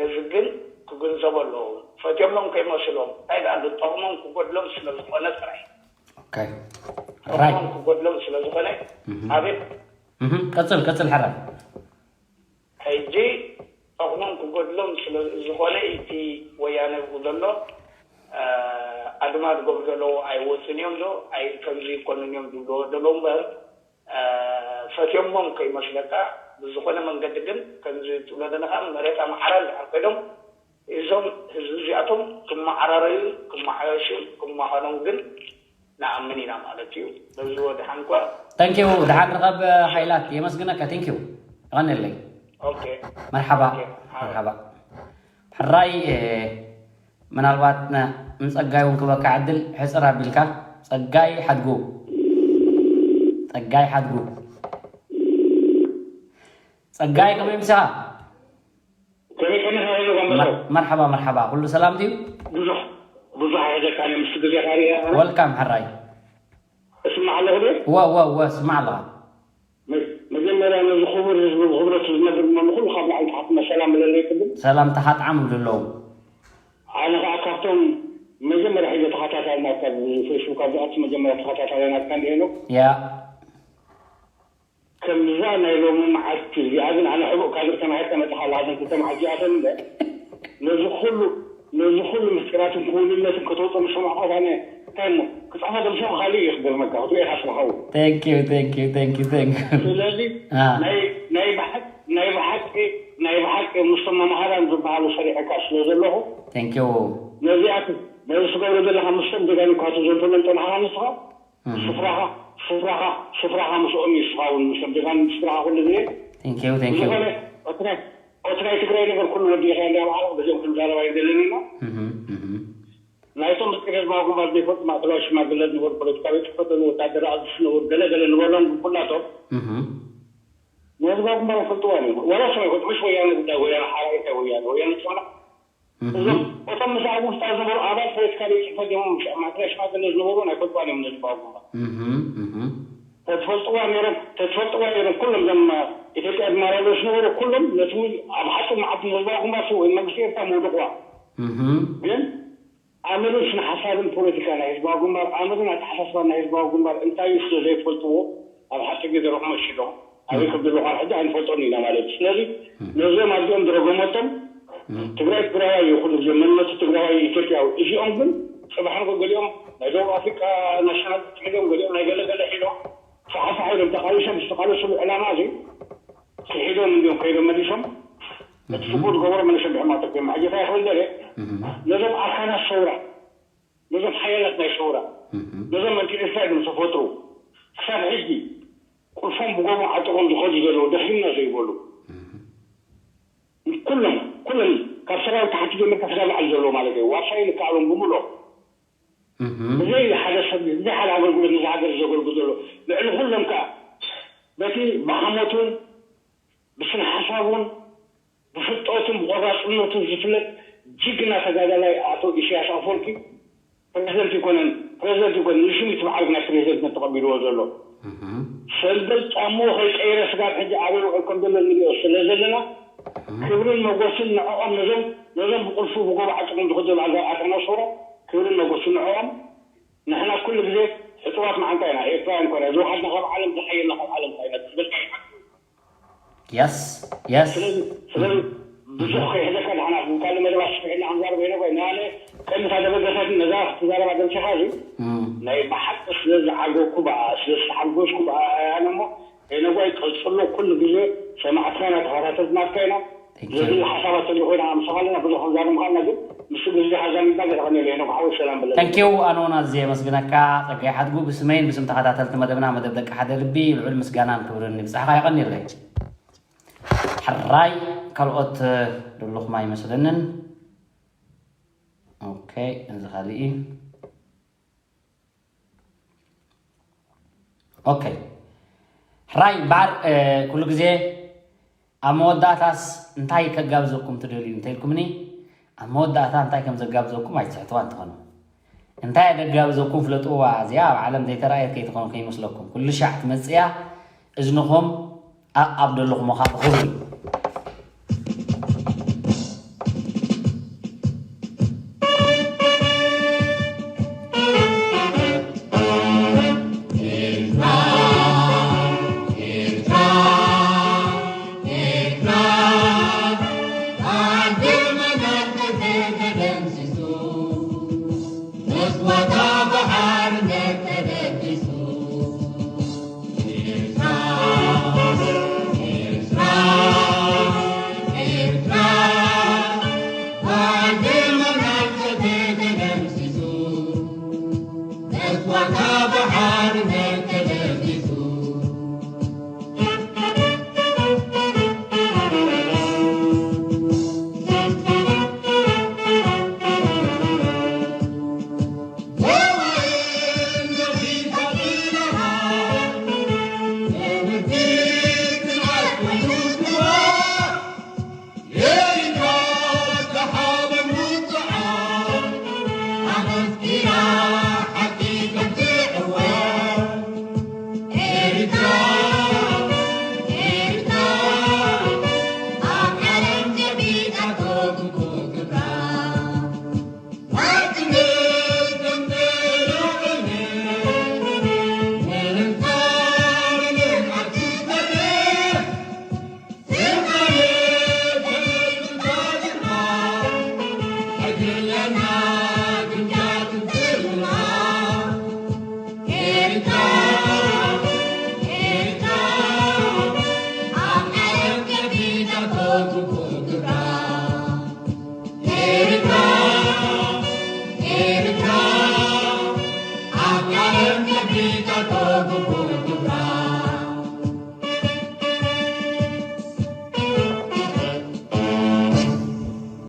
ነዚ ግን ክግንዘቦ ኣለዎም። ፈትዮሞም ከይመስሎም እንታይ ደኣ ዝጠቕሞም ክጎድሎም ስለ ዝኾነ ጥራይ ራይ ክጎድሎም ስለ ዝኾነ ኣቤት ቀፅል ቀፅል ሓራይ ሕጂ ጠቕሞም ክጎድሎም ስለ ዝኾነ እቲ ወያነ ብኡ ዘሎ ኣድማ ዝገብሩ ዘለዉ ኣይወፅን እዮም ዶ ኣይ ከምዚ ይኮኑን እዮም ዝብልዎ ዘለዉ እምበር ፈትዮሞም ከይመስለካ ብዝኾነ መንገዲ ግን ከምዚ ትብሎ ዘለካ መሬት ኣምሓራ እንድሕር ኮይኖም እዞም ህዝቢ እዚኣቶም ክመዓራረዩ ክመሓየሹ ክመሃኖም ግን ንኣምን ኢና ማለት እዩ በዚ ወድሓን እኳ ተንኪው ድሓን ርኸብ ሓይላት የመስግነካ ቴንኪው ይቐንለይ ኦኬ መርሓባ መርሓባ ሕራይ ምናልባት ንፀጋይ እውን ክበካ ዕድል ሕፅር ኣቢልካ ፀጋይ ሓድጉ ፀጋይ ሓድጉ ፀጋይ ከመይ ምሳኻ ከመይ ቀኒኻ ሄኖክ ኣንበሳው መርሓባ መርሓባ ኩሉ ሰላም ድዩ ብዙሕ ብዙሕ ኣይሕዘካን እየ ምስቲ ግዜኻ ሪአ ኣነ ወልካም ሕራይ እስማዕ ኣለኹ ዶ እወ እወ እወ ስማዕ ኣለኻ መ- መጀመርያ ነዚ ክቡር ህዝቢ ብክብረት ዝነብር እሞ ንኩሉ ካብ ላዕሊ ትሓቲ መሰላም እለለይ ቅድም ሰላምታኻ ጥዓም ይብሉ ኣለዉ ኣነ ከዓ ካብቶም መጀመርያ ሒዘ ተኸታታሊ ናትካ ብ- ፌስቡክ ኣብዚኣቱ መጀመርያ ተኸታታሊ ናትካ እንዲ ሄኖክ ያ ከምዛ ናይ ሎሚ መዓልቲ እዚኣ ግን ኣነ ሕቡእ ካድር ተማሂርካ መፅኻ ኣለኻ እዘን ክልተ መዓልቲ እዚኣተን እምበር ነዚ ኩሉ ነዚ ኩሉ ምስጢራትን ክውንነትን ከተውፅኦ ምስ ሰማዕኳስ ኣነ እንታይ እሞ ክፅሕፋ ደምሰኹ ካሊእ እዩ ክገርመካ ክትሪኦ ኢኻ ስለ ሃው thank you thank you thank you thank you ስለዚ አ። ናይ ናይ ብሓቂ ናይ ብሓቂ ናይ ብሓቂ ምስቶም መምሃራን ዝበሃሉ ሰሪሐካ ስለ ዘለኹ thank you ነዚኣት ነዚ ትገብሮ ዘለካ ምስቶም ጀጋኑ እኳ ትዘንተሎም ፀናሕካ ንስኻ ስፍራኻ ስፍራኻ ስፍራኻ ምስኦም እዩ ንስኻ እውን ምስቶም ጀጋኑ ስፍራኻ ኩሉ ግዜ thank you thank you ዝኾነ እቲ ናይ እቲ ናይ ትግራይ ነገር ኩሉ ወዲእኻ እንዳ በዓልካ በዚኦም ክንዛረብ ኣይደለንና እህ፣ እህ። ናይቶም ምስጢር ህዝባዊ ግንባር ዘይፈልጡ ማእከላዊ ሽማግለ ዝነበሩ ፖለቲካዊ ቤት ጽሕፈት ወታደራዊ ኣዛዚ ዝነበሩ ገለ ገለ ንበሎም ግቡላቶም እህ። ንህዝባዊ ግንባር ኣይፈልጥዋን እዮም ወላ ስም ኣይፈልጡ ምሽ ወያነ ጉዳይ ወያነ ሓራ እንታይ ወያነ ወያነ ጽና እዞም እቶም ምስ ኣብ ውሽጣ ዝነበሩ ኣባል ፖለቲካ ቤት ጽሕፈት እዮም ማእከላዊ ሽማግለ ዝነበሩ ኣይፈልጥዋን እዮም ንህዝባዊ ግንባር እህ፣ እህ። ተትፈልጥዋ ነይሮም ተትፈልጥዋ ነይሮም ኩሎም ዘም ኢትዮጵያ ዝመላለሱ ነበሩ ኩሎም ነቲ ኣብ ሓፂር መዓልቲ ንህዝባዊ ግንባር ወይ መንግስቲ ኤርትራ መውድቕዋ እህ። ግን ኣምርን ስነ ሓሳብን ፖለቲካ ናይ ህዝባዊ ግንባር ኣምርን ኣተሓሳስባ ናይ ህዝባዊ ግንባር እንታይ እዩ ስለ ዘይፈልጥዎ ኣብ ሓፂር ግዜ ሮም መሲሎም ኣበይ ከም ዘለኹ ሕጂ ኣይንፈልጦን ኢና ማለት እዩ ስለዚ ነዚኦም ኣዚኦም ዝረገመቶም ትግራይ ትግራዋይ እዩ ኩሉ ግዜ መንነቱ ትግራዋይ እዩ ኢትዮጵያዊ እዚኦም ግን ፅባሕ ንጎ ገሊኦም ናይ ደቡብ ኣፍሪቃ ናሽናል ሒዶም ገሊኦም ናይ ገለገለ ሒዶም ሰሓ ሰሓ ኢሎም ተቃሊሶም ዝተቃለስሉ ዕላማ እዚ ክሒዶም እንዲዮም ከይዶም መሊሶም እቲ ስቡር ዝገበሩ መሊሶም ብሕማቅ ተኪኦም ሕጂ እንታይ ክብል ደልየ ነዞም ኣርካናት ሰውራ ነዞም ሓያላት ናይ ሰውራ ነዞም መንጢ ኤርትራ ኢሎም ዝተፈጥሩ ክሳብ ሕጂ ቁልፎም ብጎቦም ዓጢቆም ዝኸዱ ዘለዉ ደኺምና ዘይበሉ ኩሎም ኩሎም ካብ ሰራዊት ታሕቲ ጀሚርካ ክሳብ ላዕሊ ዘለዉ ማለት እዩ ዋርሳይ ንከኣሎም ብምልኦም ብዘይ ሓደ ሰብ ብዘይ ሓደ ኣገልግሎት ነዚ ሃገር ዘገልግል ዘሎ ልዕሊ ኩሎም ከዓ በቲ ብሓሞቱን ብስነ ሓሳቡን ብፍልጠቱን ብቆራፅነቱን ዝፍለጥ ጅግና ተጋዳላይ ኣቶ ኢሳያስ ኣፈወርቂ ፕሬዚደንት ይኮነን ፕሬዚደንት ይኮነን ንሽም እቲ መዓርግ ናይ ፕሬዚደንትነት ተቐቢልዎ ዘሎ ሰንደል ጫምኡ ከይቀየረ ስጋብ ሕጂ ኣበይ ውዕል ከም ዘሎ ንሪኦ ስለ ዘለና ክብርን መጎስን ንዕኦም፣ ነዞም ነዞም ብቁልፉ ብጎቦ ዓጢቖም ዝኸዱ ኣዛብኣትና ሽሮ። ክብርን መጎስን ንዕኦም። ንሕና ኩሉ ግዜ ሕጹባት መዓንጣ ኢና፣ ኤርትራውያን ኮና፣ ዝወሓድና ካብ ዓለም፣ ዝሓየልና ካብ ዓለም ኮና ኢና። የስ የስ ስለዚ ስለዚ ብዙሕ ከይሕዘካ፣ ንሕና ካልእ መደባት ስፍሕ ኢልና ክንዛረብ ኢና። ወይ ናለ ከምታ ደበገሰትን ነዛ ክትዛረባ ደምሲኻ እዚ ናይ ብሓቂ ስለ ዝዓገኩ ብኣ፣ ስለ ዝተሓጎስኩ ብኣ እያ እሞ፣ ነጓይ ቀጽሎ። ኩሉ ግዜ ሰማዕትካ ኢና፣ ተኸታተልቲ ናትካ ኢና። Thank you. ዝብል ሓሳባት ተልዩ ኮይና ምሳኻ ኣለና፣ ብዙሕ ክንዛረብ ምኻልና፣ ግን ምስ ግዜ ሓዛሚድና ገለ ከነለ። ነጓ ሓወይ ሰላም ብለኒ። Thank you ኣኖና፣ ኣዝየ የመስግነካ። ጸጋይ ሓድጉ ብስመይን ብስም ተኸታተልቲ መደብና፣ መደብ ደቂ ሓደ ልቢ፣ ልዑል ምስጋናን ክብርን ይብጻሕኻ። የቐንየለይ። ሕራይ ካልኦት ድልኹም ኣይመስለንን። ኦኬ፣ እዚ ካልእ እዩ። ኦኬ፣ ሕራይ እምበኣር፣ እ፣ ኩሉ ግዜ ኣብ መወዳእታስ እንታይ ከጋብዘኩም ትደልዩ እንተኢልኩምኒ፣ ኣብ መወዳእታ እንታይ ከም ዘጋብዘኩም ኣይትስሕትዋ እንተኾኑ። እንታይ እየ ደጋብዘኩም ፍለጥዋ፣ እዚኣ ኣብ ዓለም ዘይተራእየት ከይትኾን ከይመስለኩም። ኩሉ ሻዕ ትመጽእ እያ፣ እዝንኹም ኣብ ኣብ ደለኹም ኸዓ ትኽብሩ እዩ።